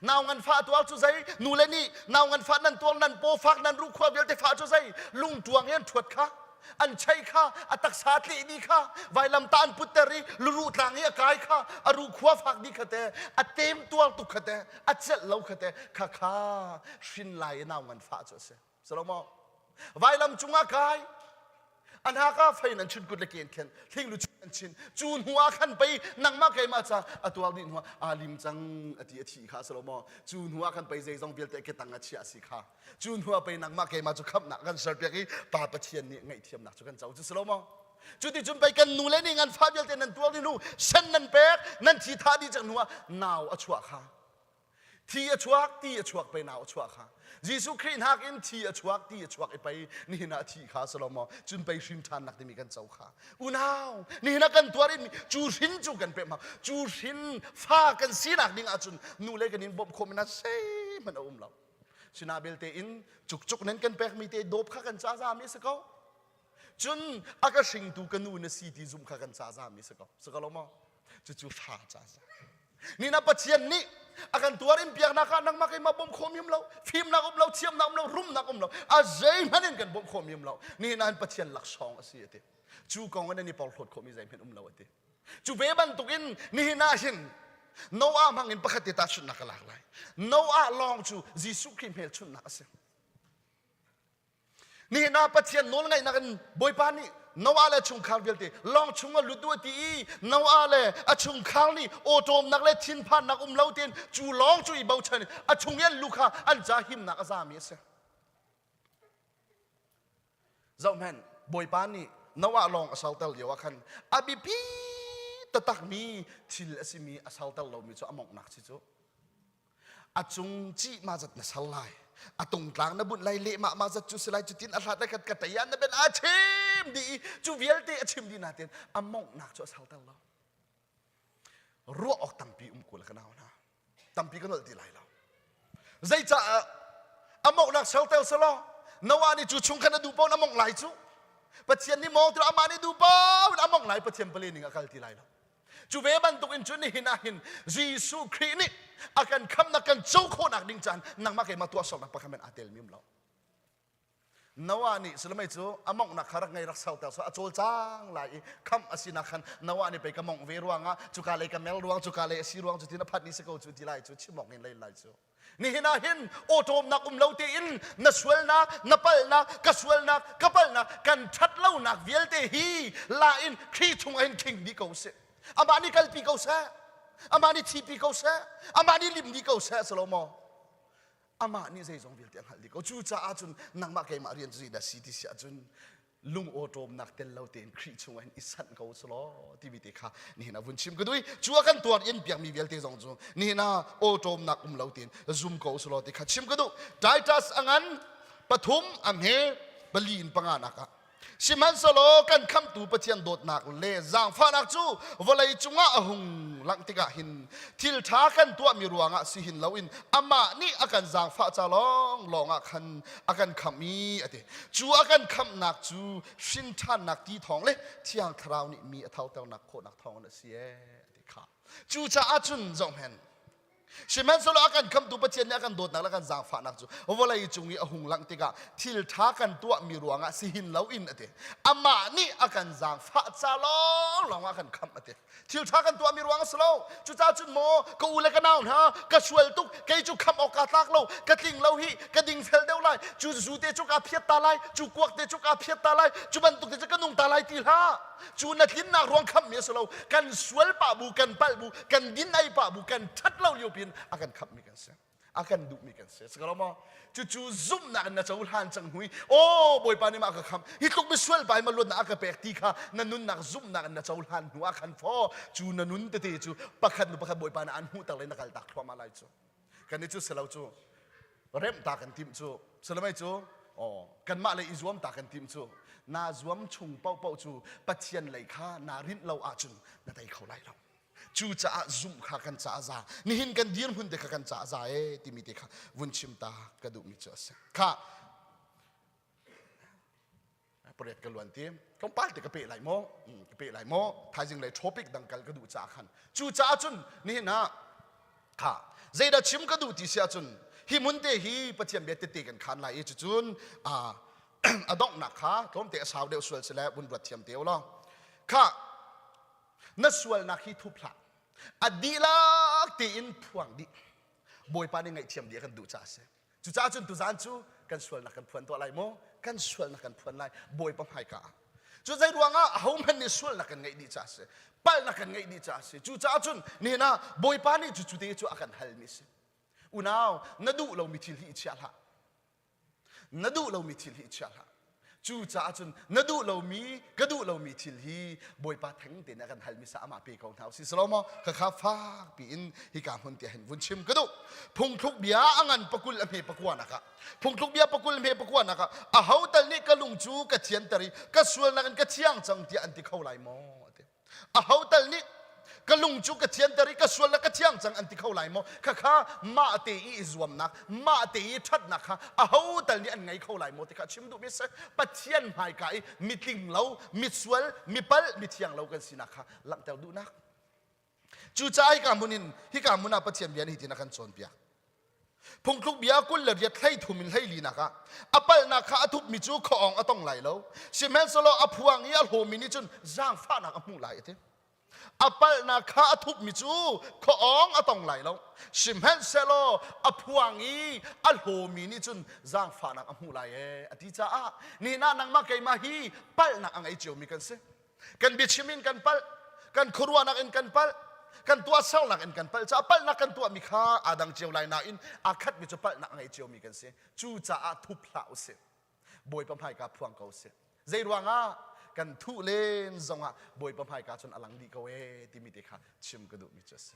Nau nganfah tuar cu zei? Nu le nih nau nganfah nan tuar nan paw fak nan ruhkhua vialte fah cu zei? Lungtuang i an ṭhuat kha, an chei kha, a taksa tleh dih kha, vailamtah an putter i luruh tlang i a kai kha, a ruhkhua fak dih kha te, a tem tuar tuk kha te, a celh lo kha te, kha kha hrin lai i nau nganfah cu a si. Salomo vailam cungah kai an haka fein an chun kut le ke in khen thing lu an chin cu hnu ah khan pei nangmah keimah ca a tuar dih hnu ah lim cang ati a thi kha salomo cu hnu ah khan pei zeizong vialte ke tang a chia si kha cu hnu ah pei nangmah keimah cu khamnak kan serpiak i pa pathian nih ngaihthiamnak cu kan co cu salomo cu ti cun pei kan nu le nih ngan fa vialte nan tuar dih hnu sen nan pek nan thi tha dih cang hnu ah nau a chuah kha Thi a chuak, ti a chuak pei nau a chuah kha. Jesuh Khrih hnak in thi a chuak, ti a chuak i pei nihin ah thi kha si lo maw? Cun pei hrin ṭhannak timi kan co kha. Unau, nihin ah kan tuar in cu hrin cu kan peh ma. Cu hrin fa kan sinak ding ahcun nu le kan in bawmh khawh mina zeihmanh a um lo. Sina belte in cukcuk nan kan pekmi te dawp kha kan ca zami a si ko. Cun a ka hringtu ka nu na si ti zumh kha kan ca zami si ko. Si ko lo maw? Cucu fa ca za. Nina Pathian nih a kan tuar in biaknak ah nangmah keimah bawmh khawh mi um lo, fimnak um lo, thiamnak um lo, rumnak um lo, a zeihmanh in kan bawmh khawh mi um lo. Nihin ah Pathian laksawng a si a ti. Cu kong in an i porhlawt khawh mi zeihmanh um lo a ti. Cu ve bantukin nihin ah hin Noah hmang in pakhat te tahchunhnak ka lak lai. Noah lawng cu Jesuh Khrih hmelchunhnak a si. Nihin ah Pathian nawlngaihnak in Bawipa nih Noah le chungkhar vialte lawng chung ah lut u a ti i Noah le a chungkhar nih awṭawmnak le thinphannak um lo tein cu lawng cu i bochan in a chung i an lu kha an ca himnak a zami a si. Zohhmanh, Bawipa nih Noah lawng a sauter lio ah khan a biapi taktakmi thil a simi a sauter lomi cu a monghnak si cu. A cung cih ma zat na sal lai a tungtlang na bunh lai lehmah ma zat cu si lai cutin a hlat lai ka tei ah na ben a chim dih i cu vialte a chim dih natin a monghnak cu a salter lo ruah awk tampi um ko le ka nau hna tampi ka nolh ti lai lo zeicaah a monghnak salter selaw Noah nih cu chung khan a duh paoh a mongh lai cu Pathian nih mong tilah amah nih duh paoh in a mongh lai Pathian pale ning a kal ti lai lo Cu ve bantuk in cun nihin ah hin Jesuh Khrih nih a kan khamnak kan co khawhnak ding caan nangmah keimah tuahsernak pakhat men aa tel mi um lo. Noah nih Solomon cu a monghnak kha rak ngei rak sauter so a cawlcang lai i khamh a sinak khan Noah nih pei ka mongh ve ruangah cuka lei ka mel ruang cuka lei a si ruang cu tin a phat ni si ko cu ti lai cu chim awk in lei lai cu Nihin ah hin awṭawmnak um lo tein na sualnak, na palhnak, ka sualnak, ka palhnak, kan ṭhatlonak vialte hi la in Khrih chungah hin khing dih ko sih. Amah nih kalpi ko seh. Amah nih thipi ko seh. Amah nih lim dih ko seh, si lo maw? Amah nih zeizong vialte a hngalh dih ko. Cucaah cun nangmah keimah rian cu zeidah si ti si ahcun lung awṭawmnak tel lo tein Khrih chungah hin i sanh ko su law timi te kha nihin ah vun chim ka duh i cu a kan tuar in piakmi vialte zong cu nihin ah awṭawmnak um lo tein zum ko su law ti kha chim ka duh. Titus a ngan pathum a hme pali in panga nak ah sihmanhsehlaw kan khamhtu Pathian dawtnak le zaangfahnak cu vawlei cungah a hung langh tikah hin thil ṭha kan tuahmi ruangah si hin loin amah nih a kan zaangfah ca lawng lawngah khan a kan khamh i a ti. Cu a kan khamhnak cu hrinṭhannak ti thawng le Thiang Thlarau nih mi a tharternak khawhnak thawngin a si ee a ti kha. Cucaah cun zohhmanh, sihmanhsehlaw a kan khamhtu Pathian nih a kan dawtnak le a kan zaangfahnak cu vawlei cung i a hung langh tikah thil ṭha kan tuahmi ruangah si hin loin a ti. Amah nih a kan zaangfah ca lawnglawng ah a kan khamh a ti. Thil ṭha kan tuahmi ruang a si lo. Cucaah cun maw ka u le ka nau hna ka sual tuk kei cu khamh awk kaa tlak lo ka tling lo hi ka dingfel deuh lai cu zu te cu kaa phiat ta lai cu kuak te cu kaa phiat ta lai cu bantuk te cu ka nung ta lai ti hlah cu na tlinnak ruang khamhmi a si lo kan sual pah bu kan palh bu kan din ei pah bu kan ṭhat lo lio pin a kan khamhmi kan si. A kan duhmi kan si. Si ko lo maw? Cucu zumhnak in na cohlan cang hnu i aw Bawipa nih mah ka khamh hi tluk misual pa hi ma luatnak a ka pek ti kha na nunnak zumhnak in na cohlan hnu ah khan faw cu na nun tete cu pakhat nu pakhat Bawipa nih an hmuhter le na kaltak thluahmah lai cu. Kan i cu si lo cu remh ta kan timh cu silamei cu aw kanmah le i zuam ta kan timh cu naa zuam chung paohpaoh cu Pathian lei kha naa rinh lo ahcun na tei kho lai lo. Cucaah zumh kha kan caah za. Nihin kan dirhmun te kha kan caah za ee timi te kha vun chim ta ka duhmi cu a si. Kha pariat ka luan ti tlawmpal te ka pe lai maw ka pe lai maw thaizing lei topic dang kal ka duh caah khan cucaah cun nihin ah kha zeidah chim ka duh ti si ahcun hi hmun te hi Pathian bia tete kan khan lai i cucun a donghnak kha tlawmte a sau deuh sual si le vun ruat thiam te u law kha Na sualnak hi thup hlah. A dihlak tein phuang dih. Bawipa nih ngaihthiam dih a kan duh caah a si. Cucaah cun tuzaan cu kan sualnak kan phuan tuah lai maw? Kan sualnak kan phuan lai Bawipa hmaika ah. Cu zei ruangah ahohmanh nih sualnak kan ngeih dih caah a si. Palhnak kan ngeih dih caah a si. Cucaah cun nihin ah Bawipa nih cucu te cu a kan halmi a si. Unau, na duh lomi thil hi i chiah hlah. Na duh lomi thil hi chia hlah. Cucaah cun na duh lomi ka duh lomi thil hi Bawipa theng tein a kan halmi sa amah pe ko hna usih silo maw khakha fak piin hika hmun tiah hin vun chim ka duh. Phungthluk bia a ngan pakul a hme pakua nak ah phungthluk bia pakul hme pakua nak ah aho tal nih ka lung cu ka thianter i ka sualnak in ka thiang cang tiah an ti kho lai maw a ti. Aho tal nih ka lung cu ka thianter i ka sual le ka thiang cang an ti kho lai maw? Khakha mah te i i zuamnak, mah te i ṭhatnak kha aho tal nih an ngei kho lai maw ti kha chim duhmi a si. Pathian hmaika i mitling lo, misual, mipalh, mithiang lo kan sinak kha langhter duhnak. Cucaah hika hmun in hika hmun ah Pathian bia nih hitin a kan cawnpiak. Phungthluk bia 28 thleithum in hleilinak ah a palhnak kha a thupmi cu khuaawng a tong lai lo. Sihmanhsehlaw a phuang i a hlawmi nih cun zaangfahnak a hmuh lai a ti. A palhnak kha a thupmi cu khuaawng a tong lai lo. Sihmanhsehlaw a phuang i a hlawmi nih cun zaangfahnak a hmuh lai ee a ti caah nihin ah nangmah keimah hi palhnak a ngei ciomi kan si. Kan biachim in kan palh, kan khuaruahnak in kan palh, kan tuahsernak in kan palh caah palhnak kan tuahmi kha aa dang cio lai nain aa khatmi cu palhnak a ngei ciomi kan si. Cucaah thup hlah usih. Bawipa hmaika phuang ko usih. Zei ruangah kan thuh len zongah Bawipa hmaika cun a lang dih ko ee timi te kha chim ka duhmi cu a si.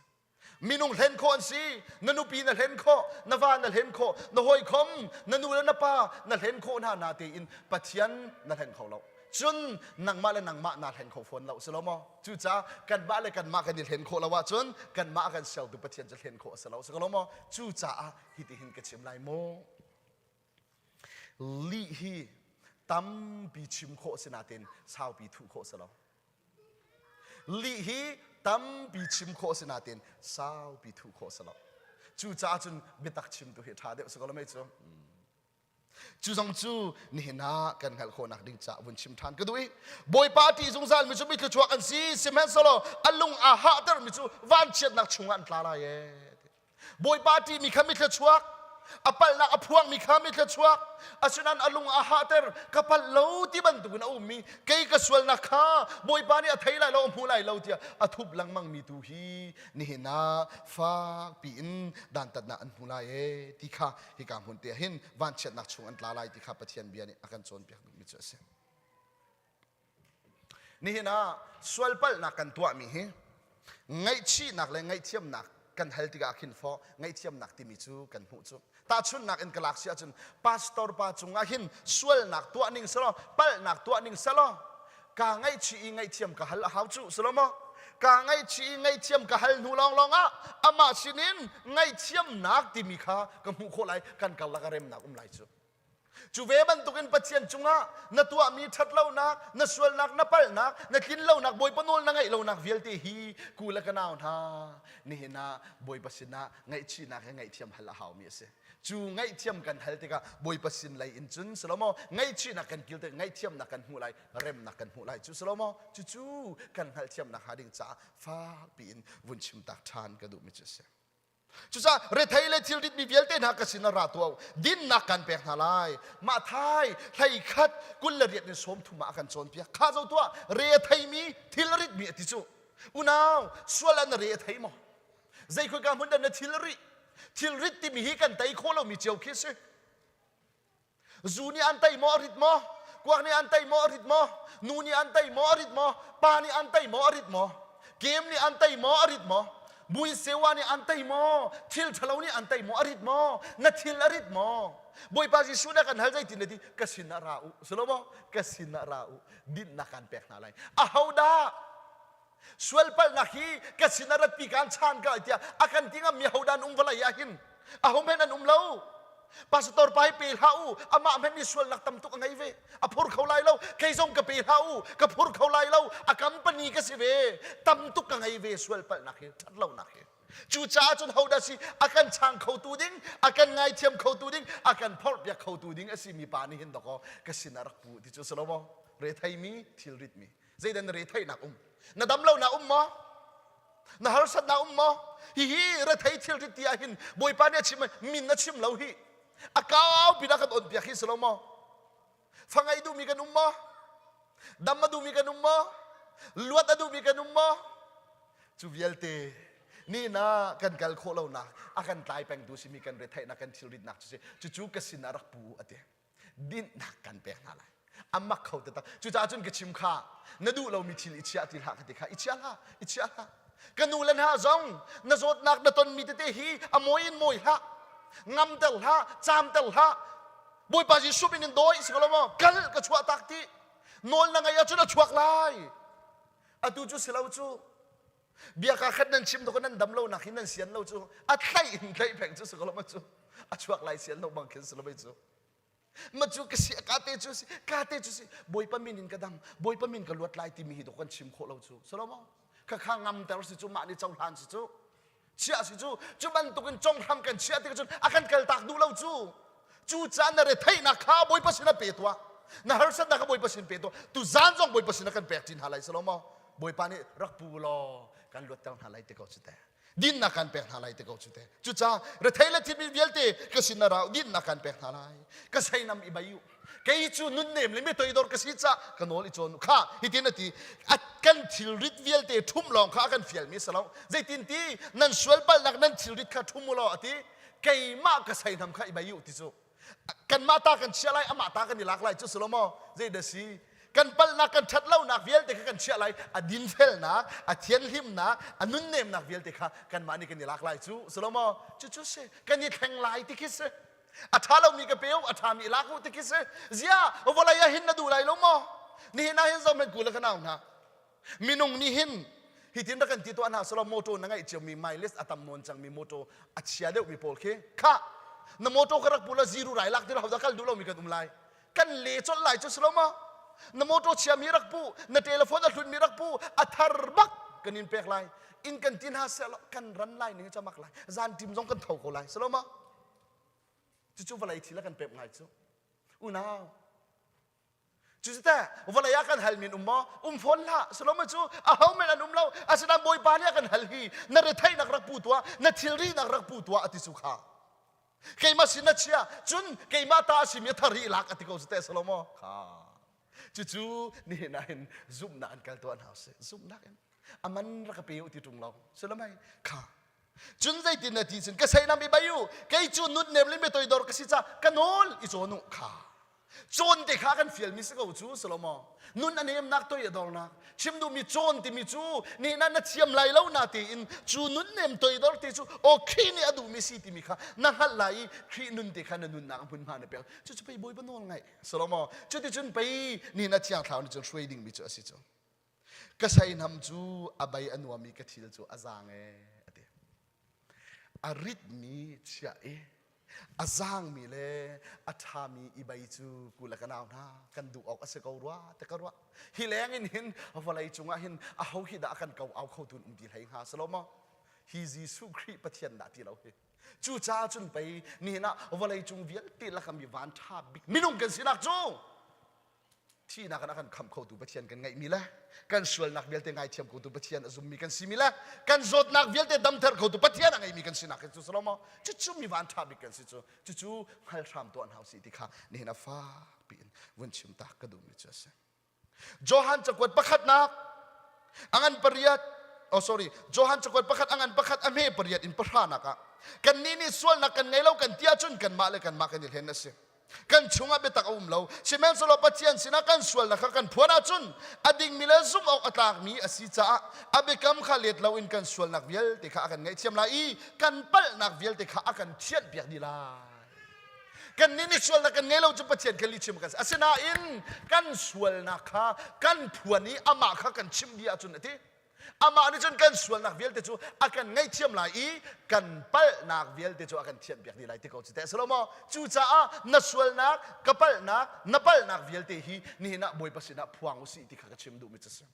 Minung hlen khawh an si. Na nupi na hlen khawh, na va na hlen khawh, na hawikom, na nu le na pa na hlen khawh hna na tein Pathian na hlen kho lo. Cun nangmah le nangmah naa hlen kho fawn lo si lo maw? Cucaah kanmah le kanmah kan i hlen khawh lo ahcun kanmah a kan sertu Pathian cu hlen khawh a si lo si ko lo maw? Cucaah hitihin ka chim lai mu. Lih hi tampi chim khawh si nain saupi thuh khawh si lo. Lih hi tampi chim khawh si nain saupi thuh khawh si lo. Cucaah cun biatak chim tu hi ṭha deuh si ko lo mei cu. Cu zong cu nihin ah kan hngalh khawhnak ding caah vun chim ṭhan ka duh i Bawipa ṭih zungzal mi cu mi thluachuak an si sihmanhsehlaw a lung aa hahter mi cu vanchiatnak chungah an tla lai ee. Bawipa ṭihmi kha mi thluachuak, a palhnak a phuangmi kha mi thluachuak, asinain a lung a hahter, ka palh lo ti bantukin a ummi, kei ka sualnak kha Bawipa nih a thei lai lo, a hmu lai lo tiah a thup lengmangmi tu hi nihin ah fakpi in dantatnak an hmu lai ee ti kha hika hmun te ah hin vanchiatnak chung an tla lai ti kha Pathian bia nih a kan cawnpiak duhmi cu a si. Nihin ah sualpalhnak kan tuahmi hi ngaihchihnak le ngaihthiamnak kan hal tikah khin fawh ngaihthiamnak timi cu kan hmuh cu. Tahchunhnak in ka lak si ahcun pastor pa cungah hin sualnak tuah ning selaw palhnak tuah ning selaw kaa ngaihchih i ngaihthiam ka hal a hau cu si lo maw? Kaa ngaihchih i ngaihthiam ka hal hnu lawnglawng ah amah sinin ngaihthiamnak timi kha ka hmuh khawh lai kan karlak ah remnak um lai cu. Cu ve bantukin Pathian cungah na tuahmi ṭhatlonak, na sualnak, na palhnak, na tlinlonak, Bawipa nawl na ngaih lonak vialte hi ku le ka nau hna nihin ah Bawipa sinah ngaihchihnak he ngaihthiam hal a haumi a si. Cu ngaihthiam kan hal tikah Bawipa sin lei in cun si lo maw ngaihchihnak kan kil tik ngaihthiamnak kan hmuh lai, remnak kan hmuh lai cu si lo maw cucu kan hngalhthiamnak hnga ding caah fakpi in vun chim tak ṭhan ka duhmi cu a si. Cucaah rethei le thilrit mi vialte hna ka sinah ra tuah u. Dinnak kan pek hna lai. Mah thai hlei khat 28 in 30 ah a kan cawnpiak. Kha zo tuah rethei mi thilrit mi a ti cu. Unau sual an re a thei maw? Zei khoi ka hmun dah na thilri? Thilrit timi hi kan tei khawh lomi cio khi si. Zu nih an tei maw a rit maw? Kuak nih an tei maw a rit maw? Nu nih an tei maw a rit maw? Pa nih an tei maw a rit maw? Game nih an tei maw a rit maw? Mui sewa nih an tei maw? Thil ṭhalo nih an tei maw a rit maw? Na thil a rit maw? Bawipa Jesuh nih a kan hal zeitin na ti? Ka sin ah ra u. Si lo maw? Ka sin ah ra u. Dinhnak kan pek hna lai. Ahodah sualpalhnak hi ka sin ah ratpi kaan chaan ka tiah a kan ti ngam mi hodah an um vawlei ah hin? Aho hmanh an um lo. Pastor pa hi pe hlah u. Amah hmanh nih sualnak tam tuk a ngei ve. A phur kho lai lo. Kei zong ka pe hlah u. Ka phur kho lai lo. A company ka si ve. Tam tuk ka ngei ve sualpalhnak hi, ṭhatlonak hi. Cucaah cun hodah si a kan chang khotu ding, a kan ngaithiam khotu ding, a kan phorhpiak khotu ding a simi pa nih hin dakaw ka sin ah rak pu ti cu si lo maw? Retheimi, thilritmi. Zeidah na retheihnak um? Na dam lonak um maw? Na harsatnak um maw? Hihi rethei thilrit ti ah hin Bawipa nih a chim min a chim lo hi. A kau pinah kan on piak hi si lo maw? Fa ngei duhmi kan um maw? Dam a duhmi kan um maw? Luat a duhmi kan um maw? Cu vialte ni na kan kal khawh lonak a kan tlai pengtu simi kan retheihnak kan thilritnak cu si cucu ka sin ah rak pu a ti dinhnak kan pek hna lai a mak kho taktak cucaah cun ka chim kha na duh lomi thil i chiah ti hlah ka ti kha i chia hlah i chia hlah ka nu le hna zong na zawtnak na tonmi tete hi a mawi in mawi hlah ngamter hlah caamter hlah Bawipa Jesuh min in dawi si ko lo maw kal ka chuah tak ti nawl na ngeih ahcun a chuak lai atu cu si lo cu bia ka khat nan chim to nan dam lo nak hin nan sian lo cu a thlaih in thlaih peng cu si ko lo ma cu a chuak lai sian lo bang khin si lo mei cu ma cu ka si ka te cu si ka te cu si Bawipa min in ka dam Bawipa min ka luat lai timi hi to kan chim khawh lo cu si lo maw kha kha ngamter si cu mah nih cohlan si cu chiah si cu cu bantukin conghram kan chiah tik cun a kan kaltak duh lo cu cu caan na retheihnak kha Bawipa sin ah pe tuah na harsatnak kha Bawipa sin pe tuah tu zan zong Bawipa sin ah kan pek ṭin hna lai si lo maw Bawipa nih rak pu law kan luatter hna lai te ko cu te dinnak kan pek hna lai te ko cu te cucaah rethei le thimi vialte ka sin na rau dinnak kan pek hna lai ka seinam i bai u kei cu nunnem le mi toidor ka si ca ka nawl i cawn kha hitin a ti kan thilrit vialte ṭhum lawng kha a kan fialmi si lo zeitin ti nan sual palnak nan thilrit kha ṭhum u law a ti keimah ka seinam kha i bai u ti cu kanmah ta kan chia lai amah ta kan i lak lai cu si lo maw zei dah si kan palnak kan ṭhat lonak vialte kha kan chiah lai a dinfelnak a thianhlimnak a nunnemnak vialte kha kanmah nih kan i lak lai cu si lo maw cucu si kan i thleng lai ti khi si a ṭha lomi ka pe u a ṭhami lak u ti khi si zia vawlei ah hin na duh lai lo maw nihin ah hin zohhmanh ku le ka nau hna minung nih hin hitin rak kan ti tuah hna selaw motor na ngeih ciomi mileage a tam nawn cangmi motor a chia deuhmi pawl khi kha na motor ka rak pu la zero rai lak ti lo kal duh lomi kan um lai kan le colh lai cu si lo maw na motor chiami rak pu na telephone a hlunmi rak pu a thar bak kan in pek lai in kan ti hna seh kan ran lai ning chamak lai zan tim zong kan tho ko lai si lo maw cucu vawlei thil a kan pek ngai cu unau cucu vawlei ah kan hal min um maw um fawn hlah solomon cu a ho men an um lo asinain bawipa nih a kan hal hi na retheihnak rak pu tuah na thilri nak rak pu tuah a ti cu kha keimah sin na chia cun keimah ta a simi a thar hi lak a ti ko cu teh Solomon kha cucu nihin ah hin zumhnak in kal tuah hna usih zumhnak in aman rak ka pe u ti ṭung lo Solomon kha Cun zeitin na ti cun ka seinam i bai u kei cu nunnem le mitoidor ka si ca ka nawl i cawn u kha cawn te kha kan fialmi si ko cu Solomon nun a nemnak toi a dornak chim duhmi cawn timi cu ni na na thiam lai lo na tein cu nunnem toidor te cu aw Khrih nih a duhmi si timi kha na hngalh lai i Khrih nun te kha na nunnak hmunhma na pek cucu pei Bawipa nawl ngaih Solomon cuticun pei ni na thiang thlarau nih cun hruai dingmi cu a si cu Ka seihnam cu a bei a nuam i ka thil cu a zaang ee a ti. A ritmi chiah i a zaangmi le a ṭhami i bei cu ku le ka nau hna kan duh awk a si ko rua ti ka ruah. Hi leng in hin vawlei cungah hin aho hi dah a kan ko au khotu um ti hlei hnga si lo maw? Hi Jesuh Khrih Pathian dah ti lo hi. Cucaah cun pei nihin ah vawlei cung vialte lakah mi van ṭha bik minung kan sinak cu thihnak in a kan khamh khotu Pathian kan ngeihmi le kan sualnak vialte ngaithiam khotu Pathian a zummi kan simi le kan zawtnak vialte damter khotu Pathian a ngeimi kan sinak hi cu si lo maw cucu mi van ṭha bik kan si cu cucu hngal hram tuah hna usih ti kha nihin a fak piin vun chim tak ka duhmi cu a si Johan cakuat pakhatnak a ngan pariat. Oh sorry, Johan cakuat pakhat a ngan pakhat a hme pariat in pahranak ah kannih nih sualnak kan ngei lo kan ti ahcun kanmah le kanmah kan i hlen a si. Kan chungah biatak a um lo. Sihmanhsehlaw Pathian sinah kan sualnak kha kan phuan ahcun a dingmi le zumh awk a tlakmi a si caah a biakam kha let loin kan sualnak vialte kha a kan ngaihthiam lai i kan palhnak vialte kha a kan thianhpiak dih lai. Kannih nih sualnak kan ngei lo cu Pathian kha lihchim kan si. Asinain kan sualnak kha kan phuan i amah kha kan chimh dih ahcun a ti. Amah nih cun kan sualnak vialte cu a kan ngaihthiam lai i kan palhnak vialte cu a kan thianhpiak dih lai ti ko cu teh a maw? Cucaah na sualnak, ka palhnak, na palhnak vialte hi nihin ah Bawipa sinah phuang u sih ti kha ka chim duhmi cu a si.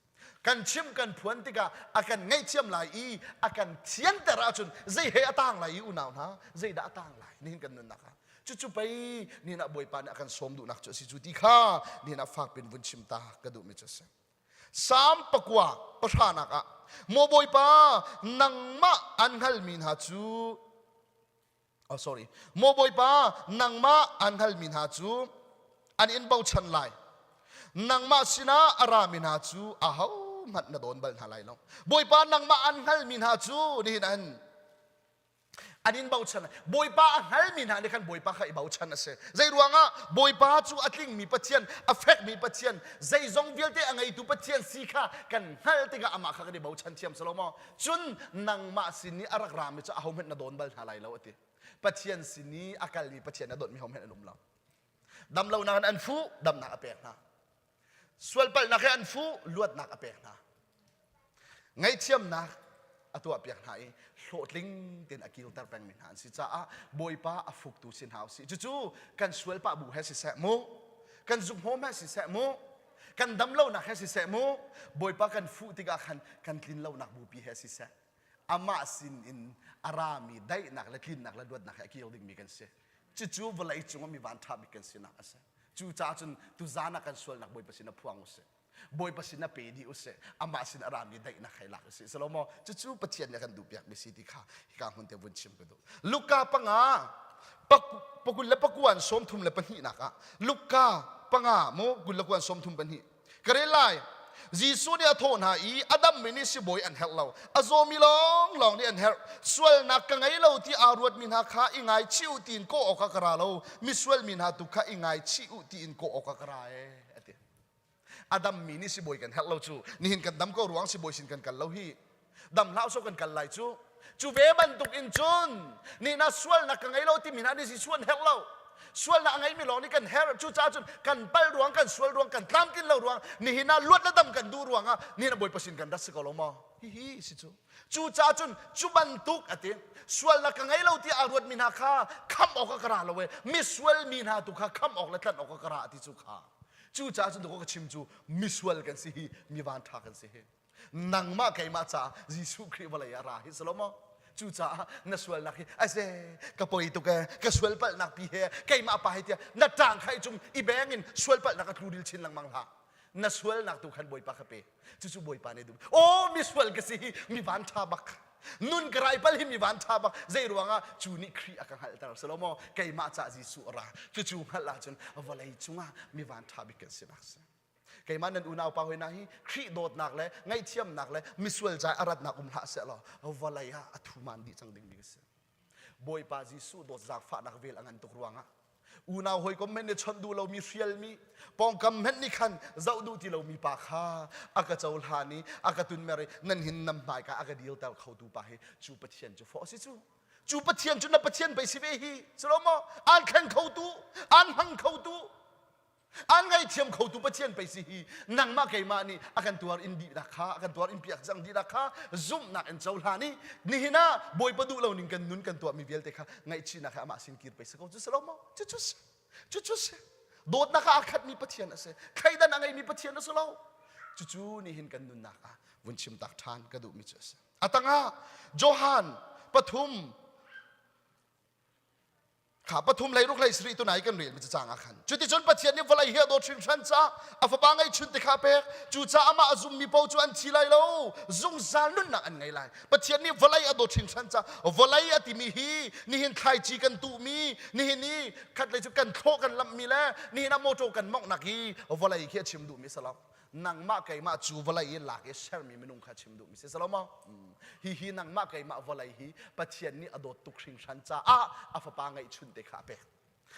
Kan chim kan phuan tikah a kan ngaihthiam lai i a kan thianter ahcun zei he a tang lai i unau hna zeidah a tang lai nihin kan nunnak ah cucu pei nihin ah Bawipa nih a kan sawm duhnak cu a si cu ti kha nihin ah fakpin vun chim ta ka duhmi cu a si. Salm pakua pahranak ah Maw Bawipa nangmah an hngalmi hna cu oh sorry Maw Bawipa nangmah an hngalmi hna cu an in bochan lai nangmah sinah a rami hna cu ahohmanh na dawn bal hna lai lo Bawipa nangmah an hngalmi hna cu nihin an an in bochan Bawipa a hngalmi hna nih khan Bawipa kha i bochan a si zei ruangah Bawipa cu a tlingmi Pathian a fekmi Pathian zeizong vialte a ngeitu Pathian si kha kan hngalh tikah amah kha kan i bochan thiam si lo maw cun nangmah sin i a rak rami cu ahohmanh na dawn bal hna lai lo a ti Pathian sin i a kalmi Pathian a dawtmi hohmanh an um lo damlonak in an fuh damnak a pek hna sualpalhnak he an fuh luatnak a pek hna ngaihthiamnak a tuahpiak hna i hlawhtling tein a kilter pengmi hna an si caah Bawipa a fuktu si hna usih cucu kan sualpah bu he siseh mu kan zukhmawm he siseh mu kan damlonak he siseh mu Bawipa kan fuh tikah khan kan tlinlonak bupi he siseh amah sin in a rami daihnak le tlinnak le luatnak he a kir dingmi kan si cucu vawlei cung ah mi van ṭha bik kan sinak a si cucaah cun tuzaan ah kan sualnak Bawipa sin ah phuang usih Bawipa sin ah pe dih usih amah sin a rami daihnak hei lak usih salomo cucu Pathian nih a kan duhpiak mi si ti kha hika hmun te vun chim ka duh Luka panga pakul le pakuan sawm thum le pahnih nak ah Luka panga mu kul le kuan sawm thum pahnih ka rel lai Jesuh nih a thawh hna i a dammi nih sibawi an herh lo a zawmi lawnglawng nih an herh sualnak ka ngei lo ti aa ruatmi hna kha i ngaichih u tiin kawh awkah ka ra lo misual mi hna tu kha i ngaichih u tiin kawh awkah ka ra ee a ti a dammi nih sibawi kan herh lo cu nihin kan dam ko ruang sibawi sin kan kal lo hi dam hlah so kan kal lai cu cu ve bantuk in cun ni na sualnak ka ngei lo timi hna nih Jesuh an herh lo sualnak a ngeimi lawng nih kan herh cucaah cun kan pal ruang kan sual ruang kan tlamtlin lo ruang nihin ah luat le dam kan duh ruangah nihin ah Bawipa sin kan rat si ko lo maw hihi si cu cucaah cun cu bantuk a ti sualnak ka ngei lo ti aa ruatmi hna kha khamh awk ah ka ra lo e misual mi hna tu kha khamh awk le tlanh awk ah ka ra ti cu kha cucaah cun ka chim cu misual kan si hi mi van ṭha kan si hi nangmah keimah caah Jesuh Khrih vawlei ah ra hi si lo maw cucaah na sualnak hi ase ka poi tuk e ka sual palhnak pi he keimah pa hi tiah na ṭang khai cung i beng in sual palhnak a tlu dil chin lengmang hlah na sualnak tu khan bawipa kha pe cucu bawipa nih duh aw mi sual ka si hi mi van ṭha bak nun ka rai pal hi mi van ṭha bak zei ruangah cu nih Khrih a ka hngalhter si lo maw keimah cah Jesuh a ra cucu hngalh ahcun vawlei cungah mi van ṭha bik kan si nak si keimah nan unau pa hoi na hi Khrih dawtnak le ngaihthiamnak le misual ca a ratnak um hlah seh law vawlei ah a thuman dih cang dingmi ka si Bawipa Jesuh dawt zaangfahnak vel a ngan tuk ruangah unau hawikom men nih chawnh duh lomi hrialmi pawngkam hmenh nih khan zoh duh ti lomi pa kha a ka cohlan i a ka tunmer i nan hin nam hmaika a ka dilter khotu pa hi cu Pathian cu fawh si cu cu Pathian cu na Pathian pei si ve hi si lo maw aan thleng khotu aan hmang khotu An ngaihthiam khotu Pathian pei si hi nangmah keimah nih a kan tuar in dihnak kha a kan tuar in piak cang dihnak kha zumhnak in cohlan i nihin ah Bawipa duh lo ning kan nun kan tuahmi vialte kha ngaihchihnak he amah sin kir pei si ko cu si lo maw cu cu si cu cu si dawtnak ah a khatmi Pathian a si thleidan a ngeimi Pathian a si lo cucu nihin kan nunnak ah vun chim tak ṭhan ka duhmi cu a si a tangah Johan pathum Kha pathum hlei ruk hlei sarih tunai kan rel mi cacang ah khan cuticun Pathian nih vawlei hi a dawt hringhran caah a fapa ngeihchun te kha a pek cucaah amah a zummi paoh cu an thi lai lo zungzal nunnak an ngei lai Pathian nih vawlei a dawt hringhran caah vawlei a timi hi nihin thlaici kan tuhmi nihin i khatlei cu kan thlawh kan lamhmi le nihin ah motor kan monghnak hi vawlei khi a chim duhmi a si lo. nangmah keimah cu vawlei i lak i sermi minung kha chim duhmi si salomo hihi nangmah keimah vawlei hi Pathian nih a dawt tuk hringhran caah a fapa ngeihchun te kha a pek.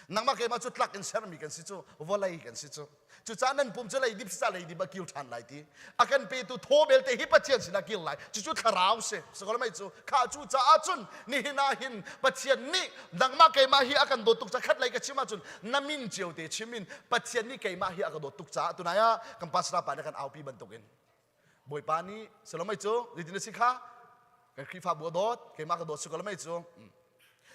Nangmah keimah cu tlak in sermi kan si cu, vawlei kan si cu. Cucaah nan pum cu leidip si ca leidip a kir ṭhan lai ti. A kan petu thaw belte hi Pathian sinah kir lai. Cucu thlarau si. Sakolmei cu kha cu caah cun nihin ah hin Pathian nih nangmah keimah hi a kan dawt tuk ca khat lei ka chim ahcun na min cio te chim in Pathian nih keimah hi a ka dawt tuk caah tunai ah kan pastor pa nih kan aupi bantukin Bawipa nih salomei cu zeitin a si kha kan Khrihfabu a dawt keimah ka dawt si ko lamei cu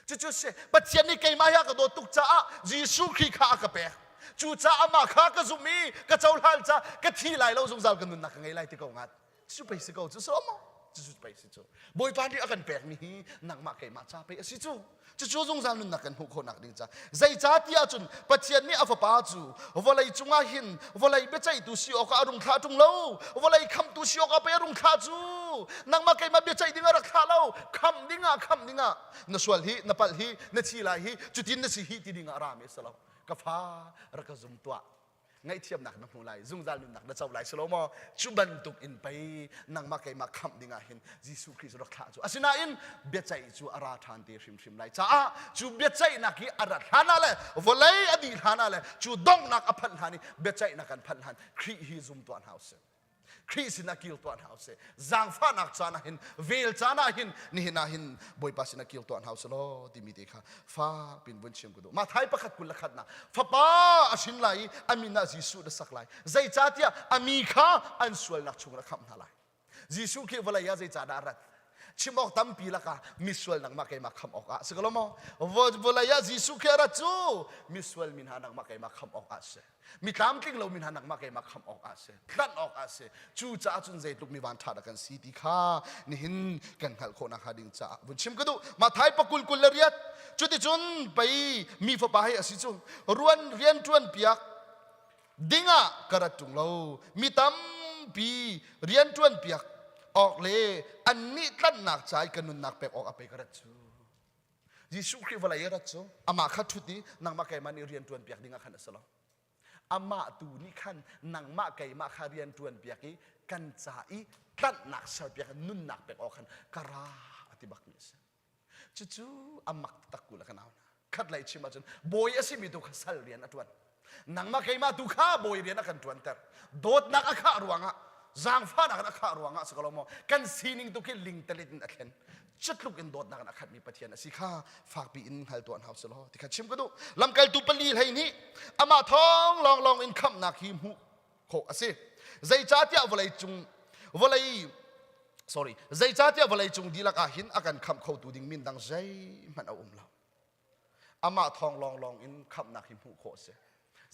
cucu si Pathian nih keimah hi a ka dawt tuk caah Jesuh Khrih kha a ka pek cucaah amah kha ka zumh i ka cohlan ca ka thi lai lo zungzal ka nunnak ka ngei lai ti ko ngat cu pei si ko cu so maw cucu pei si cu Bawipa nih a kan pekmi hi nangmah keimah ca pei a si cu Cucu zungzal nunnak kan hmuh khawhnak ding ca. Zeicah ti ahcun Pathian nih a fapa cu vawlei cungah hin vawlei biaceihtu si awkah a rung thlah ṭung lo. Vawlei khamtu si awkah pei a rung thlah cu. Nangmah keimah biaceih ding a rak thlah lo. Khamh dingah khamh dingah na sual hi, na palh hi, na thi lai hi, cutin na si hi ti dingah a rami a si lo. Ka fa rak ka zum tuah. Ngaihthiamnak na hmu lai zungzal nunnak na co lai si lo maw cu bantuk in pei nangmah keimah khamh dingah hin Jesuh Khrih cu rak thlah cu asinain biaceih cu a ra ṭhan te hrimhrim lai caah cu biaceihnak hi a rat hlan ah le vawlei a dih hlan ah le cu donghnak a phanh hlan i biaceihnak kan phanh hlan Khrih hi zum tuah hna usih Khrih sinah kir tuah hna usih. Zaangfahnak caan ah hin, vel caan ah hin, nihin ah hin Bawipa sinah kir tuah hna usih law timi te kha fak pin vun chim ka duh. Matthai pakhat 21 nak fapa a hrin lai i a min ah Jesuh na sak lai. Zeicahtiah a mi kha an sualnak chungin a khamh hna lai. Jesuh khi vawlei ah zeicah dah a rat? Chim awk tampi lakah misual nangmah keimah khamh awkah si ko lo maw? Vawlei ah Jesuh khi a rat cu misual mi hna nangmah keimah khamh awkah a si. Mi tlamtling lomi hna nangmah keimah khamh awk ah si tlanh awk ah si cucaah cun zeitluk mi van ṭha dah kan si ti kha nihin kan hngalh khawh nakhnga ding caah vun chim ka duh Matthai pakul 28 cuticun pei mi fapa hei a si cu ruan rian ṭuan piak dingah ka rat ṭung lo mi tampi rian ṭuan piak awk le annih tlanhnak ca i ka nunnak pek awk a pei ka rat cu Jesuh Khrih vawlei i rat cu amah kha ṭhut i nangmah keimah nih rian ṭuan piak dingah khan a si lo. Amah tu nih khan nangmah keimah kha rian ṭuan piak i kan ca i tlanhnak serpiak nunnak pek awk khan ka ra a ti bakmi a si. Cucu a mak taktak ku le ka nau hna. Khat lei chim ahcun bawi a simi tu kha sal rian a ṭuan. Nangmah keimah tu kha bawi rian a kan ṭuanter. Dawtnak a khah ruangah, zaangfahnak in a khah ruangah si ko lo maw? Kan sining tu khi lingtalit in a thlen. Cutluk in dawtnak in a khatmi Pathian a si kha fakpi in hngal tuah hna usih law ti kha chim ka duh. Lamkaltu pali hlei nih amah thawng lawnglawng in khamhnak hi hmuh khawh a si. Zeicahtiah vawlei cung vawlei sorry zeicahtiah vawlei cung dihlak ah hin a kan khamh khotu ding min dang zeihmanh a um lo. Amah thawng lawnglawng in khamhnak hi hmuh khawh a si.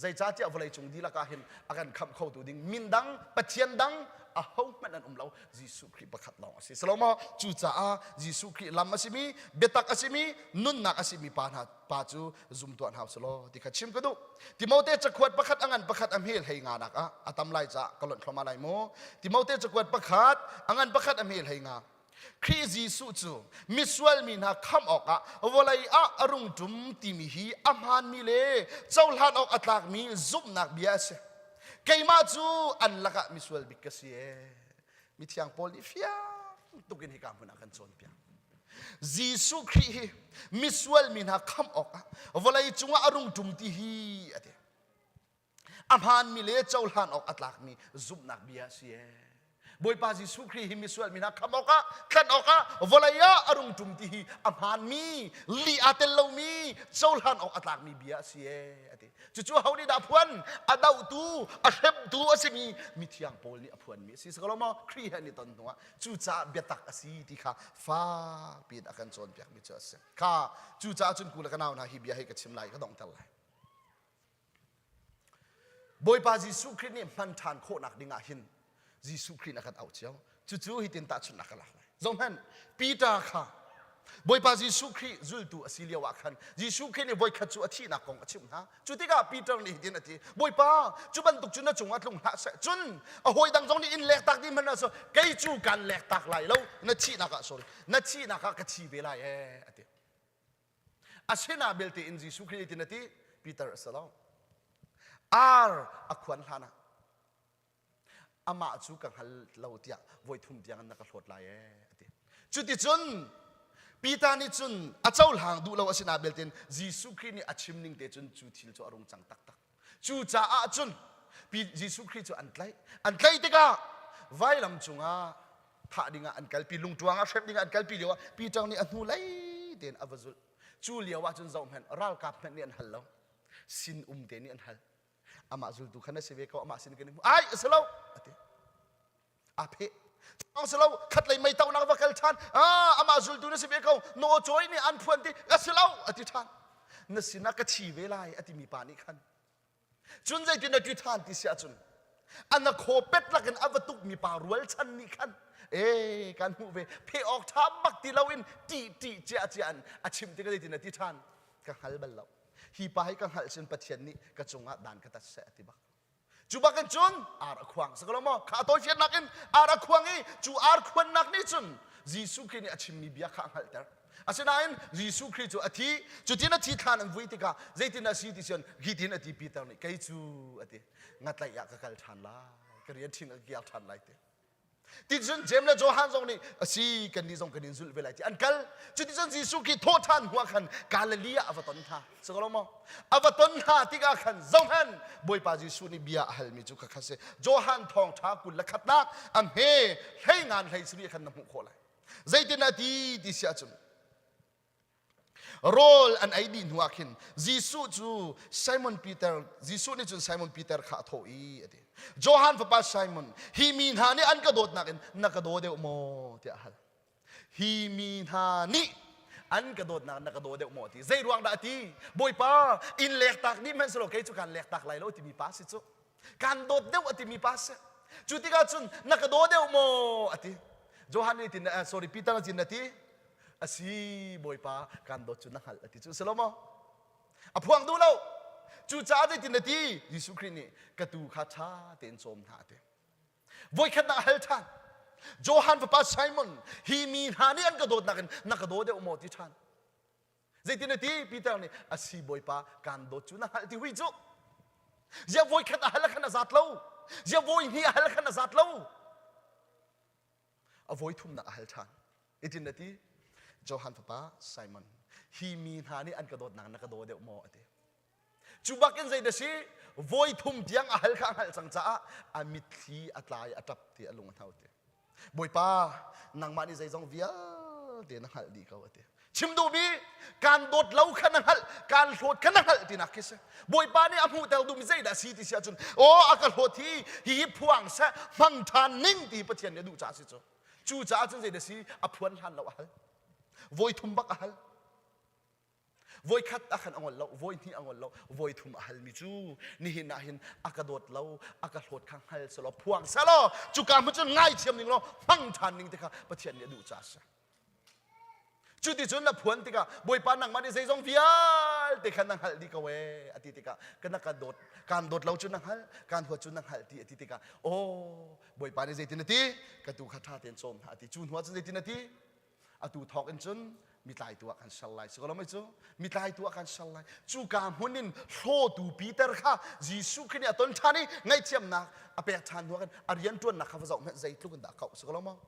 Zeicahtiah vawleicung dihlak ah hin a kan khamh khotu ding min dang, Pathian dang ahohmanh an um lo. Jesuh Khrih pakhat lawng a si. Salomo cucaah Jesuh Khrih lam a simi, biatak a simi, nunnak a simi pa hna pa cu zum tuah hna usih ti kha chim ka duh. Timote cakuat pakhat a ngan pakhat a hmel hei nga nak ah a tam lai caah ka lonh thluahmah lai mu. Timote cakuat pakhat a ngan pakhat a hmel hei nga. Khrih Jesuh cu misual mi hna khamh awkah vawlei ah a rung ṭum timi hi a hmaanmi le cohlan awk a tlakmi zumhnak bia a si. Keimah cu an lakah misual bik ka si ee. Mithiang Paul nih fiang tuk in hika hmun ah kan cawnpiak. Jesuh Khrih hi misual mi hna khamh awkah vawlei cungah a rung ṭum ti hi a ti. A hmaanmi le cohlan awk a tlakmi zumhnak bia a si ee. Bawipa Jesuh Khrih hi misual mi hna khamh awkah, tlanh awkah vawlei ah a rung ṭum ti hi a hmaanmi, lih aa tel lomi, cohlan awk a tlakmi bia a si ee a ti. Cucu ho nih dah a phuan? A dohtu, a hremtu a simi mithiang Paul nih a phuanmi a si. Si ko lo maw? Khrih he an i ton hnuah cucaah biatak a si ti kha fakpi in a kan cawnpiakmi cu a si. Kha cucaah cun ku le ka nau hna hi bia hi ka chim lai, ka donghter lai. Bawipa Jesuh Khrih nih hman ṭhan khawhnak ding ah hin Jesuh Khrih na kan auh cio. Cucu hitin tahchunhnak ka lak lai. Zohhmanh, Peter kha Bawipa Jesuh Khrih zultu a si lio ah khan Jesuh Khrih nih voikhat cu a thihnak kong a chimh hna. Cu tikah Peter nih hitin a ti, Bawipa, cu bantuk cu na cungah tlung hlah seh. Cun a hawi dang zong nih in lektak dih hmanh ah kei cu kan lektak lai lo. Na thihnak ah sorry, na thihnak ah ka thi ve lai ee, a ti. Asina belte in Jesuh Khrih tin a ti Peter a si lo. Ar a khuan hlan ah. Amah cu ka hngal lo tiah voi thum tiang na ka hlawt lai ee a ti. Cuticun Peter nih cun a cohlang duh lo a si na beltin Jesuh Khrih nih a chim ning te cun cu thil cu a rung cang taktak. Cucaah cun Jesuh Khrih cu an tlaih. An tlaih tikah vailam cungah thah dingah an kalpi, lungṭuang ah hrem dingah an kalpi lioah Peter nih a hnu lei tein a va zulh. Cu lio ah cun zohhmanh ralkap hmanh nih an hal lo. Sin um te nih an hal. Amah zultu khan a si ve ko, amah sin kan i hmu. Ai, a si lo, a ti. Aa pheh. Cawng si lo, khat lei mei tonak va kal ṭhan. Ah, amah zultu na si ve ko, naw cawi nih an phuan ti, a si lo, a ti ṭhan. Na sinah ka thi ve lai, a timi pa nih khan. Cun zeitin na ti ṭhan ti si ahcun, a na khaw pet lakin a va tukmi pa rualchan nih khan, ee, kan hmuh ve, pheh awk ṭha bak ti loin ṭih ṭih cia cia in a chim tikah zeitin na ti ṭhan, ka hngal bal lo. Hi pa hi ka hngalh cun Pathian nih ka cungah dan ka tat seh, a ti bak. Cu bakin cun ar a khuang si ko lo maw? Kha tawifiannak in ar a khuang i cu ar khuannak nih cun Jesuh Khrih nih a chimmi bia kha a hngalhter. Asinain Jesuh Khrih cu a thi, cutin a thi thlan an vui tikah zeitin a si ti cun hitin a ti Peter nih kei cu a ti ngatlaih ah ka kal ṭhan lai, ka rian ṭhing ka kiar ṭhan lai ti. Ticun Jeim le Johan zong nih a si kannih zong kan in zulh ve lai ti an kal. Cuticun Jesuh khi thawh ṭhan hnu ah khan Galilee ah a va ton hna. Si ko lo maw? A va ton hna tikah khan zohhmanh Bawipa Jesuh nih bia a halmi cu khakha si. Johan thawngṭha 20 le khatnak a hme hlei ngan hlei sarih khan na hmuh khawh lai. Zeitin a ti ti si ahcun Rawl an ei dih hnuah khin Jesuh cu Simon Peter Jesuh nih cun Simon Peter kha a thawh i a ti. Johan fapa Simon, hi mi hna nih an ka dawtnak in na ka daw deuh maw? tiah a hal. Hi mi hna nih an ka dawtnak na ka daw deuh maw ti. Zei ruang dah a ti? Bawipa, in lektak dih hmanh selaw kei cu kaan lektak lai lo timi pa si cu. Kaan dawt deuh a timi pa si. Cu tikah cun na ka daw deuh maw? a ti. Johan nih tin sorry Peter nih tin a ti. A si Bawipa kan dawt cu na hngalh a ti cu si lo maw? A phuang duh lo. Cucaah zeitin na ti? Jesuh Khrih nih ka tuu kha ṭha tein cawm hna a ti. Voikhatnak a hal ṭhan. Johan fapa Simon, hi mi hna nih an ka dawtnak in na ka daw deuh maw ti ṭhan. Zeitin na ti? Peter nih a si Bawipa kan dawt cu na hngalh ti hui cu. Ziah voikhat a hal khan a zat lo. Ziah voi hnih a hal khan a zat lo. A voi thumnak a hal ṭhan. Itin a ti, Johan fapa Simon, hi mi hna nih an ka dawtnak na ka daw deuh maw? a ti. Cu bakin zei dah si? Voi thum tiang a hal kha a hngalh cang caah a mitthli a tla i a ṭap ti a lung a hno ti. Bawipa, nangmah nih zeizong vialte na hngalh dih ko a ti. Chim duhmi kaan dawt lo kha na hngalh, kaan hlawt kha na hngalh tinak khi si. Bawipa nih a hmuhter duhmi zeidah si ti si ahcun, aw a ka hlawt hi hihi phuang seh, hmang ṭhan ning ti Pathian nih a duh caah si cu. Cucaah cun zeidah si a phuan hlan lo a hal. Voi thum bak a hal. Voi khat a khan a ngol lo, voi hnih a ngol lo, voi thum a halmi cu nihin ah hin a ka dawt lo, a ka hlawt kha hngal selaw phuang selaw cuka hmun cun ngaithiam ning law hmang ṭhan ning te kha Pathian nih a duh caah a si. Cuticun na phuan tikah Bawipa nangmah nih zeizong vialte kha na hngalh dih ko ee a ti tikah ka na ka dawt kaan dawt lo cu na hngalh kaan huat cu na hngalh ti a ti tikah aw Bawipa nih zeitin a ti ka tu kha ṭha tein cawm hna a ti cu hnu ah cun zeitin a ti atu thawk in cun mitlaitu ah kan ser lai si ko lo mei cu mitlaitu ah kan ser lai cu ka hmun in hlawtu Peter kha Jesuh Khrih nih a ton ṭhan i ngaihthiamnak a pek ṭhan hnu ah khan a rianṭuannak kha va zoh hmanh zeitluk in dah a kauh si ko lo maw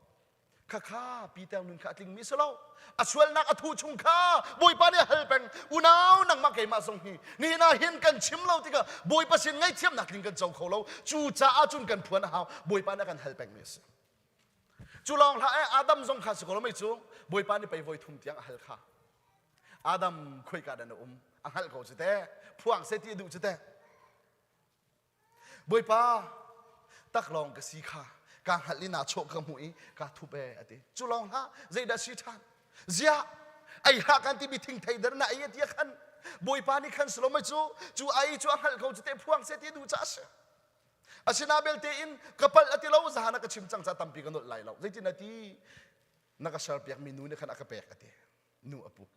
Khakha Peter nun kha a tlingmi si lo. A sualnak a thu chung kha Bawipa nih a hal peng. Unau nangmah keimah zong hi nihin ah hin kan chim lo tikah Bawipa sin ngaihthiamnak tling kan co kho lo. Cucaah cun kan phuan a hau. Bawipa nih a kan hal pengmi a si. Cu lawng hlah eh Adam zong kha si ko lo mei cu Bawipa nih pei voi thum tiang a hal kha. Adam khoika dah na um? A hngalh ko cu teh. Phuang seh ti a duh cu teh. Bawipa, taklawng ka si kha kaa hngalh i naa chawh ka hmuh i kaa thup ee a ti. Cu lawng hlah, zeidah si ṭhan? Ziah, ei hlah kan timi thingthei dar na ei a ti a khan. Bawipa nih khan Solomon cu cu ai cu a hngalh ko cu te phuang seh ti duh caah a si. Asina belte in ka palh a ti lo zahan a ka chim cang ca tampi ka nolh lai lo. Zeitin a ti? Na ka serpiakmi nu nih khan a ka pek a ti. Nu a pu.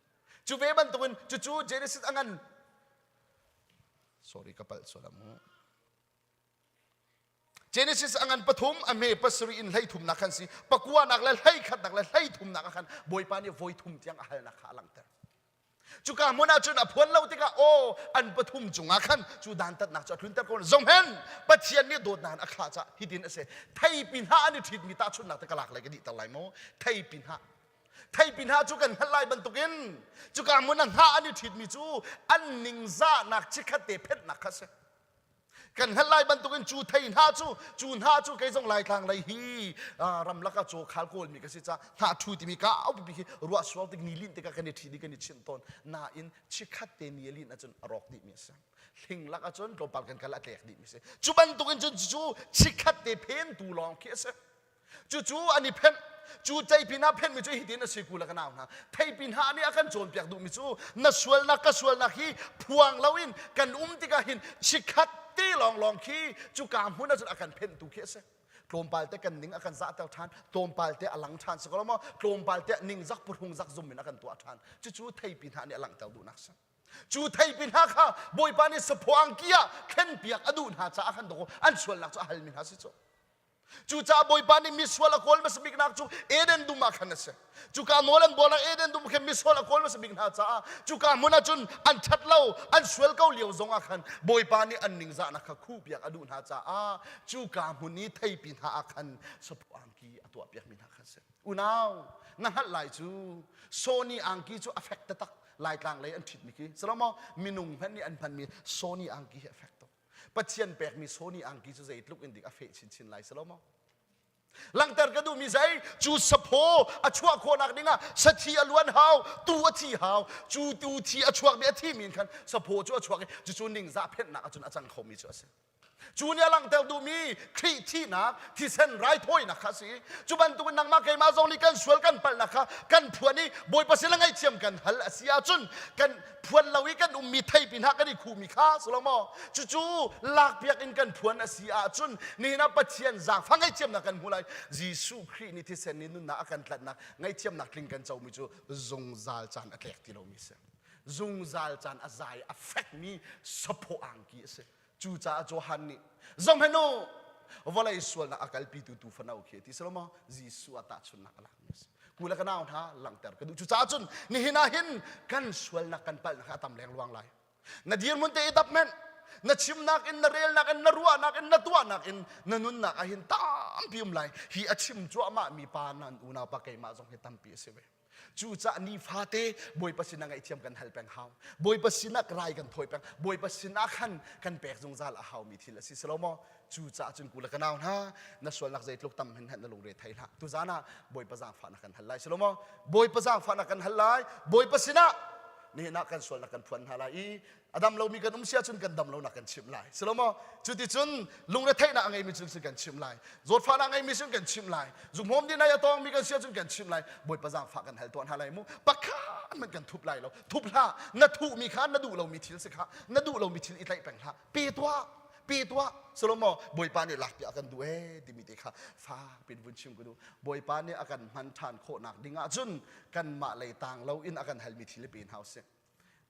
Cu ve bantukin cucu Genesis a ngan sorry ka palh sual mu Genesis a ngan pathum a hme pasarih in hleithumnak khan si pakuanak le hleikhatnak le hleithumnak ah khan Bawipa nih voi thum tiang a halnak kha a langhter. Cuka hmun ah cun a phuan lo tikah aw an pathum cungah khan cu dantatnak cu a tlunter ko. Zonghen Pathian nih dawtnak in a khah caah hitin a si. Theipi hna an i ṭhitmi tahchunhnak te ka lak lai ka dihter lai maw? Theipi hna. Theipi hna cu kan hngalh lai bantukin cuka hmun ah hnah an i ṭhitmi cu an ningzahnak chikkhat te phenhnak kha a si. Kan hngalh lai bantukin cu thei hna cu cu hna cu kei zong Laitlang lei hi ramlak ah caw khal kawlmi ka si ca hnah ṭhu timi ka aupipi khi ruah sual tik ni linh tikah kan i ṭhi dih kan i chinh tawn nain chikkhat te ni a linh ahcun a rawk dihmi a si hling lak ahcun tlawmpal kan kal a tlek dihmi a si cu bantukin cun cu chikkhat te phentu lawng khi a si Cucu an i phenh. Cu theipi hna phenhmi cu hitin a si ku le ka nau hna. Theipi hna nih a kan cawnpiak duhmi cu na sualnak ka sualnak hi phuang loin kan um tikah hin chikkhat te lawnglawng khi cuka hmun ahcun a kan phenhtu khi a si. Tlawmpal te kan ning a kan zahter ṭhan, tlawmpal te a lang ṭhan si ko lo maw? Tlawmpal te ningzak phuhrung zak zum in a kan tuah ṭhan. Cucu theipi hna nih a langhter duhnak a si. Cu theipi hna kha Bawipa nih saphaw angki ah thlenpiak a duh hna caah khan dawkaw an sualnak cu a halmi hna si cu. Cucaah Bawipa nih misual a kawl hmasa biknak cu Eden dum ah khan a si. Cuka nawl an bualnak Eden dum khan misual a kawl hmasa bik hna caah cuka hmun ah cun an ṭhat lo, an sual ko lio zong ah khan Bawipa nih an ningzahnak kha khuhpiak a duh hna caah cuka hmun i theipi hna ah khan saphaw angki a tuahpiakmi hna kha a si. Unau, na hngalh lai cu Sony angki cu a fek taktak Laitlang lei an ṭhitmi khi. Salomo minung hmanh nih an hmanmi Sony angki hi a fek tuk. Pathian pekmi Sony angki cu zeitluk in dik a feh chinchin lai si lo maw? Langhter ka duhmi zei cu saphaw a chuah khawhnak dingah sathi a luan hau, tu a thi hau, cu tu thi a chuak mi a thi mi khan saphaw cu a chuak i cucu ningzah phenhnak ahcun a cang khomi cu a si. Cu nih a langhter duhmi Khrih thihnak, thisen raithawinak kha a si. Cu bantukin nangmah keimah zong nih kan sual kan palhnak kha kan phuan i Bawipa sin ah ngaihthiam kan hal a si ahcun kan phuan lo i kan ummi theipi hna kan i khuhmi kha si lo maw? Cucu lakpiak in kan phuan a si ahcun nihin ah Pathian zaangfah ngaihthiamnak kan hmu lai. Jesuh Khrih nih thisen nih nunnak a kan tlanhnak ngaihthiamnak tling kan comi cu zungzal caan a tlek ti lomi a si. Zungzal caan a zai a fekmi saphaw angki a si. Cucaah Johan nih zohhmanh u vawlei sualnak a kalpitu tuufano khi ti si lo maw Jesuh ah tahchunhnak a lakmi a si. Ku le ka nau hna langhter ka duh. Cucaah cun nihin ah hin kan sualnak kan palhnak a tam lengluang lai. Na dirhmun te i dap hmanh na chimnak in na relnak in na ruahnak in na tuahnak in na nunnak ah hin tampi um lai. Hi a chim cuahmah mi pa nan unau pa keimah zong hi tampi a si ve. Cucaah nifate Bawipa sinah ngaihthiam kan hal peng hau. Bawipa sinah rai kan thawi peng. Bawipa sinah khan kan pek zungzal a haumi thil a si si lo maw? Cucaah cun ku le ka nau hna, na sualnak zeitluk tam hin na lungre thei hlah. Tuzan ah Bawipa zaangfahnak kan hal lai si lo maw? Bawipa zaangfahnak kan hal lai. Bawipa sinah nihin ah kan sualnak kan phuan hna lai i a dam lomi kan um si ahcun kan dam lonak kan chimh lai si lo maw cuticun lungretheihnak a ngeimi cu kan chimh lai zawtfahnak a ngeimi cu kan chimh lai zumhawm din ai a tawngmi kan si ahcun kan chimh lai bawipa zaangfah kan hal tuah hna lai mu pakhat hmanh kan thup lai lo thup hlah na thuhmi kha na duh lomi thil si kha na duh lomi thil i tlaih peng hlah pe tuah pe tuah salomo bawipa nih lak piah kan duh ee timi te kha fak pin vun chim ka duh bawipa nih a kan hman ṭhan khawhnak ding ahcun kanmah lei tang lo in a kan halmi thil i pe hna usih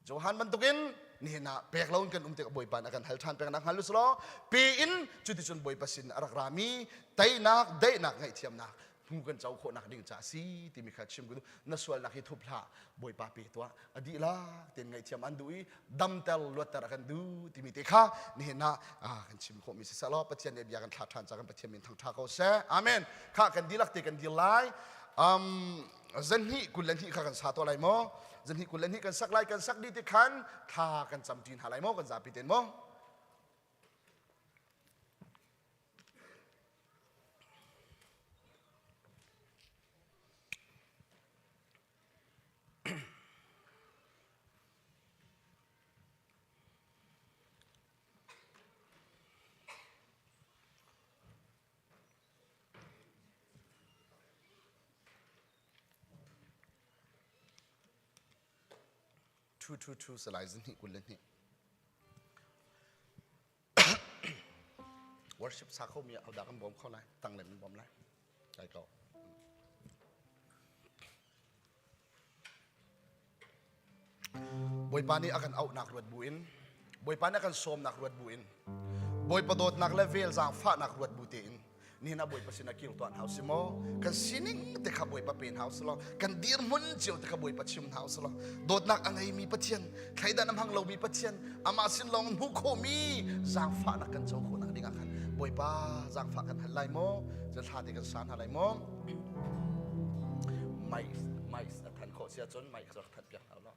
Johan bantukin nihin ah pek lo in kan um tikah Bawipa nih a kan hal ṭhan peknak hngal u law pe in cuticun Bawipa sin a rak rami teinak daihnak ngaihthiamnak hmu kan co khawhnak ding ca si timi kha chim ku na sualnak hi thup hlah Bawipa pe tuah a dihlak tein ngaihthiam an duh i damter luatter a kan duh timi te kha nihin ah kan chim khawhmi si seh law Pathian nih bia kan thlah ṭhan ca kan Pathian min thangṭha ko seh amen kha kan dihlak te kan dir lai um, zanhnih 22 kha kan sa tuah lai maw zanhnih 22 kan sak lai kan sak dih ti khan thla kan cam ṭi hna lai maw kan zapi ten maw Ṭhu ṭhu ṭhu salai zahnih 22. Worship sa kho mi ahodah kan bawm kho lai? Tang le min bawm lai. Kai ko. Bawipa nih a kan auhnak ruat buin Bawipa nih a kan sawmnak ruat buin Bawipa dawtnak le vel zaangfahnak ruat bu tein. Nihin ah Bawipa sinah kir tuah hna usih maw? Kan sining te kha Bawipa pe hna usih law, kan dirhmun cio te kha Bawipa chim hna usih law, dawtnak a ngeimi Pathian, thleidan a hmang lomi Pathian, amah sin lawng hmuh khawhmi zaangfahnak kan co khawhnak ding ah khan Bawipa zaangfah kan hal lai maw? Cun thla te kan sa hna lai maw? Mic, mic a than khawh si ahcun mic rak thanh piak hna law.